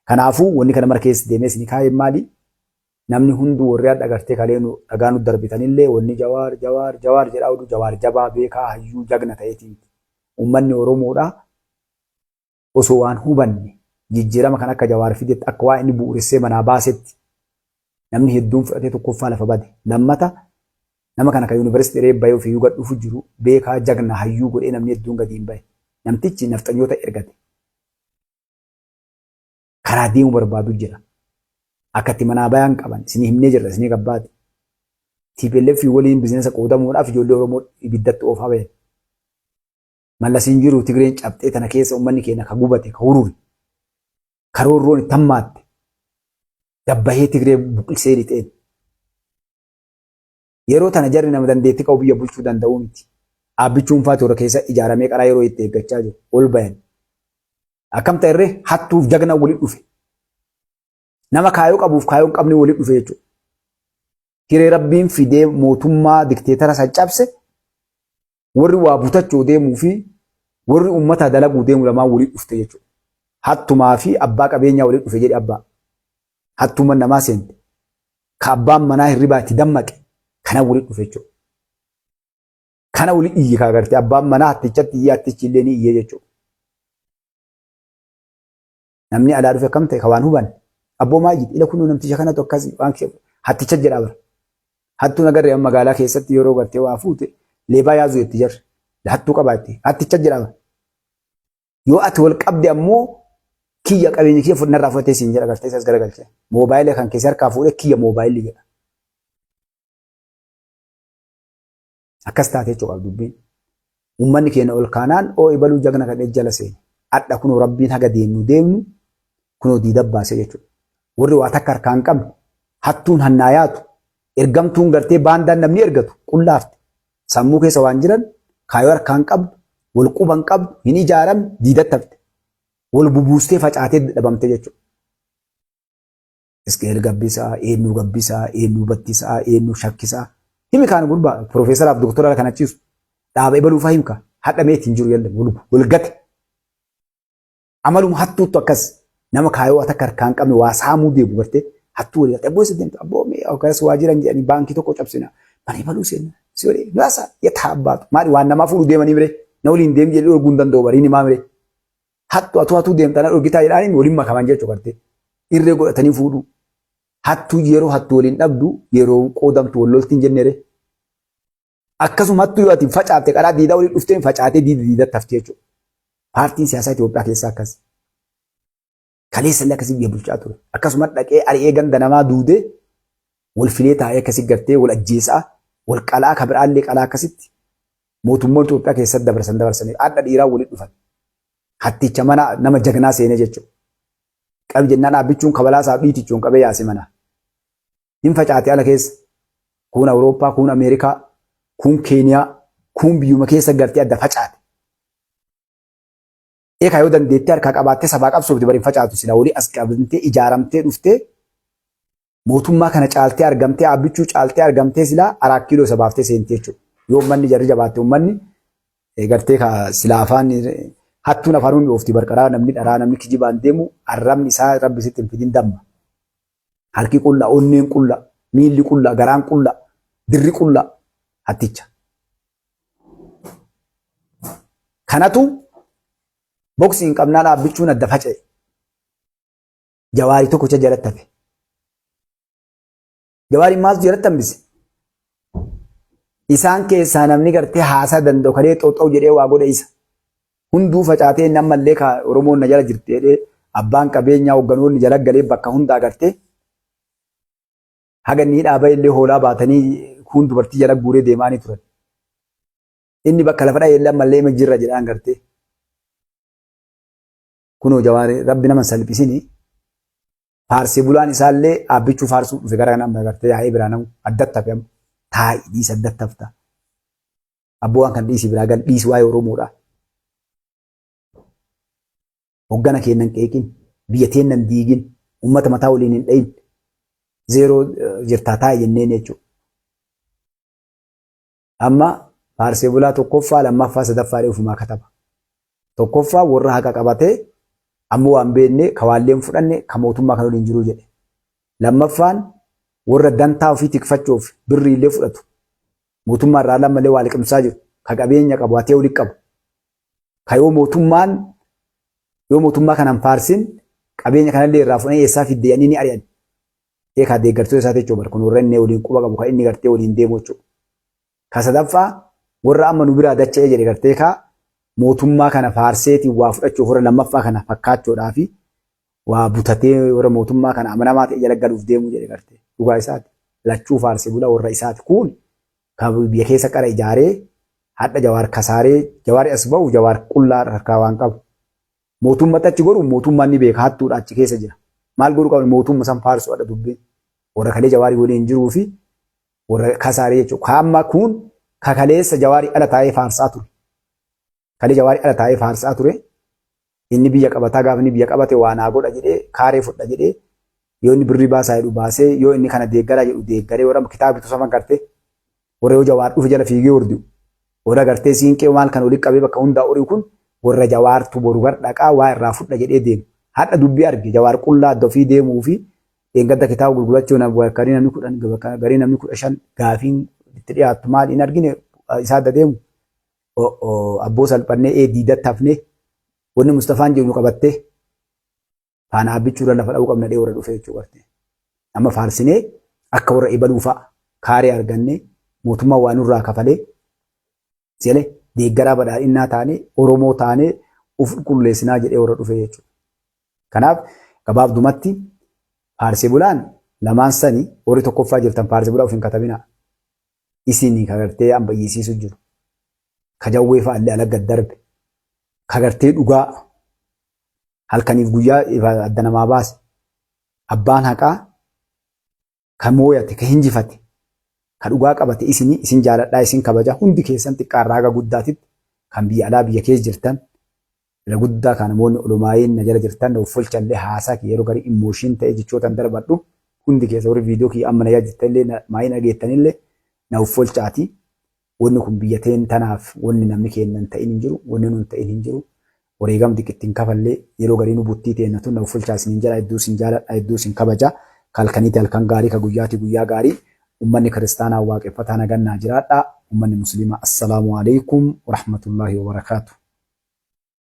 Kanaafuu wanni kana mara keessa deemee isin kaa'een maali? Namni hunduu warri hadha gartee kalee nu dhagaa nu darbitanillee wanni Jawaar Jawaar Jawaar jedhaa oduu Jawaar jabaa beekaa hayyuu jagna ta'eetii miti. Uummanni Oromoodhaa osoo waan hubanne jijjiirama kan akka Jawaar fidetti akka waa inni bu'uuressee manaa baasetti namni hedduun fudhatee tokkoffaa lafa bade. Lammata nama kana kan yuunivarsiitii reebbayee ofiiyyuu gad dhufu jiru beekaa jagna hayyuu godhee namni hedduun gadi hin bahe. Namtichi nafxanyoota ergate. Karaa deemu barbaadu jira. Akka itti manaa bayan qaban isinii himnee jirra isinii gabbaati. TPLF waliin bizinesa qoodamuudhaaf ijoollee Oromoo ibiddatti oofaa bayan. Mallas hin jiru Tigreen cabxee tana keessa uummanni keenya ka gubate ka hurure ka roorroon itti hammaatte gabbahee Tigree buqisee lixeen. Yeroo tana jarri nama dandeettii qabu biyya bulchuu danda'uu miti. Aabbichuun faati warra keessa ijaaramee qaraa yeroo itti eeggachaa jiru ol bayan. Akkam ta'erree hattuuf jagna walitti dhufe. Nama kaayoo qabuuf kaayoo hin qabne walitti dhufe jechuudha. Hiree Rabbiin fidee mootummaa dikteetara san cabse warri waa butachuu deemuu fi warri uummataa dalaguu deemu lamaan walitti dhufte jechuudha. Hattumaa fi abbaa qabeenyaa walitti dhufe jedhe abbaa. Hattuuman namaa seente. Ka abbaan manaa hirribaa itti dammaqe kana walitti dhufe jechuudha. Kana wali iyye kaa gartee abbaan manaa hattichatti iyyee hattichi illee ni iyyee jechuudha. Namni alaa dhufe akkam ta'e ka waan hubanne. Abboo maa iyyite ila kunuu namticha kanatu akkasi waan hatticha jedhaa bara. Hattuun agarree amma magaalaa keessatti yeroo gartee waa fuute leebaa yaazuu jetti jarri. Hattuu qabaa jetti hatticha jedhaa bara. Yoo ati wal qabde ammoo kiyya qabeenya kiyya narraa fudhatee siin jedha gartee isas garagalchee. Moobaayila kan keessa harkaa fuudhee kiyya moobaayilli jedha. Akkas taate jechuudha dubbiin. Uummanni keenya ol kaanaan oo ibaluu jagna kan jala seene. Adha kunoo Rabbiin haga deemnu deemnu kunoo diida baasee jechuudha. Warri waa takka harkaa hin qabne hattuun hannaa yaatu ergamtuun gartee baandaan namni ergatu qullaafte sammuu keessa waan jiran kaayoo harkaa hin qabdu wal quba hin qabdu hin ijaaramne diidatti hafte wal bubuustee facaatee dhabamte jechuudha. Isqeel Gabbisaa, eenyu Gabbisaa, eenyu Battisaa, eenyu Shakkisaa. Himi kaan gurbaa piroofeesaraaf doktora kan achiisu dhaaba ebaluu faa himka hadha meetti hin jiru yalla wal gate. Amaluma hattuuttu akkas nama kaayoo takka harkaa hin qabne waa saamuu deemu gartee hattuu walii galte abboo isa deemtu abboo mee akkas waa jiran jedhanii baankii tokko cabsina mana ebaluu seenna si walii naasa yataa abbaatu maali waan namaa fuudhu deemanii mire na waliin deemi jedhee dhorguu hin danda'u bariin himaa mire. Hattu atuu hatuu deemta na dhorgitaa jedhaanii waliin makaman jechuu gartee. Irree godhatanii fuudhuu. Hattuu yeroo hattuu waliin dhabdu yeroo qoodamtu wal lolti hin jennere. Akkasuma hattuu yoo ati facaafte karaa diidaa waliin dhufteen facaatee diida diidatti hafti jechuudha. Paartiin siyaasaa Itoophiyaa keessaa akkas. Kaleessa illee akkasii biyya bulchaa ture. Akkasuma dhaqee ari'ee ganda namaa duudee wal filee taa'ee akkasii gartee wal ajjeesaa wal qalaa ka biraallee qalaa akkasitti mootummoon Itoophiyaa keessatti dabarsan dabarsanii hadha dhiiraa walitti dhufan. Hatticha mana nama jagnaa seenee jechuudha. Qabi jennaan dhaabbichuun kabalaa isaa dhiitichuun qabee yaase mana. Hin facaate ala keessa. Kuun Awurooppaa, kuun Ameerikaa, kuun Keeniyaa, kuun biyyuma keessa gartee adda facaate. Eekaa yoo dandeettee harkaa qabaattee sabaa qabsoofte bari hin facaatu silaa walii as qabamtee ijaaramtee dhuftee mootummaa kana caaltee argamtee Aabbichuu caaltee argamtee silaa Araat Kiiloo isa baaftee seenti jechuudha. Yoo uummanni jarri jabaatte uummanni gartee ka silaa afaan Hattuun afaanuma mi'oofti barqaraa namni dharaa namni kijibaan deemu arrabni isaa rabbi sitti hin fidin damma. Harki qulla, onneen qulla, miilli qulla, garaan qulla, dirri qulla hatticha. Kanatu boksii hin qabnaa dhaabbichuun adda faca'e. Jawaarii tokkicha jalatti hafe. Jawaariin maaltu jalatti hambise? Isaan keessaa namni gartee haasaa danda'u kalee xooxxoo jedhee waa godhe isa. Hunduu facaatee inni ammallee ka Oromoon na jala jirti jedhee abbaan qabeenyaa hogganoonni jala galee bakka hundaa gartee haga inni hidhaa bahe illee hoolaa baatanii kuun dubartii jala guuree deemaanii turan. Inni bakka lafa dha'e illee ammallee ima jirra jedhaan gartee. Kunoo Jawaar rabbi nama hin salphisini. Faarsee bulaan isaallee Aabbichuu faarsuu dhufe gara kana amma gartee yaa'ee biraa namu addatti hafe amma. Taa'i dhiisi addatti hafta. Abboo waan kan dhiisi biraa gal dhiisi waa'ee Oromoodha. Hoggana keennan qeeqin, biyya teennan diigin, ummata mataa waliin hin dhayin. Zeeroo jirtaa taa'i jenneen jechuudha. Amma faarsee bulaa tokkoffaa, lammaffaa, sadaffaa jedhee ofumaa kataba. Tokkoffaa warra haqa qabatee ammoo waan beekne ka waallee hin fudhanne ka mootummaa kan waliin jiruu jedhe. Lammaffaan warra dantaa ofii tikfachuuf birriillee fudhatu. Mootummaa irraa lammallee waa liqimsaa jiru. Ka qabeenya qabu hatee walitti qabu. Ka yoo mootummaan yoo mootummaa kanan faarsin qabeenya kanallee irraa fudhanii eessaa fidde jedhanii ni ari'an. Ee kaa deeggartoota isaati jechuudha bar kun warra inni waliin quba qabu kan inni gartee waliin deemu jechuudha. Ka sadaffaa warra amma nu biraa dacha'ee jedhe gartee kaa mootummaa kana faarseetiin waa fudhachuuf warra lammaffaa kana fakkaachuudhaa fi waa butatee warra mootummaa kana amanamaa ta'e jala galuuf deemu jedhe gartee dhugaa isaati. Lachuu faarse bula warra isaati kun ka biyya keessa qara ijaaree hadha Jawaar kasaaree Jawaari as ba'u Jawaar qullaa harkaa waan qabu. Mootummatti achi godhu mootummaan ni beeka hattuudha achi keessa jira. Maal godhu qabna mootumma san faarsu adha dubbiin. Warra kalee Jawaarii waliin jiruu fi warra kasaaree jechuudha. Ka amma kun ka kaleessa Jawaarii ala taa'ee faarsaa ture. Kalee Jawaarii ala taa'ee faarsaa ture. Inni biyya qabataa gaafa inni biyya qabate waa naa godha jedhee kaaree fudha jedhee yoo inni birrii baasaa jedhu baasee yoo inni kana deeggaraa jedhu deeggaree warra kitaaba bitu sama gartee Warra yoo Jawaar dhufe jala fiigee hordi'u. Warra gartee siinqee maal kan walitti qabee bakka hundaa ori'u kun warra Jawaartu boru gar dhaqaa waa irraa fudha jedhee deema. Hadha dubbii arge Jawaar qullaa adda ofii deemuu fi dheengadda kitaaba gurgurachuu garii namni 10 garii namni 15 gaafiin itti dhiyaattu maal hin argine isaa adda deemu. Abboo salphannee ee diidatti hafnee wanni Mustafaan jedhu nu qabattee faana Abbichuu irra lafa dha'uu qabna dhee warra dhufe jechuu gartee. Amma faarsinee akka warra ebaluu fa'a kaaree argannee mootummaa waa nurraa kafalee seele deeggaraa badhaadhinnaa taanee Oromoo taanee of qulqulleessinaa jedhee warra dhufe jechuudha. Kanaaf gabaabdumatti faarsee bulaan lamaan sani warri tokkoffaa jirtan faarsee bulaa of hin katabinaa. Isin ka gartee amma iyyisiisu jiru. Ka jawwee fa'a illee ala gad darbe. Ka gartee dhugaa halkaniif guyyaa ifa adda namaa baase. Abbaan haqaa ka mooyate, ka hinjifate, ka dhugaa qabate isini, isin jaaladhaa, isin kabaja. Hundi keessan xiqqaarraa haga guddaatitti kan biyya alaa biyya keessa jirtan irra guddaa kan namoonni olomaayiin na jala jirtan na uffolchallee haasaa kiyya yeroo garii immooshiin ta'ee jechootan darbadhu hundi keessa warri viidiyoo kiyya amma na jala jirtanillee maayiin dhageettanillee na uffolchaati. Wanni kun biyya teen tanaaf wanni namni keenna hin ta'in hin jiru, wanni nu hin ta'in hin jiru. Wareegam diqi itti hin kafallee yeroo garii nu buttii teenna tun na uffolchaa isiniin jedha hedduu isin jaaladha hedduu isin kabaja. Ka halkaniiti halkan gaarii ka guyyaati guyyaa gaarii. Ummanni kiristaanaa waaqeffataa nagan naa jiraadhaa. Ummanni musliimaa assalaamu aleykum warahmatullaahi wabarakaatu.